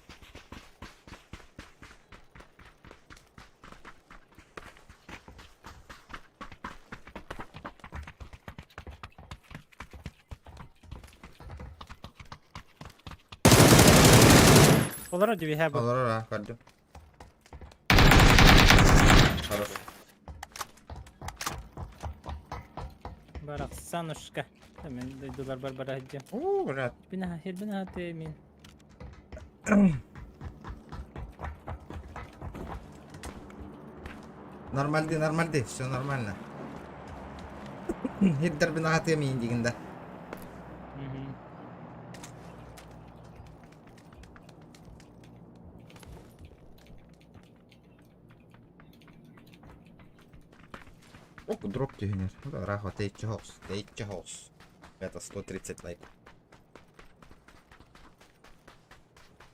Олорор дии бу. Олорор а көрдүм. Хорош. Барахсанушка. Мен дойдулар бар бара сылдьыам. Уу, брат. Бина хирбина хаты мин. Нормальды, нормальды, все нормально. Хирдер бина хаты мин дигинде. Мгм. Ок, дроп түһүнэр. Рахва, тейчи хоус, тейчи хоус. Это 130 лайк.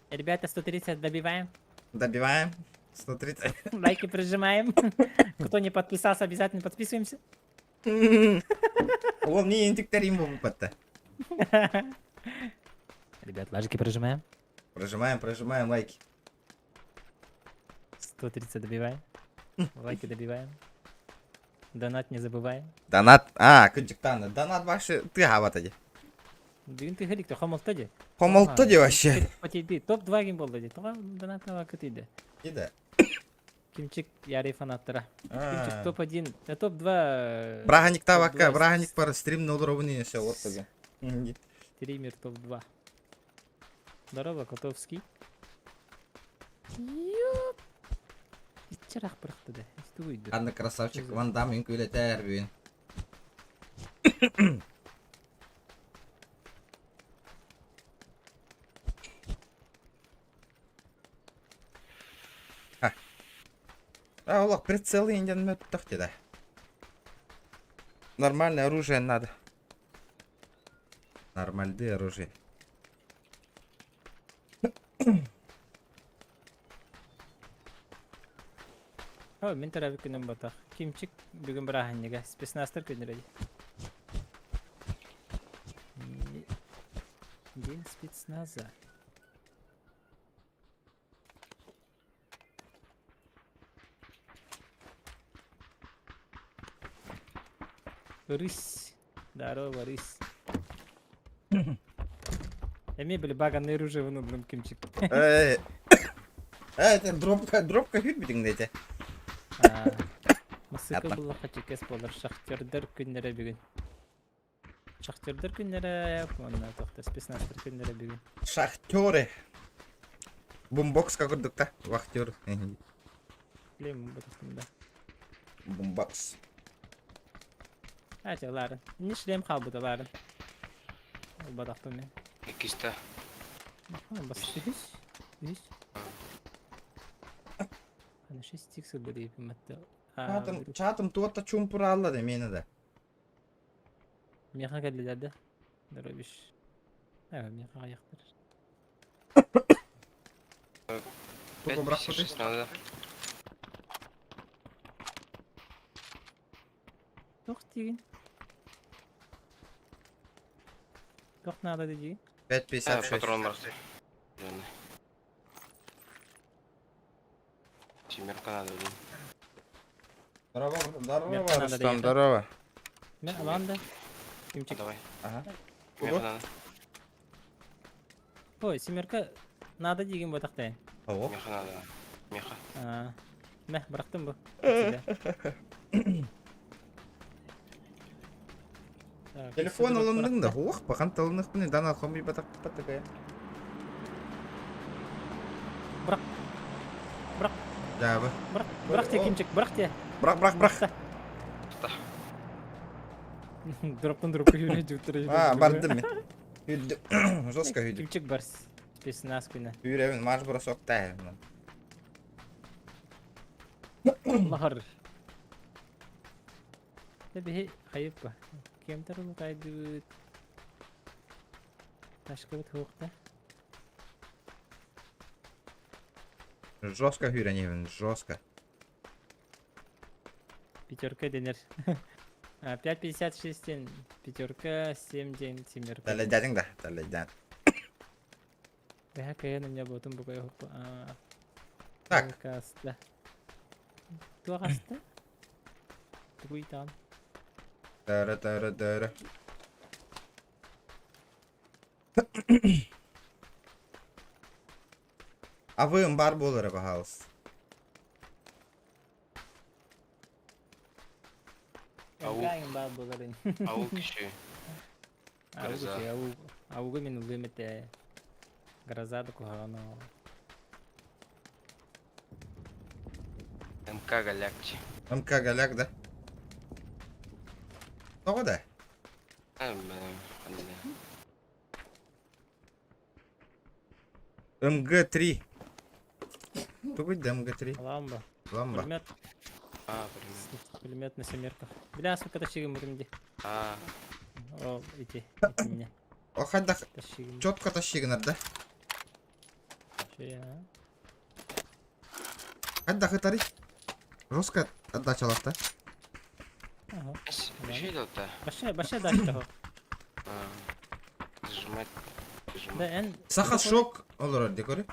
Ребята, 130 добиваем. Добиваем. 130. Лайки прижимаем. Кто не подписался, обязательно подписываемся. Ол не интиктер им бу патта. Ребят, лайки прижимаем. Прожимаем, прожимаем лайки. 130 добиваем. Лайки добиваем. Донат не забываем. Донат. А, кыджыктан. Донат ваши ты хавата ди. Бүгүн тыһырик хомолто ди. Хомолто ди вообще. Потейди. Топ-2 ким болды ди. Тоға донат кытыйды. Иде. Кимчик ярый фанаттара. Кимчик А. топ-1, топ-2. Браганик табакка, Топ-2 браганик пар стрим на удробный все вот тогда. Стример топ-2. Здорово, Котовский. Чарах бырахты да. Тугуйду. Анна красавчик Ван Дам үҥкүүлэтэр бүгүн. А, олох прицел индиан мөттөх да. Нормальное оружие надо. Нормальное оружие. О, мин төрөөбүт күнүм ботох. Кимчик бүгүн бырааһынньыга. Спецназтар күннэрэ дии. День спецназа. Рысь. Здорово, рысь. Эмиэ били баганный оружие вынудным кимчик. Эй, это дробка, дробка хүрбүтүҥ дэтэ. Масыка буллахха чекес болар шахтердар күннэрэ бүгүн. Шахтердар күннэрэ, уонна тохта спецназтар күннэрэ бүгүн. Шахтеры. Бумбокска курдук та, вахтер. Блин, бутахтым да. Бумбокс. Ача, ларын. Не шлем хаалбыта ларын. Ылбатахпын мин. Иккистэ. Бас үһүс. Үһүс. Аны шесть икс ылбы дейбин Чаатым, чаатым туотта чумпураалла да мені да. Миэхэ кэллилэр да. Дробиш. Э, миэхэ аяқтар. Тугу бырахпыты? 5.56 надо. Туох диигин? Туох наада диигин? 5.56. Патрон бар. Семерка надо, блин. Здорово, здорово, Меха надо Рустам, доехать. здорово. Мен алаан да. Кимчик. Давай. Ага. Меха надо. Ой, семерка надо диигин ботахтайын. Ого. Меха надо. Меха. Мeh, бырахтым бу. Телефон ылынныҥ да, уох, бахан тылыныхпын дан алхон би батак паттакая. Бырах. Бырах. Дьаабы. Бырах, бырах те кимчик, бырах те. Бырах, бырах, бырах. Дроптан дропка юрэ жуттар. А, бардым мен. Үйдү. Жестко үйдү. Кимчик бар. Спецназ күнэ. Үйрәбин марш бросок тайм. Лахар. Биһи хайыппа. Кемтер улутайдыбыт. Ташкабыт хуукта. Жестко үйрәнебин, жестко. Пятерка дэнэр. 5.56 день пятерка, 7 день семерка. Тәләдәдең да, тәләдән. Бэха кайын у меня ботум бугай хуппа. Так. Каста. Туагаста? Тугуйтан. Тәрі, тәрі, тәрі. Абыым бар буолара баһаалыс. Ау. Гайын бар буоларын. Ау киши. Гроза. Аугу, аугу мен ылым этэ. Гроза да куһаҕан МК галякти. МК голяк да? Тоҕо да? А, блин, анда. МГ-3. Тугуй да МГ-3. Ламба. Ламба. Пулемет. А, блин. Пулемет на семерках. Бля, сука, тащигым бутым ди. А, О, ити, ити мне. О, хайдах Тащигым. четко тащигынар да? Че я? Хайдах ытары? Жестко отдачалах да? Ага. Еще идет-то? Баша, баша дальше того. А, Зажимать. Да, Зажимать. эн. Саха шок олорор декори.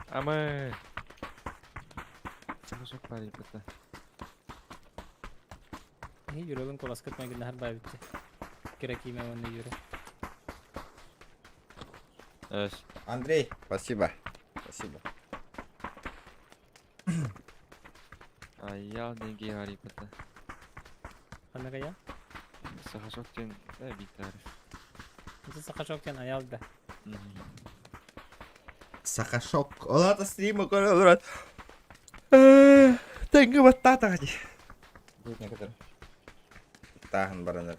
А мы... Сахашок парень это. Юрелин коласкат магин нахар бабитте. Керек имя он юре. Эш. Андрей, спасибо. Спасибо. А я деньги говори это. Ханага я? Сахашок тен... Да, битар. Это сахашок тен аял да. Сахашок. Олата стрима көрө олорор. Тэҥҥэ баттаатаҕа дии. Некоторые. Тааһын баранар.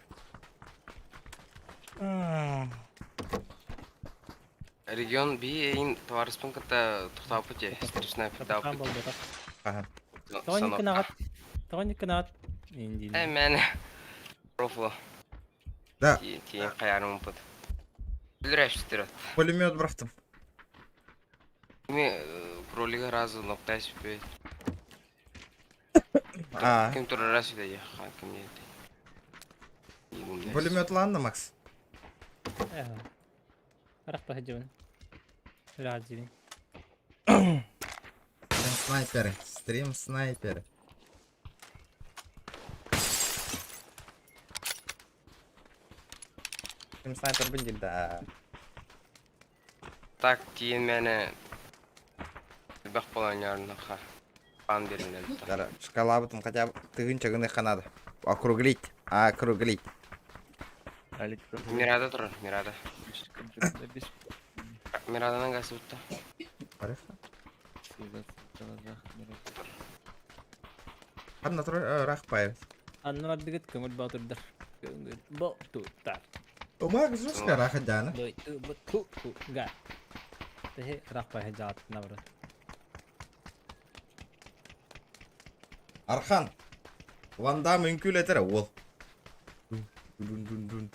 Регион би эйин товарыспын кытта тохтооппут дии, Сапахан стрипснайпердаабыт. буолбатах. Аха. Тоҕо гынаҕыт? Тоҕо гынаҕыт? Э, мен профло. Да. Тиийэн хайаарыммыт. Үлүрәштирет. Пулемет бырахтым. Ми кролига разу ноктай сүппүт. А, Ким турара сүтэ ким диэти. пулемет ланна, Макс. Арах баһа Радживин. Стрим снайперы. Стрим снайперы. Стрим снайпер бындир да. Так тиийэн мээнэ элбэх полонярныха пан берилер. Дара, шкалабытым хотя бы тыгынча гыныхха надо. Округлить. Округлить. Алик, Мирада турар, Мирада. компьютерда без Мираданан гасыбытта. Хорошо. глазах Мирада. Ханна тур рахпай. Анны бардыгыт көңүл баатырдар. Көңүл баатырдар. Умак жестко рахадяна. Дойду буту га. Тэхи рахпай жаат набрат. Архан. Ван Дам үҥкүүлэтэрэ уол. Дун дун дун.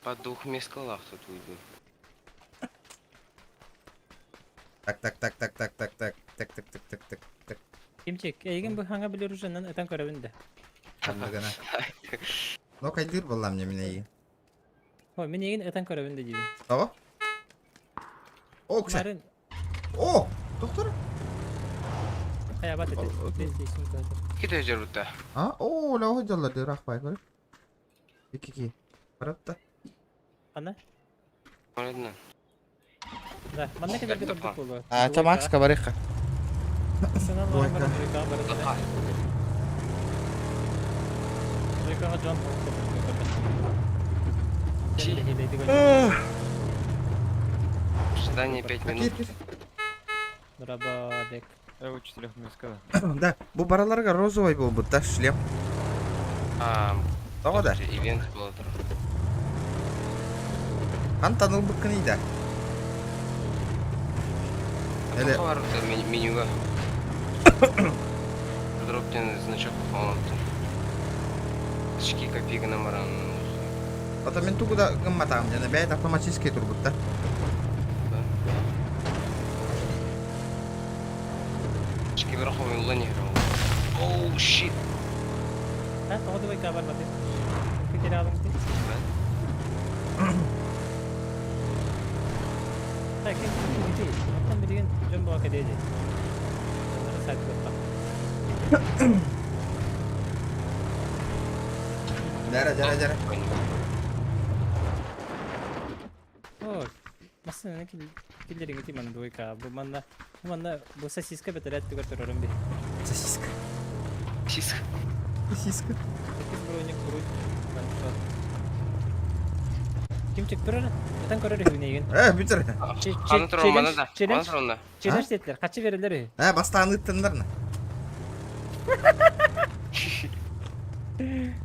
По двух мескалах тут уйду. Так так так так так так так так так так так так так. Кимчик, эйигин бу хаҥа билэр ужанан ытан көрөбүн да. Ханныгына. Но кайдыр боллам не меня. Ой, мин эйигин ытан көрөбүн да диибин. Того? О, кстати. Марын О, доктор. хайабат этэ. PlayStation кыһатыр. Ките жербутта. А, о, ла ходжалла ды рахпай көр. Ики. Баратта. Ана? Оредна. Да, манна кэлэргэ тордук буолуо. А, ча Макс кабарыха. Сынан Двойка. баран двойка баран. Двойкаҕа дьон Ожидание 5 минут. Рабадек. Я у четырех мескала. Да, бу бараларга розовый был бы, да, шлем. А, Того да. ивент был. Антан ылбыккын да. Эле Тоха бар менюга. Дроптен значок полностью. Очки копейка на маран. Ата мен тугуда гымматаам, жана бэйт автоматически турбут да. Очки верхом и луни. Оу, shit. А, тоҕо двойка барбаты. Китералым ти. Так, ким ким Оттон билигин дьон буга кэдээди. Оннор сайт кытта. Жара, жара, жара. О, массыына киллериҥи ти манна двойка. Бу манна бу манна бу сосиска бэтэрээт түгэр турарым би. Сосиска. Сиск. Сосиска. Иккис броник курут. Ваншот. Кимчик турар? Этан көрөр үһүнэйгин. Э, бүтер. Аны турар мана да. Аны Челлендж турар онна. челлендж детлер. Качы берелер үһү. Э, бастаан ыттыннарна.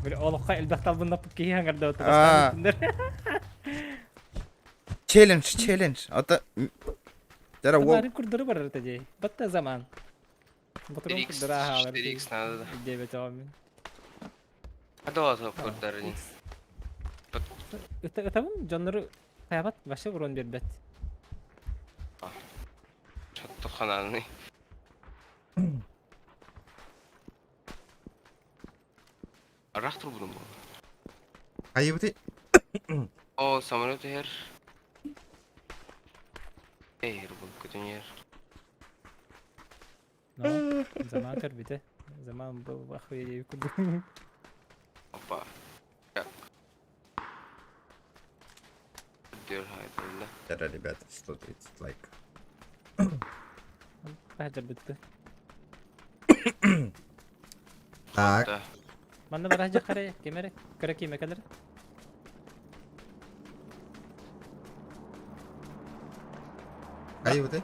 Били олохха элбэх талбыннаппыт киһи хаҥарда Аа. Челлендж, челлендж. Ата Жара уол. Бары курдуру барар тажей. Батта заман. Батырын 4x, курдура хаалар. 4x надо. да. Дебет оомин. А да ата курдар. Ытабын дьоннору хаябат вообще урон бербет. Чатту хананы. Арах турбудум бу. Айыбыты. О, самолет эр. Эй, бу көтөнер. Но заман көрбүтэ. Заман был охуели курду. Опа. Так. Дер хайдырла. Жара, ребята, 130 лайк. Баджар битте. Так. Да. Манна баража карай кемере. Кара киме калер. Айыбыты.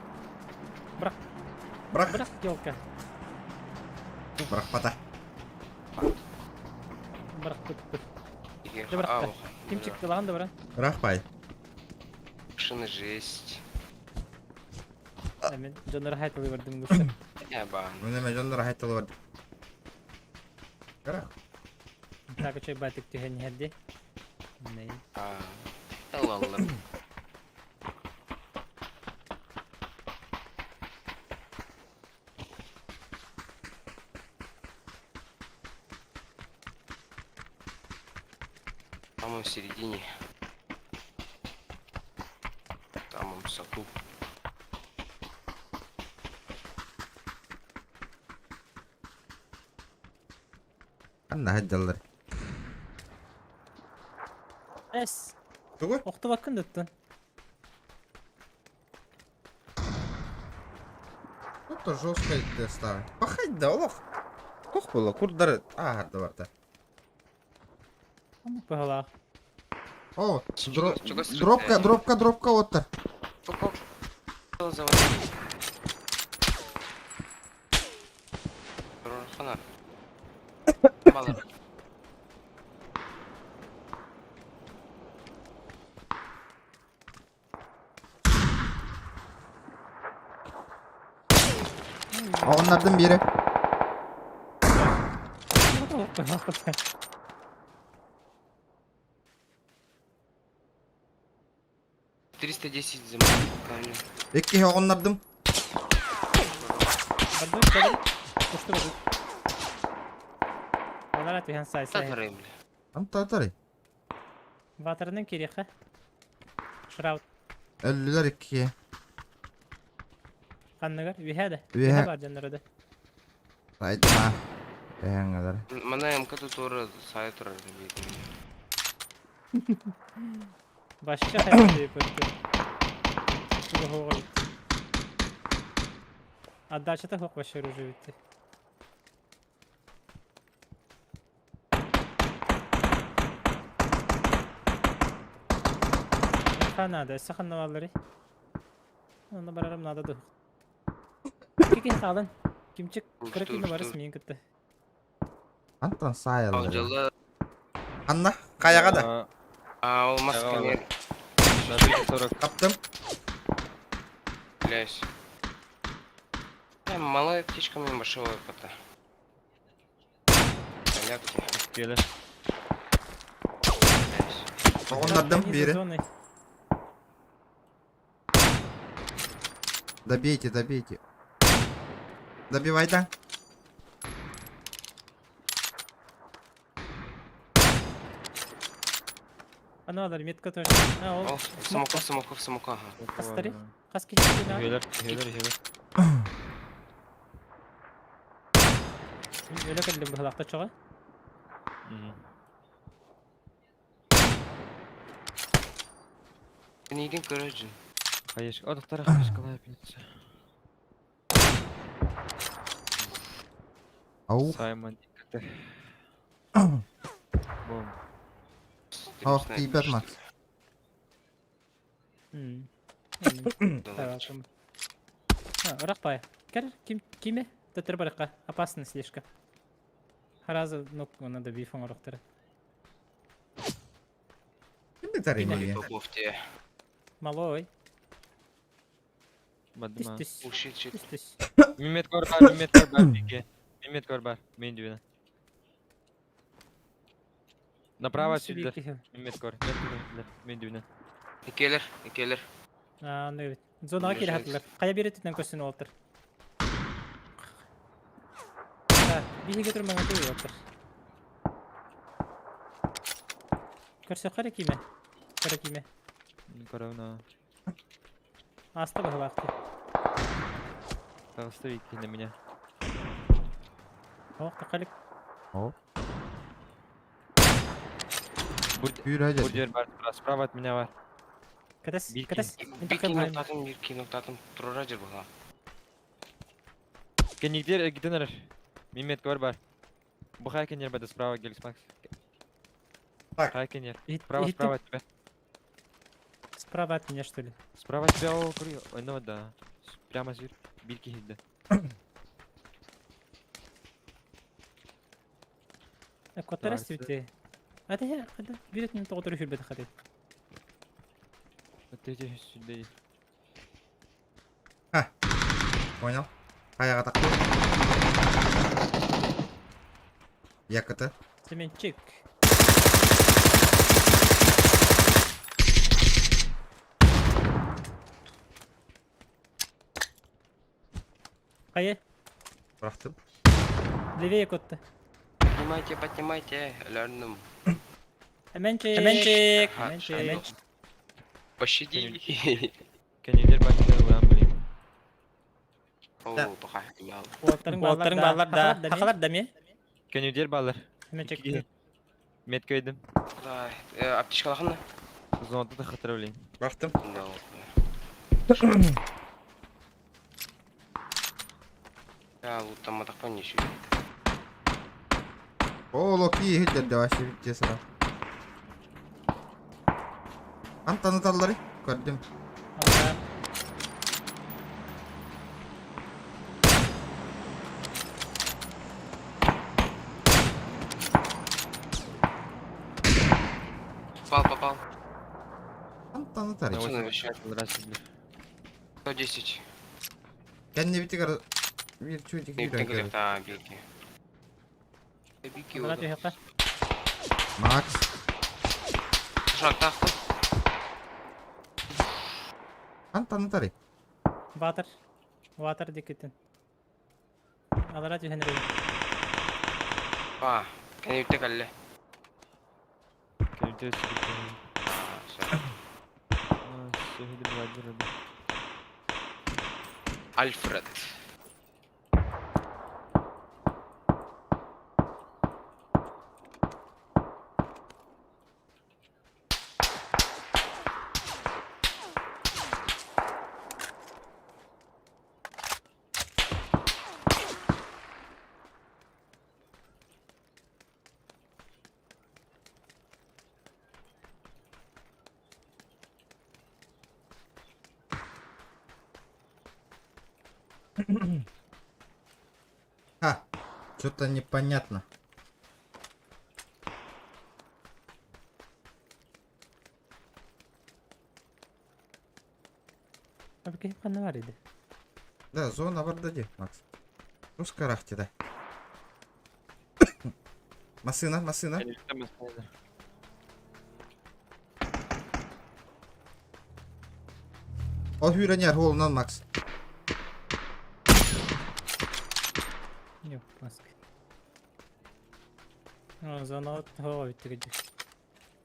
Бырах. Бырах. Бырах елка. Бырахпата. Бырахпыппыт. Дьэ бырахта. Ким чыктылаҕын да баран. Бырахпай. Машина жесть. Мен дьоннор хайтылы бардым густар. Яба. Мен эме дьоннор хайтылы бардым. Кара. Так үчүгэй баатык түһэн иһэрди. Ней. Ылаллар. Там он в середине. Там он в саду. Ханна сылдьаллар? Эс. Тугу? Охтубаккын да Это жестко ставить. Пахать да олох. Кох было, курдары. А, давай-то. Быһалаах. О, дропка, дропка, дропка оттар. Onlardan biri. 310 Икки оҕоннордум. Антатары. Ватарынан кириэхэ. Шраут. Өллүлэр икки. Ханныгар? Үһэ да. Үөһэ. Үһэ бар дьонноро да. Сайдма. Эһэҥҥэлэр. Мана МК турар, сай турар. Башча хайа көрдүм. Туга битти. Отдача хоқ вообще оружие битти. Надо, сахан наваллары. Оны барарым надо ду. Кики халын. Кимчик кырык барыс мен кытты. Антон сайылар. Анна, каяга да. А, ол маска Таптым. Блясь. Малая птичка мне большого кота. Келе. Оҕоннордум бири. Добейте, добейте. Добивай да. Ана алар метка тоже. А, ол. Самоков, самоков, самоков, ага. Хастари? Хаски. Үһүөлэр, үһүөлэр, үһүөлэр. Өлө кэллим быһалаахта чоҕа. Нейден көрөжүн. Хаешка. О, доктора хаешка лапится. Ау. Саймон, как ты? Бум. Ох, тиийбэт Макс. Ырах Кер, ким, киме? Төтөр барыққа. Опасно слишком. Харазы, ну, надо бифон орохтары. Ким битар Попов те. Малой. Түс, Бадыма. түс. Ушит, шит. Түс, түс. Мимет кор бар, мимет кор бар, биге. Мимет кор бар, мен дүйіне. Направо отсюда. Мимет кор, мен дүйіне. Икелер, икелер. А, ну бит. Зонаға келе хатылар. Қая беретінен көсін олтыр. Биһиге турмаңа туй олтыр. Көрсө қара киме. Қара киме. Корона. Аста баһалаахты. Толстовик на меня. Ох, тақалик. Бүүрэ Бурдер бар, справа от меня бар. Катас, Бир катас. Бир киноктатым, бир киноктатым. Турара жер була. Кенигдер гиденер. Мимет кор бар. Бухай кенер бада справа Геликс Макс. Так. Хай кенер. Справа, справа от тебя. Справа от меня, что ли? Справа от тебя, о, курю. Ой, ну да. Прямо зир. Бирки хидде. Коттар эстибити. Ата хата bir etinin тоҕотор үһүрбэтэх хаты. Третий сюда. Ха. Понял. Хайаҕа тахтыы. Якоты. Семенчик. Хайа? Бырахтым. Левее котта. Поднимайте, поднимайте, лернум. Эменчик. Эменчик. Ага, Эменчик. Пощади. Кенедер бактериялар блин. О, пока. Я. Уоттарың баллар да. Хахалар да ми? Кенедер баллар. Эменчик. Метка едим. Да, аптечка лахана? Зонада да хатыра блин. Бырахтым. Да. Я лутам матахпан еще. О, локи иһит вообще честно. Антаны таллары көрдүм. Попал, попал. Антаны тары. Пацаны, вообще. Здравствуйте. 110. Кэннибитигэр биир чүтик Бигги, да, бигги. Бигги. Алла түһэххэ. Макс. Шаг тахты. Антаны тары. Батыр. Ватер дикитин. Алара түһэн эрэ. А, кенебитте калле. Кенедер Всё. Все, Альфред. Ха. Что-то непонятно. Abi киһи ханна бар иди. Да, зона бар ди, Макс. Русская да. Машина, машина. Ол hűrэнер холунан Макс. Yok mask. О, зона хоо бүттү.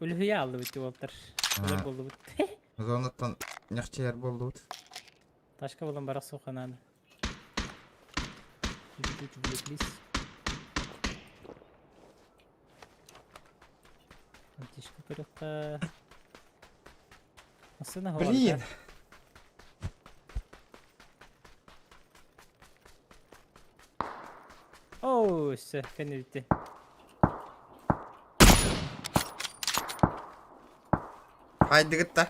Үлүһүйэ алды бүттү болтар. Олар болду бут. Зонаттан нехчер болду. Ташка болан барак суқананы. Тишка көрөккө. Машина хоо. Блин. Оу, все, кәне битте. Хайды гытта.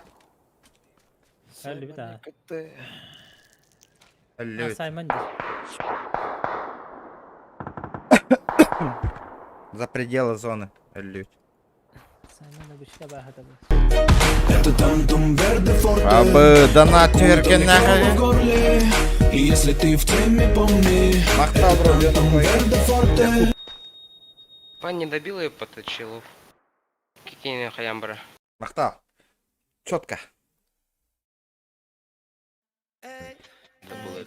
Әлі бит а. Әлле. Саймон ди. За пределы зоны. Әлле. Саймон обычно бахата. Это тантум верде форте. Абы донат Будто терген микробы в горле. И если ты в теме, помни, Мактал бро, тантум верде форте. Пан не добил ее поточил. Какие хаямбра. Мактал. Четко. Это было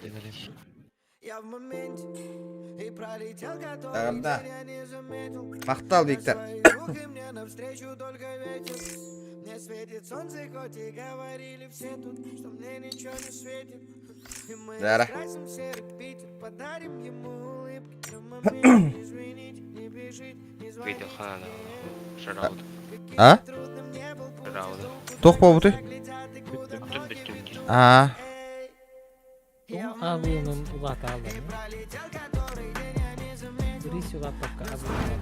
Я в моменте и пролетел, который Да. день я не заметил. Мактал, Виктор. Свои руки мне навстречу только ветер. Мне светит солнце, хоть и говорили все тут, что мне ничего не светит. И мы Да. раскрасим серый Питер, подарим ему улыбки. Но в моменте, извините, не бежит, не звоните. Видел хана. Шарауд. А? Трудным не был путь, Шарауд. Тох побуты? глядят и куда Тут битюнки. А. Абыйын улата алды. Рис улаппакка абыйын.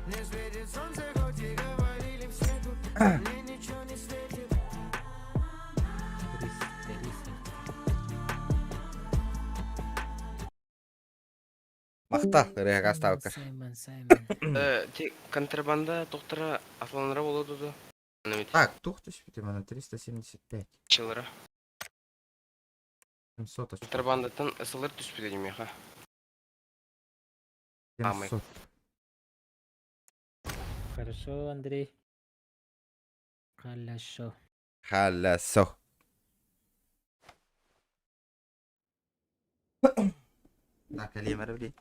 Рис, рис. Махтал, ырыаһыга астаабыккар. Саймон, Саймон. Ти контрабанда тохтара атланара боло дуду. Так, тух түспүтэ мана 375. Чылара. 700 очко. Контрабандаттан ысылар түспүтэ димиэхэ. 700. Хорошо, Андрей. Хорошо. Хорошо. Так, кэлиэм эрэ билий.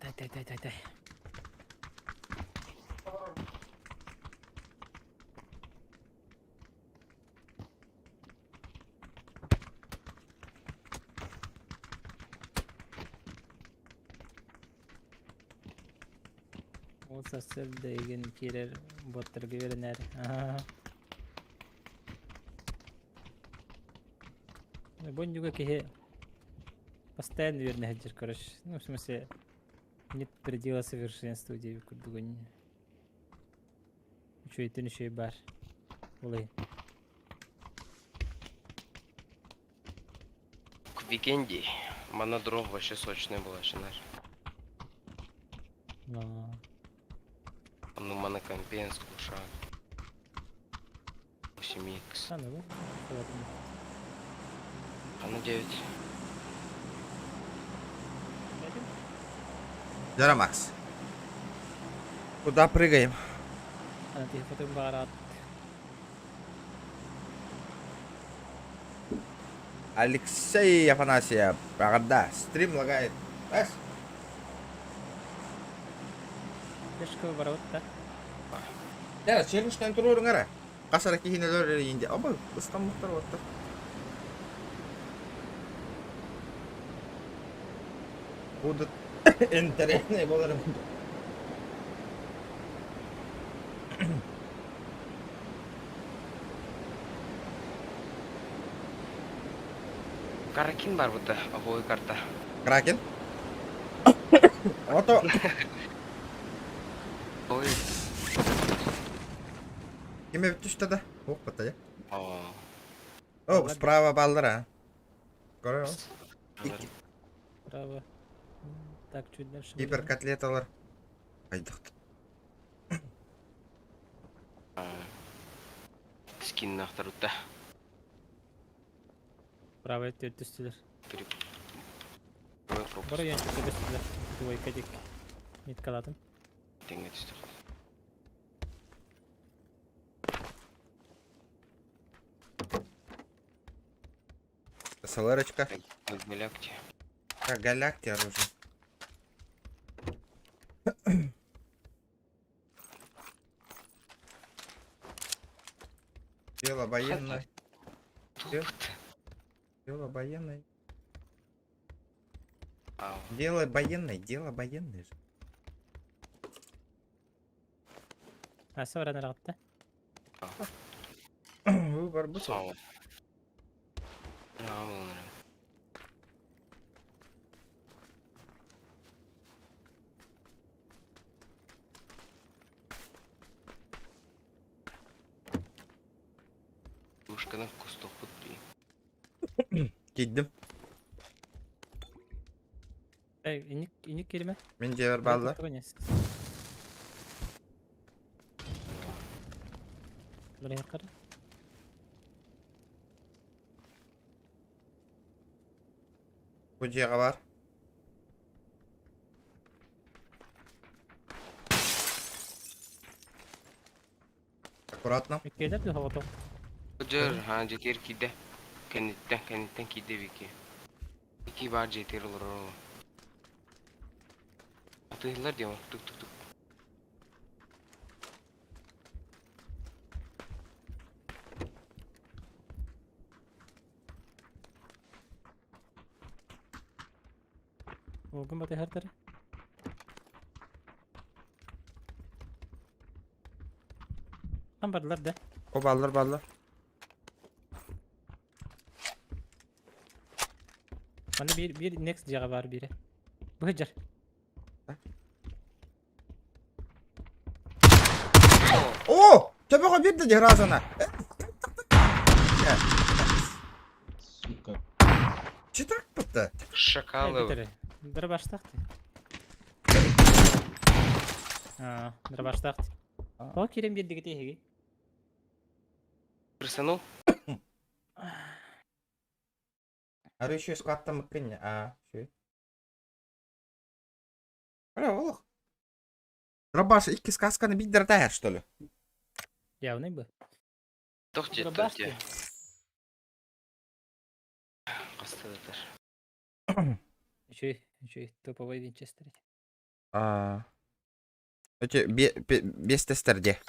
Тай тай тай тай тай. Ол сарсыарда игин киирэр боттарга үөрэнэр. Бонньуга киһи постоянно үөрэнэ сылдьар короче. Ну, в смысле, нет предела совершенства диэбит курдугун. Үчүгэйтэн үчүгэй баар. Ол иһин. К Викенди. Монодром вообще сочный был, Шинар. Но... Ну, монокомпенс, кушак. 8х. А, ну, вот. А на 9. Дьара Макс. Куда прыгаем? Ана телефон баарат. Алексей Афанасьев. Правда, стрим лагает. Эс. Флешка барабыт да. Дьара, челлендж туруоруҥ эрэ. Хас эрэ киһини өлөр эрийин дии. Оба, ыстаммыттар уоттар. Будут интэриэһинэй буолар Каракин бар будто, обои карта. Кракен? Ото Ой. Ким эбит түстэ да? Ох, батайа. О. О, справа баллар а. Көрөр. Справа. Так, чуть дальше. Гиперкотлеталар. Айдах. Скиннахтарутта. Правая төрт түстүлэр. Бары янчыкка түстүлэр. Двойка дик. Меткалатым. Тэҥҥэ түстүк. СЛРочка. Галякти. Как галякти оружие. Дело военное. Дело военное. Дело военное, дело военное. Аса баран араҕытта. Выбор бу суох. Ушканан кустуохпут дии. Киирдим. Эй, инник инник кииримэ. Мин дьиэбэр бааллар. Барыаххара. Бу дьиэҕэ баар. Аккуратно. Иккиэлэр да соҕотох. Дьэр, ха дьиэтигэр киирдэ. Кэнниттэн, кэнниттэн киирдэ Вики. Вики баар дьиэтигэр олорор ол. Атыылар диэн тук-тук-тук. Уолгун батыһар. Там бардылар да. О баллар баллар. Манна биир биир next дьиэҕэ баар биирэ. Быһыдьар. О! Төбөҕө биир да разана. Сука. Читак бытты. Шакалы. Дробаштах ты. А, дробаштах. О, кирем биэрдигит эһиги. Крысанул? Ары еще складта мыккын. А, все. Бля, олох. Дробаш икки сказканы биддер таяр, что ли? Явный бы. Тох дед, Дробаш тох ты. Кастыдатар. Еще, еще топовый винчестер. А. Эти без тестерде.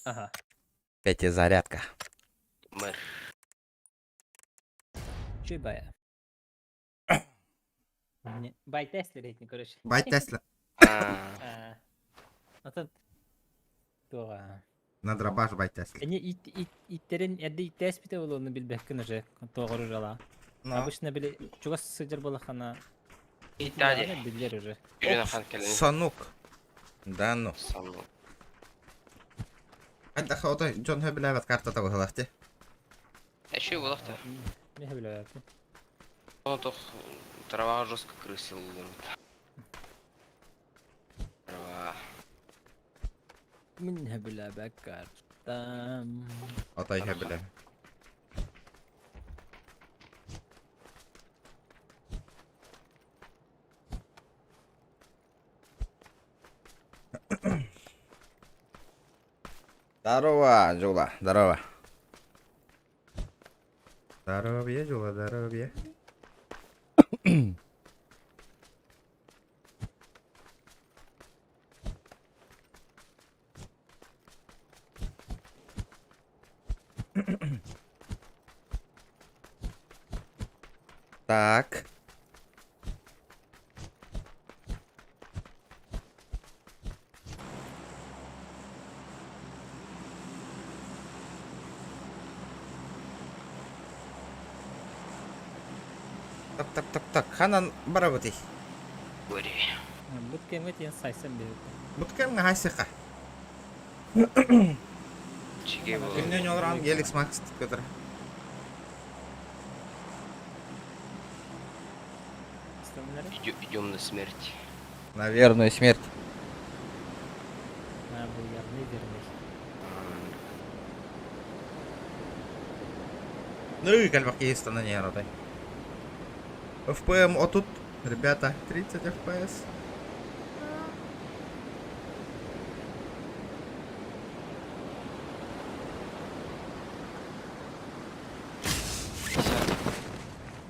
Ага. Пятизарядка. Мэр. Че бая? Бай тестер этни, короче. Бай Тесла. А, Атын туға. На дробаш бай Тесла. Эне ит ит иттерин эрде иттес бите болуну билбеккин уже тоғыры жала. Обычно били чугас сыдыр болахана. Италия. Билер уже. Юрина хан келен. Санук. Да ну. Санук. Айда хаота Джон Хөбіләвет карта табылахти. Еще было-то. Не билер. Он тох трава жестко крысил. Трава. Мин билебек картам. Атай хөбілә. Здорово, Джула, здорово. Здоровье, Джула, здоровье. Так. Так, так, так, так. Ханан барабыты. Гори. Бут кемге тиен сайсан бер. Буткем гасиха. Чиге было. Күннен олран Геликс Макс көтөр. Идем на смерть. На верную смерть. На бу ярный верный. Ну и кальбак есть на ней ротай. ФПМ, а тут, ребята, 30 FPS.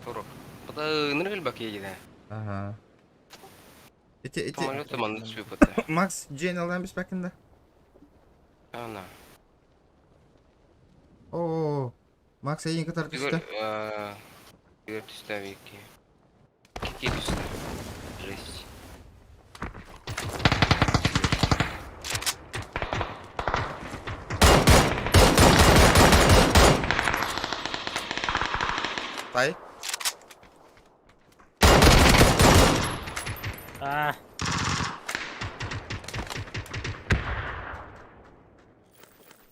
Сорок. Пота ныргыль бак едет. Ага. Эти, эти... Самолеты манны түсіп Макс, Джейн алдан беспекінде. Ана. О, Макс, я катар түсті. Игорь түсті веки. Кики түсті. Жесть. Тай. А,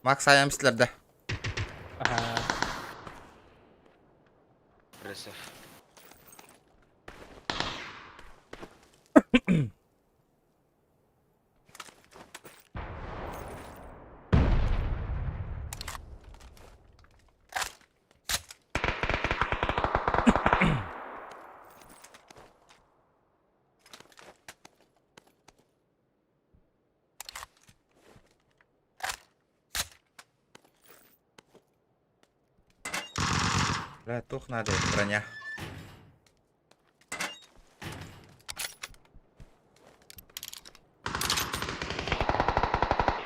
Макс аям сілерді. ага. Рысов. Бля, тух надо, броня.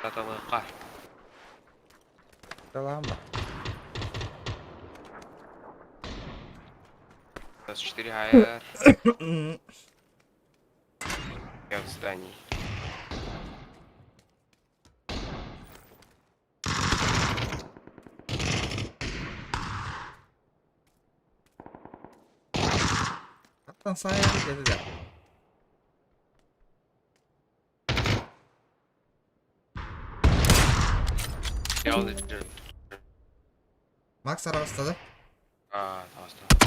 Аталықа. Салам. 24 АР. Я в здании. Сайа dedi de. Макс арабыстады. Аа, таҕыста.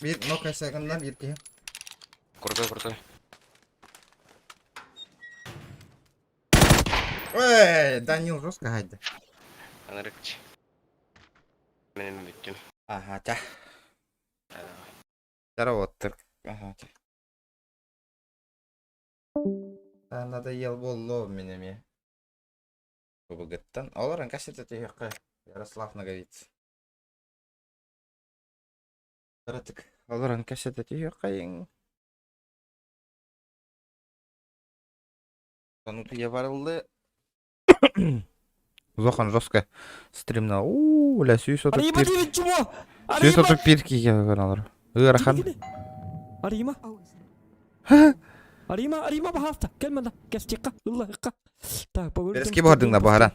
Биир нок эсэгинна биир киһи. Крутой, крутой. Эй, Данил жестко хайда. Анырыкчы. Мен бүттүм. Ага, тя. Здорово, Ага, тя. Надоел болло минеме. Бу-гыттан. Олорон кассета түһүөххэ. Ярослав Наговиц. Таратык. Олорон кассета түһүөххэйиҥ. Тонутуя барылды. Зохан жестко стримна. Уу, ля 131. 131 киһи көрөлөр. Ыарахан. Арима. Арима, Арима, пожалуйста, кел манда, кестикка, ылла, ыкка. Так, поговорим. Берески бардыңда баһаран.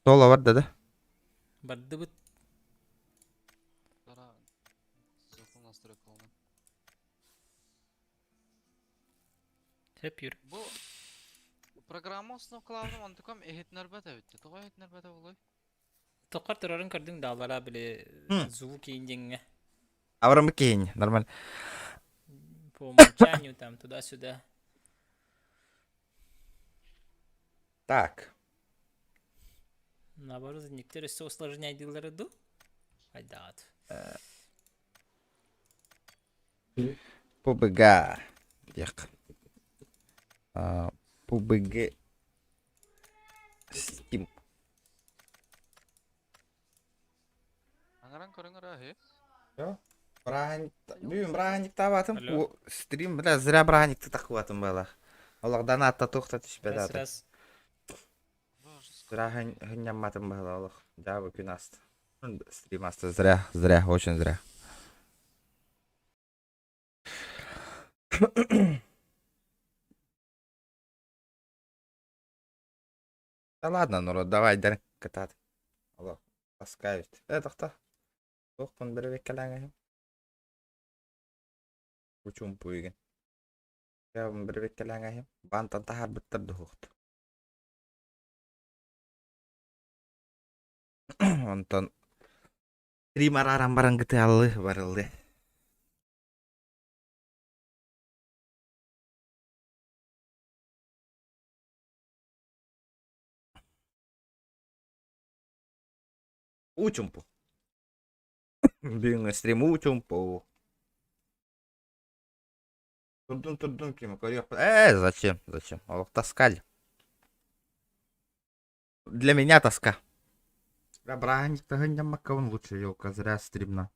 Соло бар да. Бардыбыт. Хөп юр. Бу программа основкалаабытым онтукам иһитинэрбэт эбит. Тоҕо иһитинэрбэтэ буолуой? Тоққар турарын көрдүҥ даалара били звук ииндиҥҥэ. Аврамы кейин, нормально. По умолчанию там туда-сюда. Так. Наоборот, некоторые все усложняет дилеры ду. Айдат. PUBG. Диэх. PUBG Steam. Аҥаран көрүҥ эрэ үһү. Бырааһынньык бүгүн бырааһынньыктаабатым. Алло. Стрим, бля, зря бырааһынньыкты таххыбатым буолар. Олох атта туох да түспэт Раз, ата. раз. Зря хынньамматым быһыла олох. Дьаабы күн аста. Стрим аста зря, зря, очень зря. Да ладно, народ, давай, дэр кытаат. Олох, таскают. Э, тохто. Туохпун бирибеккэлээҥэһим. Учуумпуйгын. Бирибеккэлээҥэһим. Баантан таһаарбыттар дуһуохт. Онтон стрим арааран баран гытыаллы барыллы. Уучумпу. Бүгүҥҥү стрим уучумпу. Турдун турдун ким көрүөхпүт. Э, зачем? Зачем? Олох таскали. Для меня тоска. Бырааһынньыктаһын лучше елка зря стримна.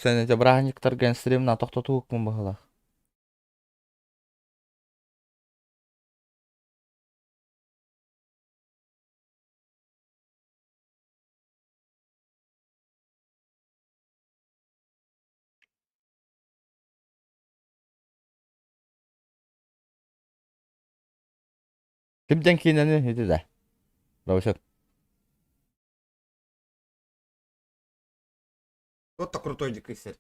Сен эти бырааһынньыктарга стримна тохтотуукпун быһылах. Кимден киинэни ити да? Раушат. Вот крутой дикисер.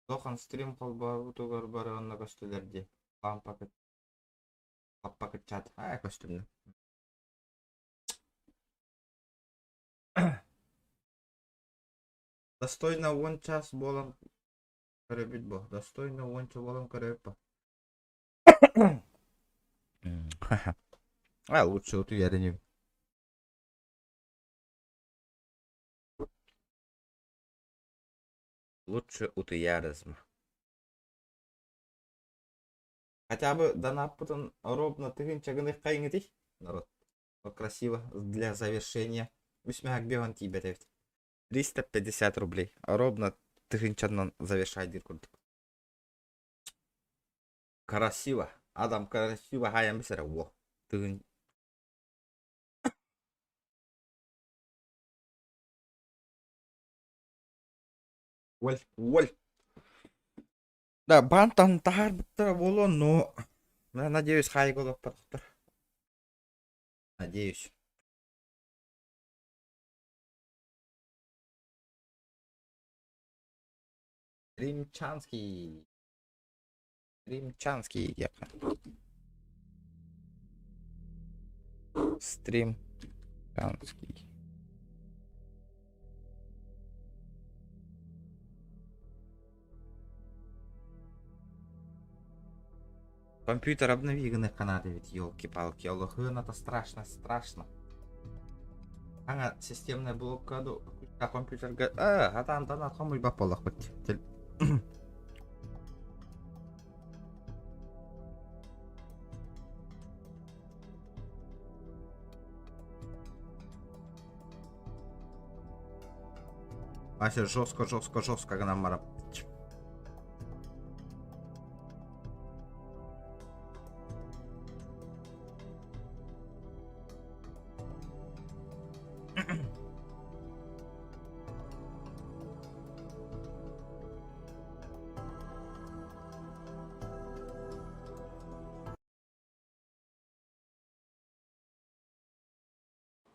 Тохан стрим холбообутугар барыанна көстүлэр дии. Лампа лаппа кыччаат. Аа көстүмнэ. Достойно 10 час буолан көрөбүт бу. Достойно 10 буолан көрөбүт бу. А, лучше утуйарыни. Лучше утуярызм. Хотя бы донаппытын ровно тыһыынча гыныаххайыҥытый, народ. Вот красиво для завершения. Үс мөһөк бион тиийбэт эбит. 350 рублей. Ровно тыһыынчанан завершай диир курдук. Красиво. Адам красиво хаайан бисэрэ уо. Тыгын. Уоль, уоль. Да, бантан таһаарбыттара буолуо, но надеюсь, хаайыга олохпотохтор. Надеюсь. Римчанский. Стримчанский диэххэ. Стримчанский. Компьютер обнови гыныахха наада эбит, елки-палки. Олохуон это страшно, страшно. Аңа системная блокка ду компьютерга а, хатаан танат хомуйбат буоллахпыт. Вася жестко, жестко, жестко гынан барап.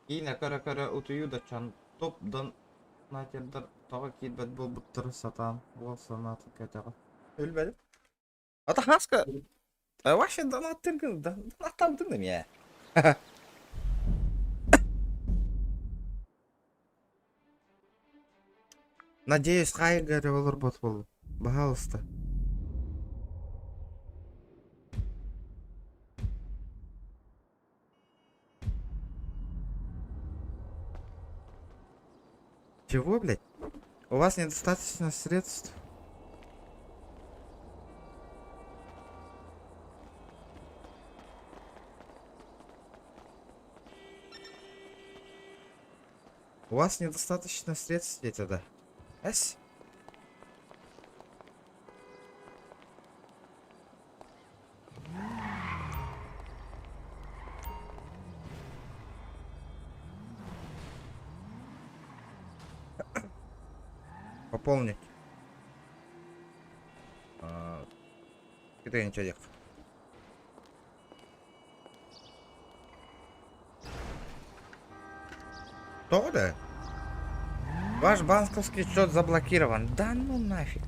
Киинэ көрө-көрө утуйуу да чон топ донатердар тоҕо киирбэт буолбуттарын сатаан уол санаата көтөҕө. Өлбөдүм. Ата хаска вообще донаттыргын донаттаабытыҥ да миэ. Надеюсь, хаайыга эрэ олорбот буоллун. Баһаалыста. Чего, блядь? У вас недостаточно средств? У вас недостаточно средств тогда. Эс? Пополнить. А, это ничего делать. Тоҕо да? Ваш банковский счет заблокирован. Да ну нафиг.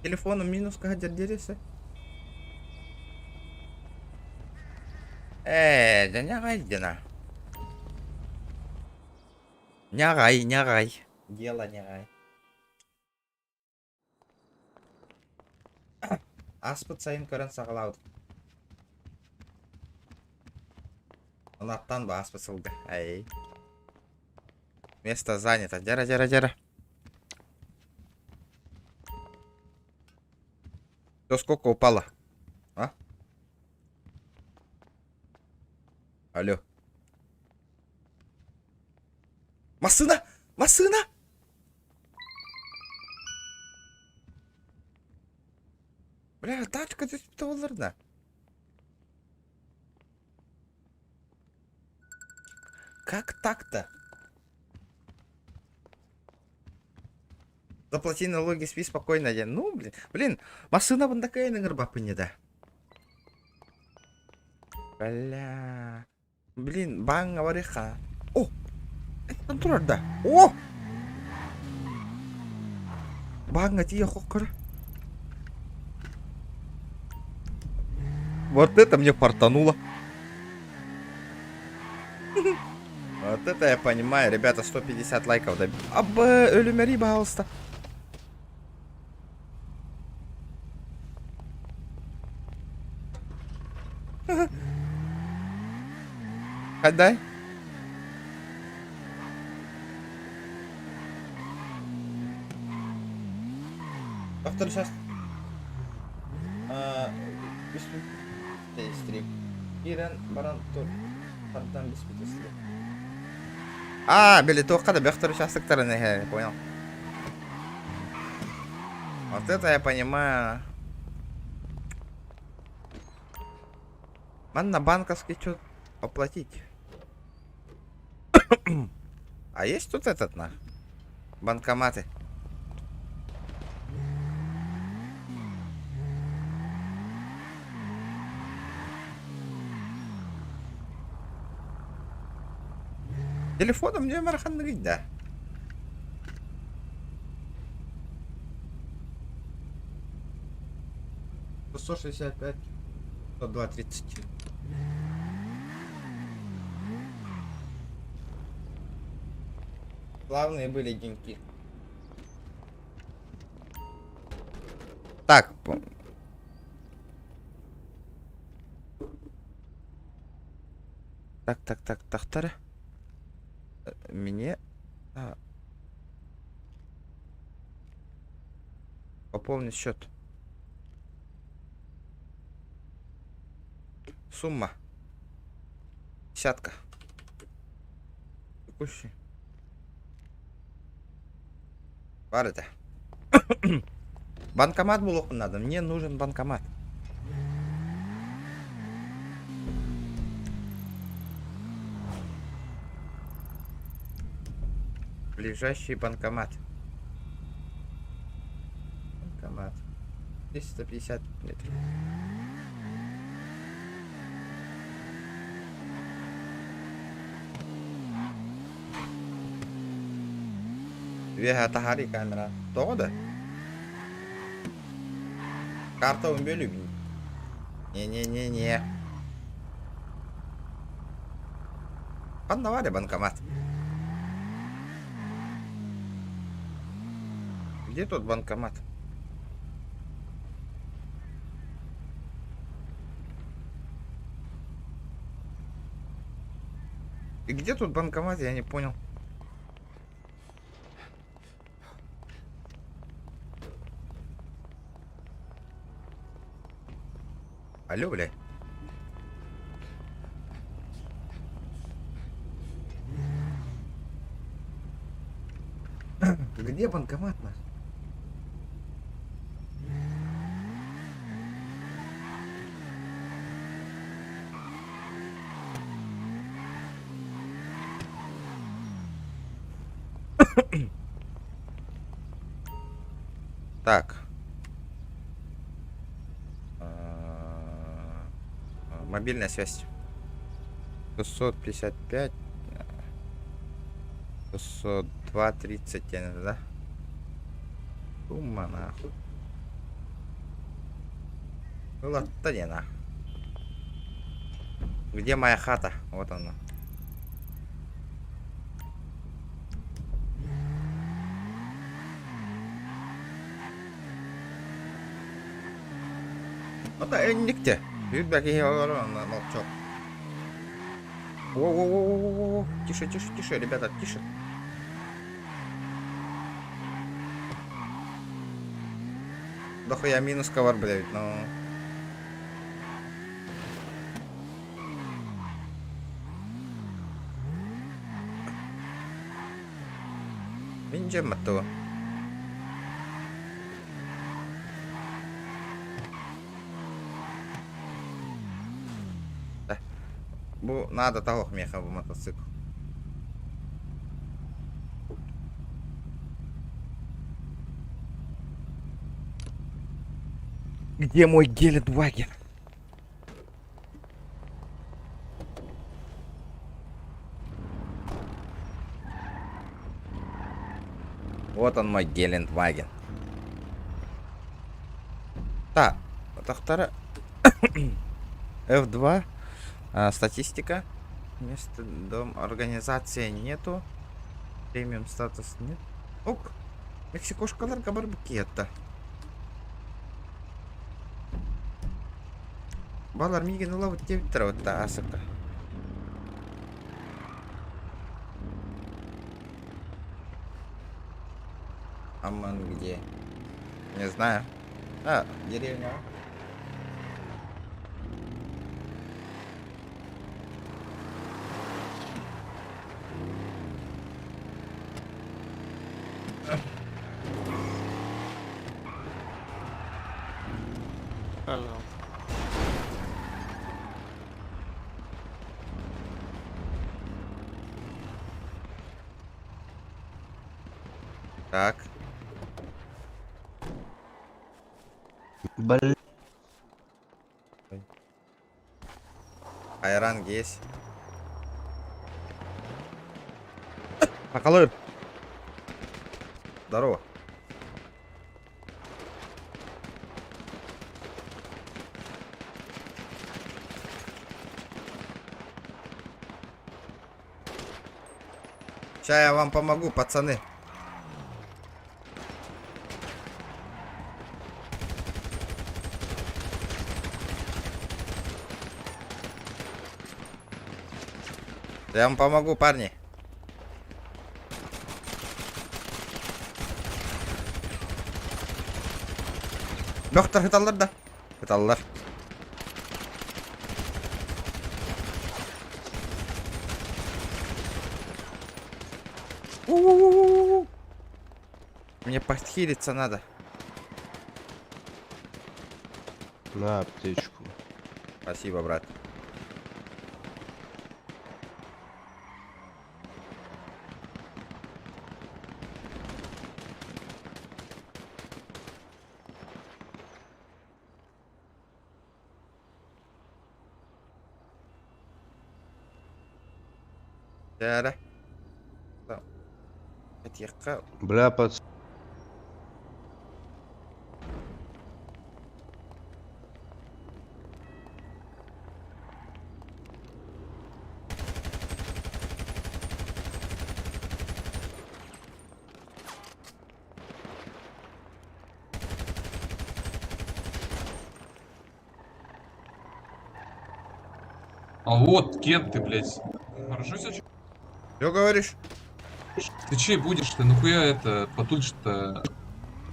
Телефоном минус дересе. Э, да нягай дена. Нягай, нягай. Дело нягай. Ааспыт сайын көрөн саҕалаабытым. Ынаттан ба ааспыт сылга. Эй. Место занято. Дьара, дьара, дьара. То сколько упало? А? Алло. Массыына! Массыына! Бля, тачка түспүтэ буоллар да. Как так-то? Заплати налоги, спи спокойно. Я, ну, блин, блин, машина вон такая на не да. Бля. Блин, бааҥҥа барыахха. О! Эттэн турар да. О! Бааҥҥа тиийэ хоккор. Вот это мне фартануло. Вот это я понимаю. Ребята, 150 лайков. Да... Аб, өлүмэри, пожалуйста. Отдай. Повтор сейчас. Стрим. Киирэн баран тур. Тардан биспит стрим. А, били туохха да бөхтөр участоктарын эһэ, понял. Вот это я понимаю. Манна банковский счет оплатить. А есть тут этот на? Банкоматы. Телефоном нүөмэр ханныгый да? 165, 102, 30. Славные были деньки. Так. Так, так, так, тахтара. Мне... А. Пополнить счет. Сумма. Десятка. Текущий. Бар это. Банкомат булуохпун надо. Мне нужен банкомат. Ближайший банкомат. Банкомат. 350 метров. Үөһэ таһаарыы камера. Тоҕо да? Картабын бөлүбүн. Не-не-не-не. Ханна баар банкомат? Где тут банкомат? И где тут банкомат, я не понял. Алло, бля. Где банкомат наш? Так. А, мобильная связь. 655. 602 30, да? Сумма нахуй. Ылатта диэн а. Где моя хата? Вот она. Ата энникте. Үүрбэ киһи олорор онно молчок. Во-во-во-во-во-во. Тише, тише, тише, ребята, тише. Дохуя минус ковар, блядь, ну. Мин дьиэм аттыга. Бу надо того меха бу мотоцикл. Где мой Гелендваген? Вот он мой Гелендваген. Так, тахтара F2. А, статистика. Место, дом, организация нету. Премиум статус нет. Ок. Мексикошкаларга бар букетта. Балар миигин ылабыт диэбиттэрэ вот аасыкка. Амман где? Не знаю. А, деревня. Так. Бля. Айран есть. Бакалыр. Здорово. Сейчас я вам помогу, пацаны. Я вам помогу, парни. Доктор хыталлар да. Хыталлар. У-у-у-у-у. Мне подхилиться надо. На аптечку. Спасибо, брат. Дьэ Этиэххэ Бля, пац... А вот, Кент ты, блядь. Хорошо себя Что говоришь? Ты чей будешь-то? Нахуя это потулишь-то?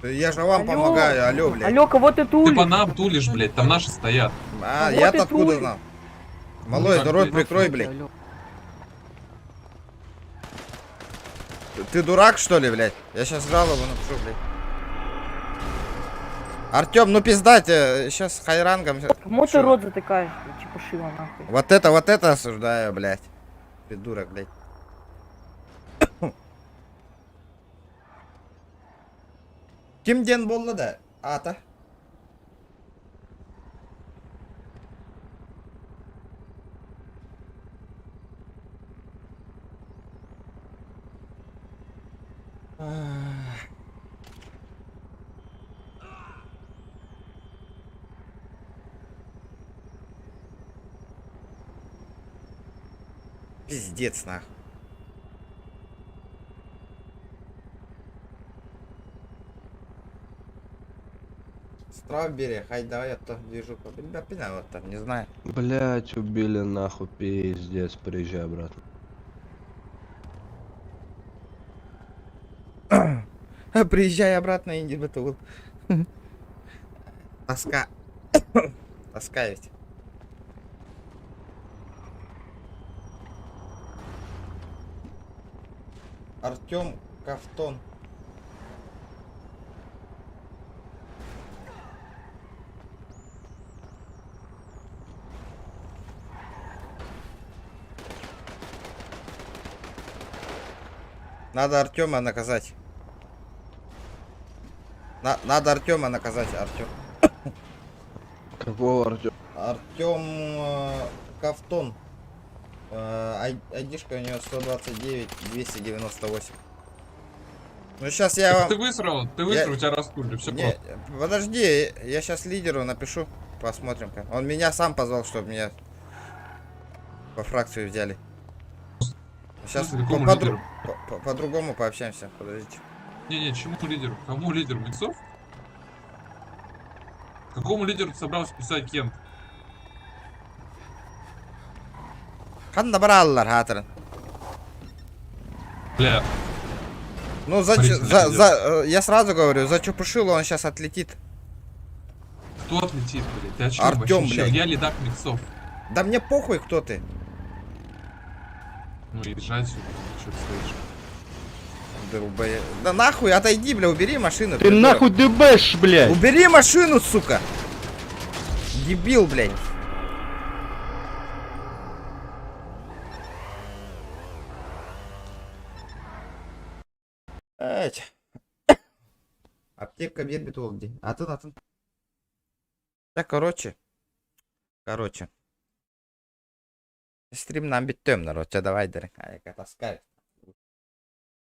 Я же вам помогаю, алло, блядь. Алло, кого ты Ты тулишь? по нам тулишь, блядь, там наши стоят. А, Кого я-то ты откуда тулишь? знал? Малой, Ну, как, рот блядь, прикрой, блядь. Ты дурак, что ли, блядь? Я сейчас жалобу напишу, блядь. Артем, ну пизда тебе, сейчас хайрангом. Кому ты рот затыкаешь, блядь, чепушила нахуй? Вот это осуждаю, блядь. Придурок, блядь. Ким диэн буолла да? Аата. Пиздец, нахуй. Стrawberry, хай давай я то движу. Да пина вот там, не знаю. Блять, убили нахуй, пиздец, приезжай обратно. Приезжай обратно, Инди Бэтл. Тоска. Тоска ведь. Артем Кафтон. Надо Артема наказать. На надо Артема наказать, Артем. Какого Артем? Артем Кафтон. Айдишка у него 129 298. Ну сейчас я вам... Ты высрал, ты высрал, тебя раскули, все Не, просто. подожди, я сейчас лидеру напишу, посмотрим. Как. Он меня сам позвал, чтобы меня во фракцию взяли. Сейчас смысле, какому лидеру? по-другому пообщаемся, подождите. Не-не, чему лидеру? Кому лидеру? Миксов? Какому лидеру ты собрался писать Кент? Ханна бараллар хаатырын. Бля. Ну, за, Смотрите, за, лидер. за, я сразу говорю, за Чупушилу он сейчас отлетит. Кто отлетит, блядь? Ты о чем Артём, вообще? блядь. Я лидак Миксов. Да мне похуй, кто ты. Ну, езжай сюда, что ты стоишь? Долбоеб. Да нахуй, отойди, бля, убери машину. Ты придурок. нахуй дыбэш, блядь! Убери машину, сука! Дебил, блядь. Эть. Аптека биэрбит уол дии. Атын атын. Да, короче. Короче. Стримнан бүттүм, народ. Чэ, давай, дэрин. Айка таскай.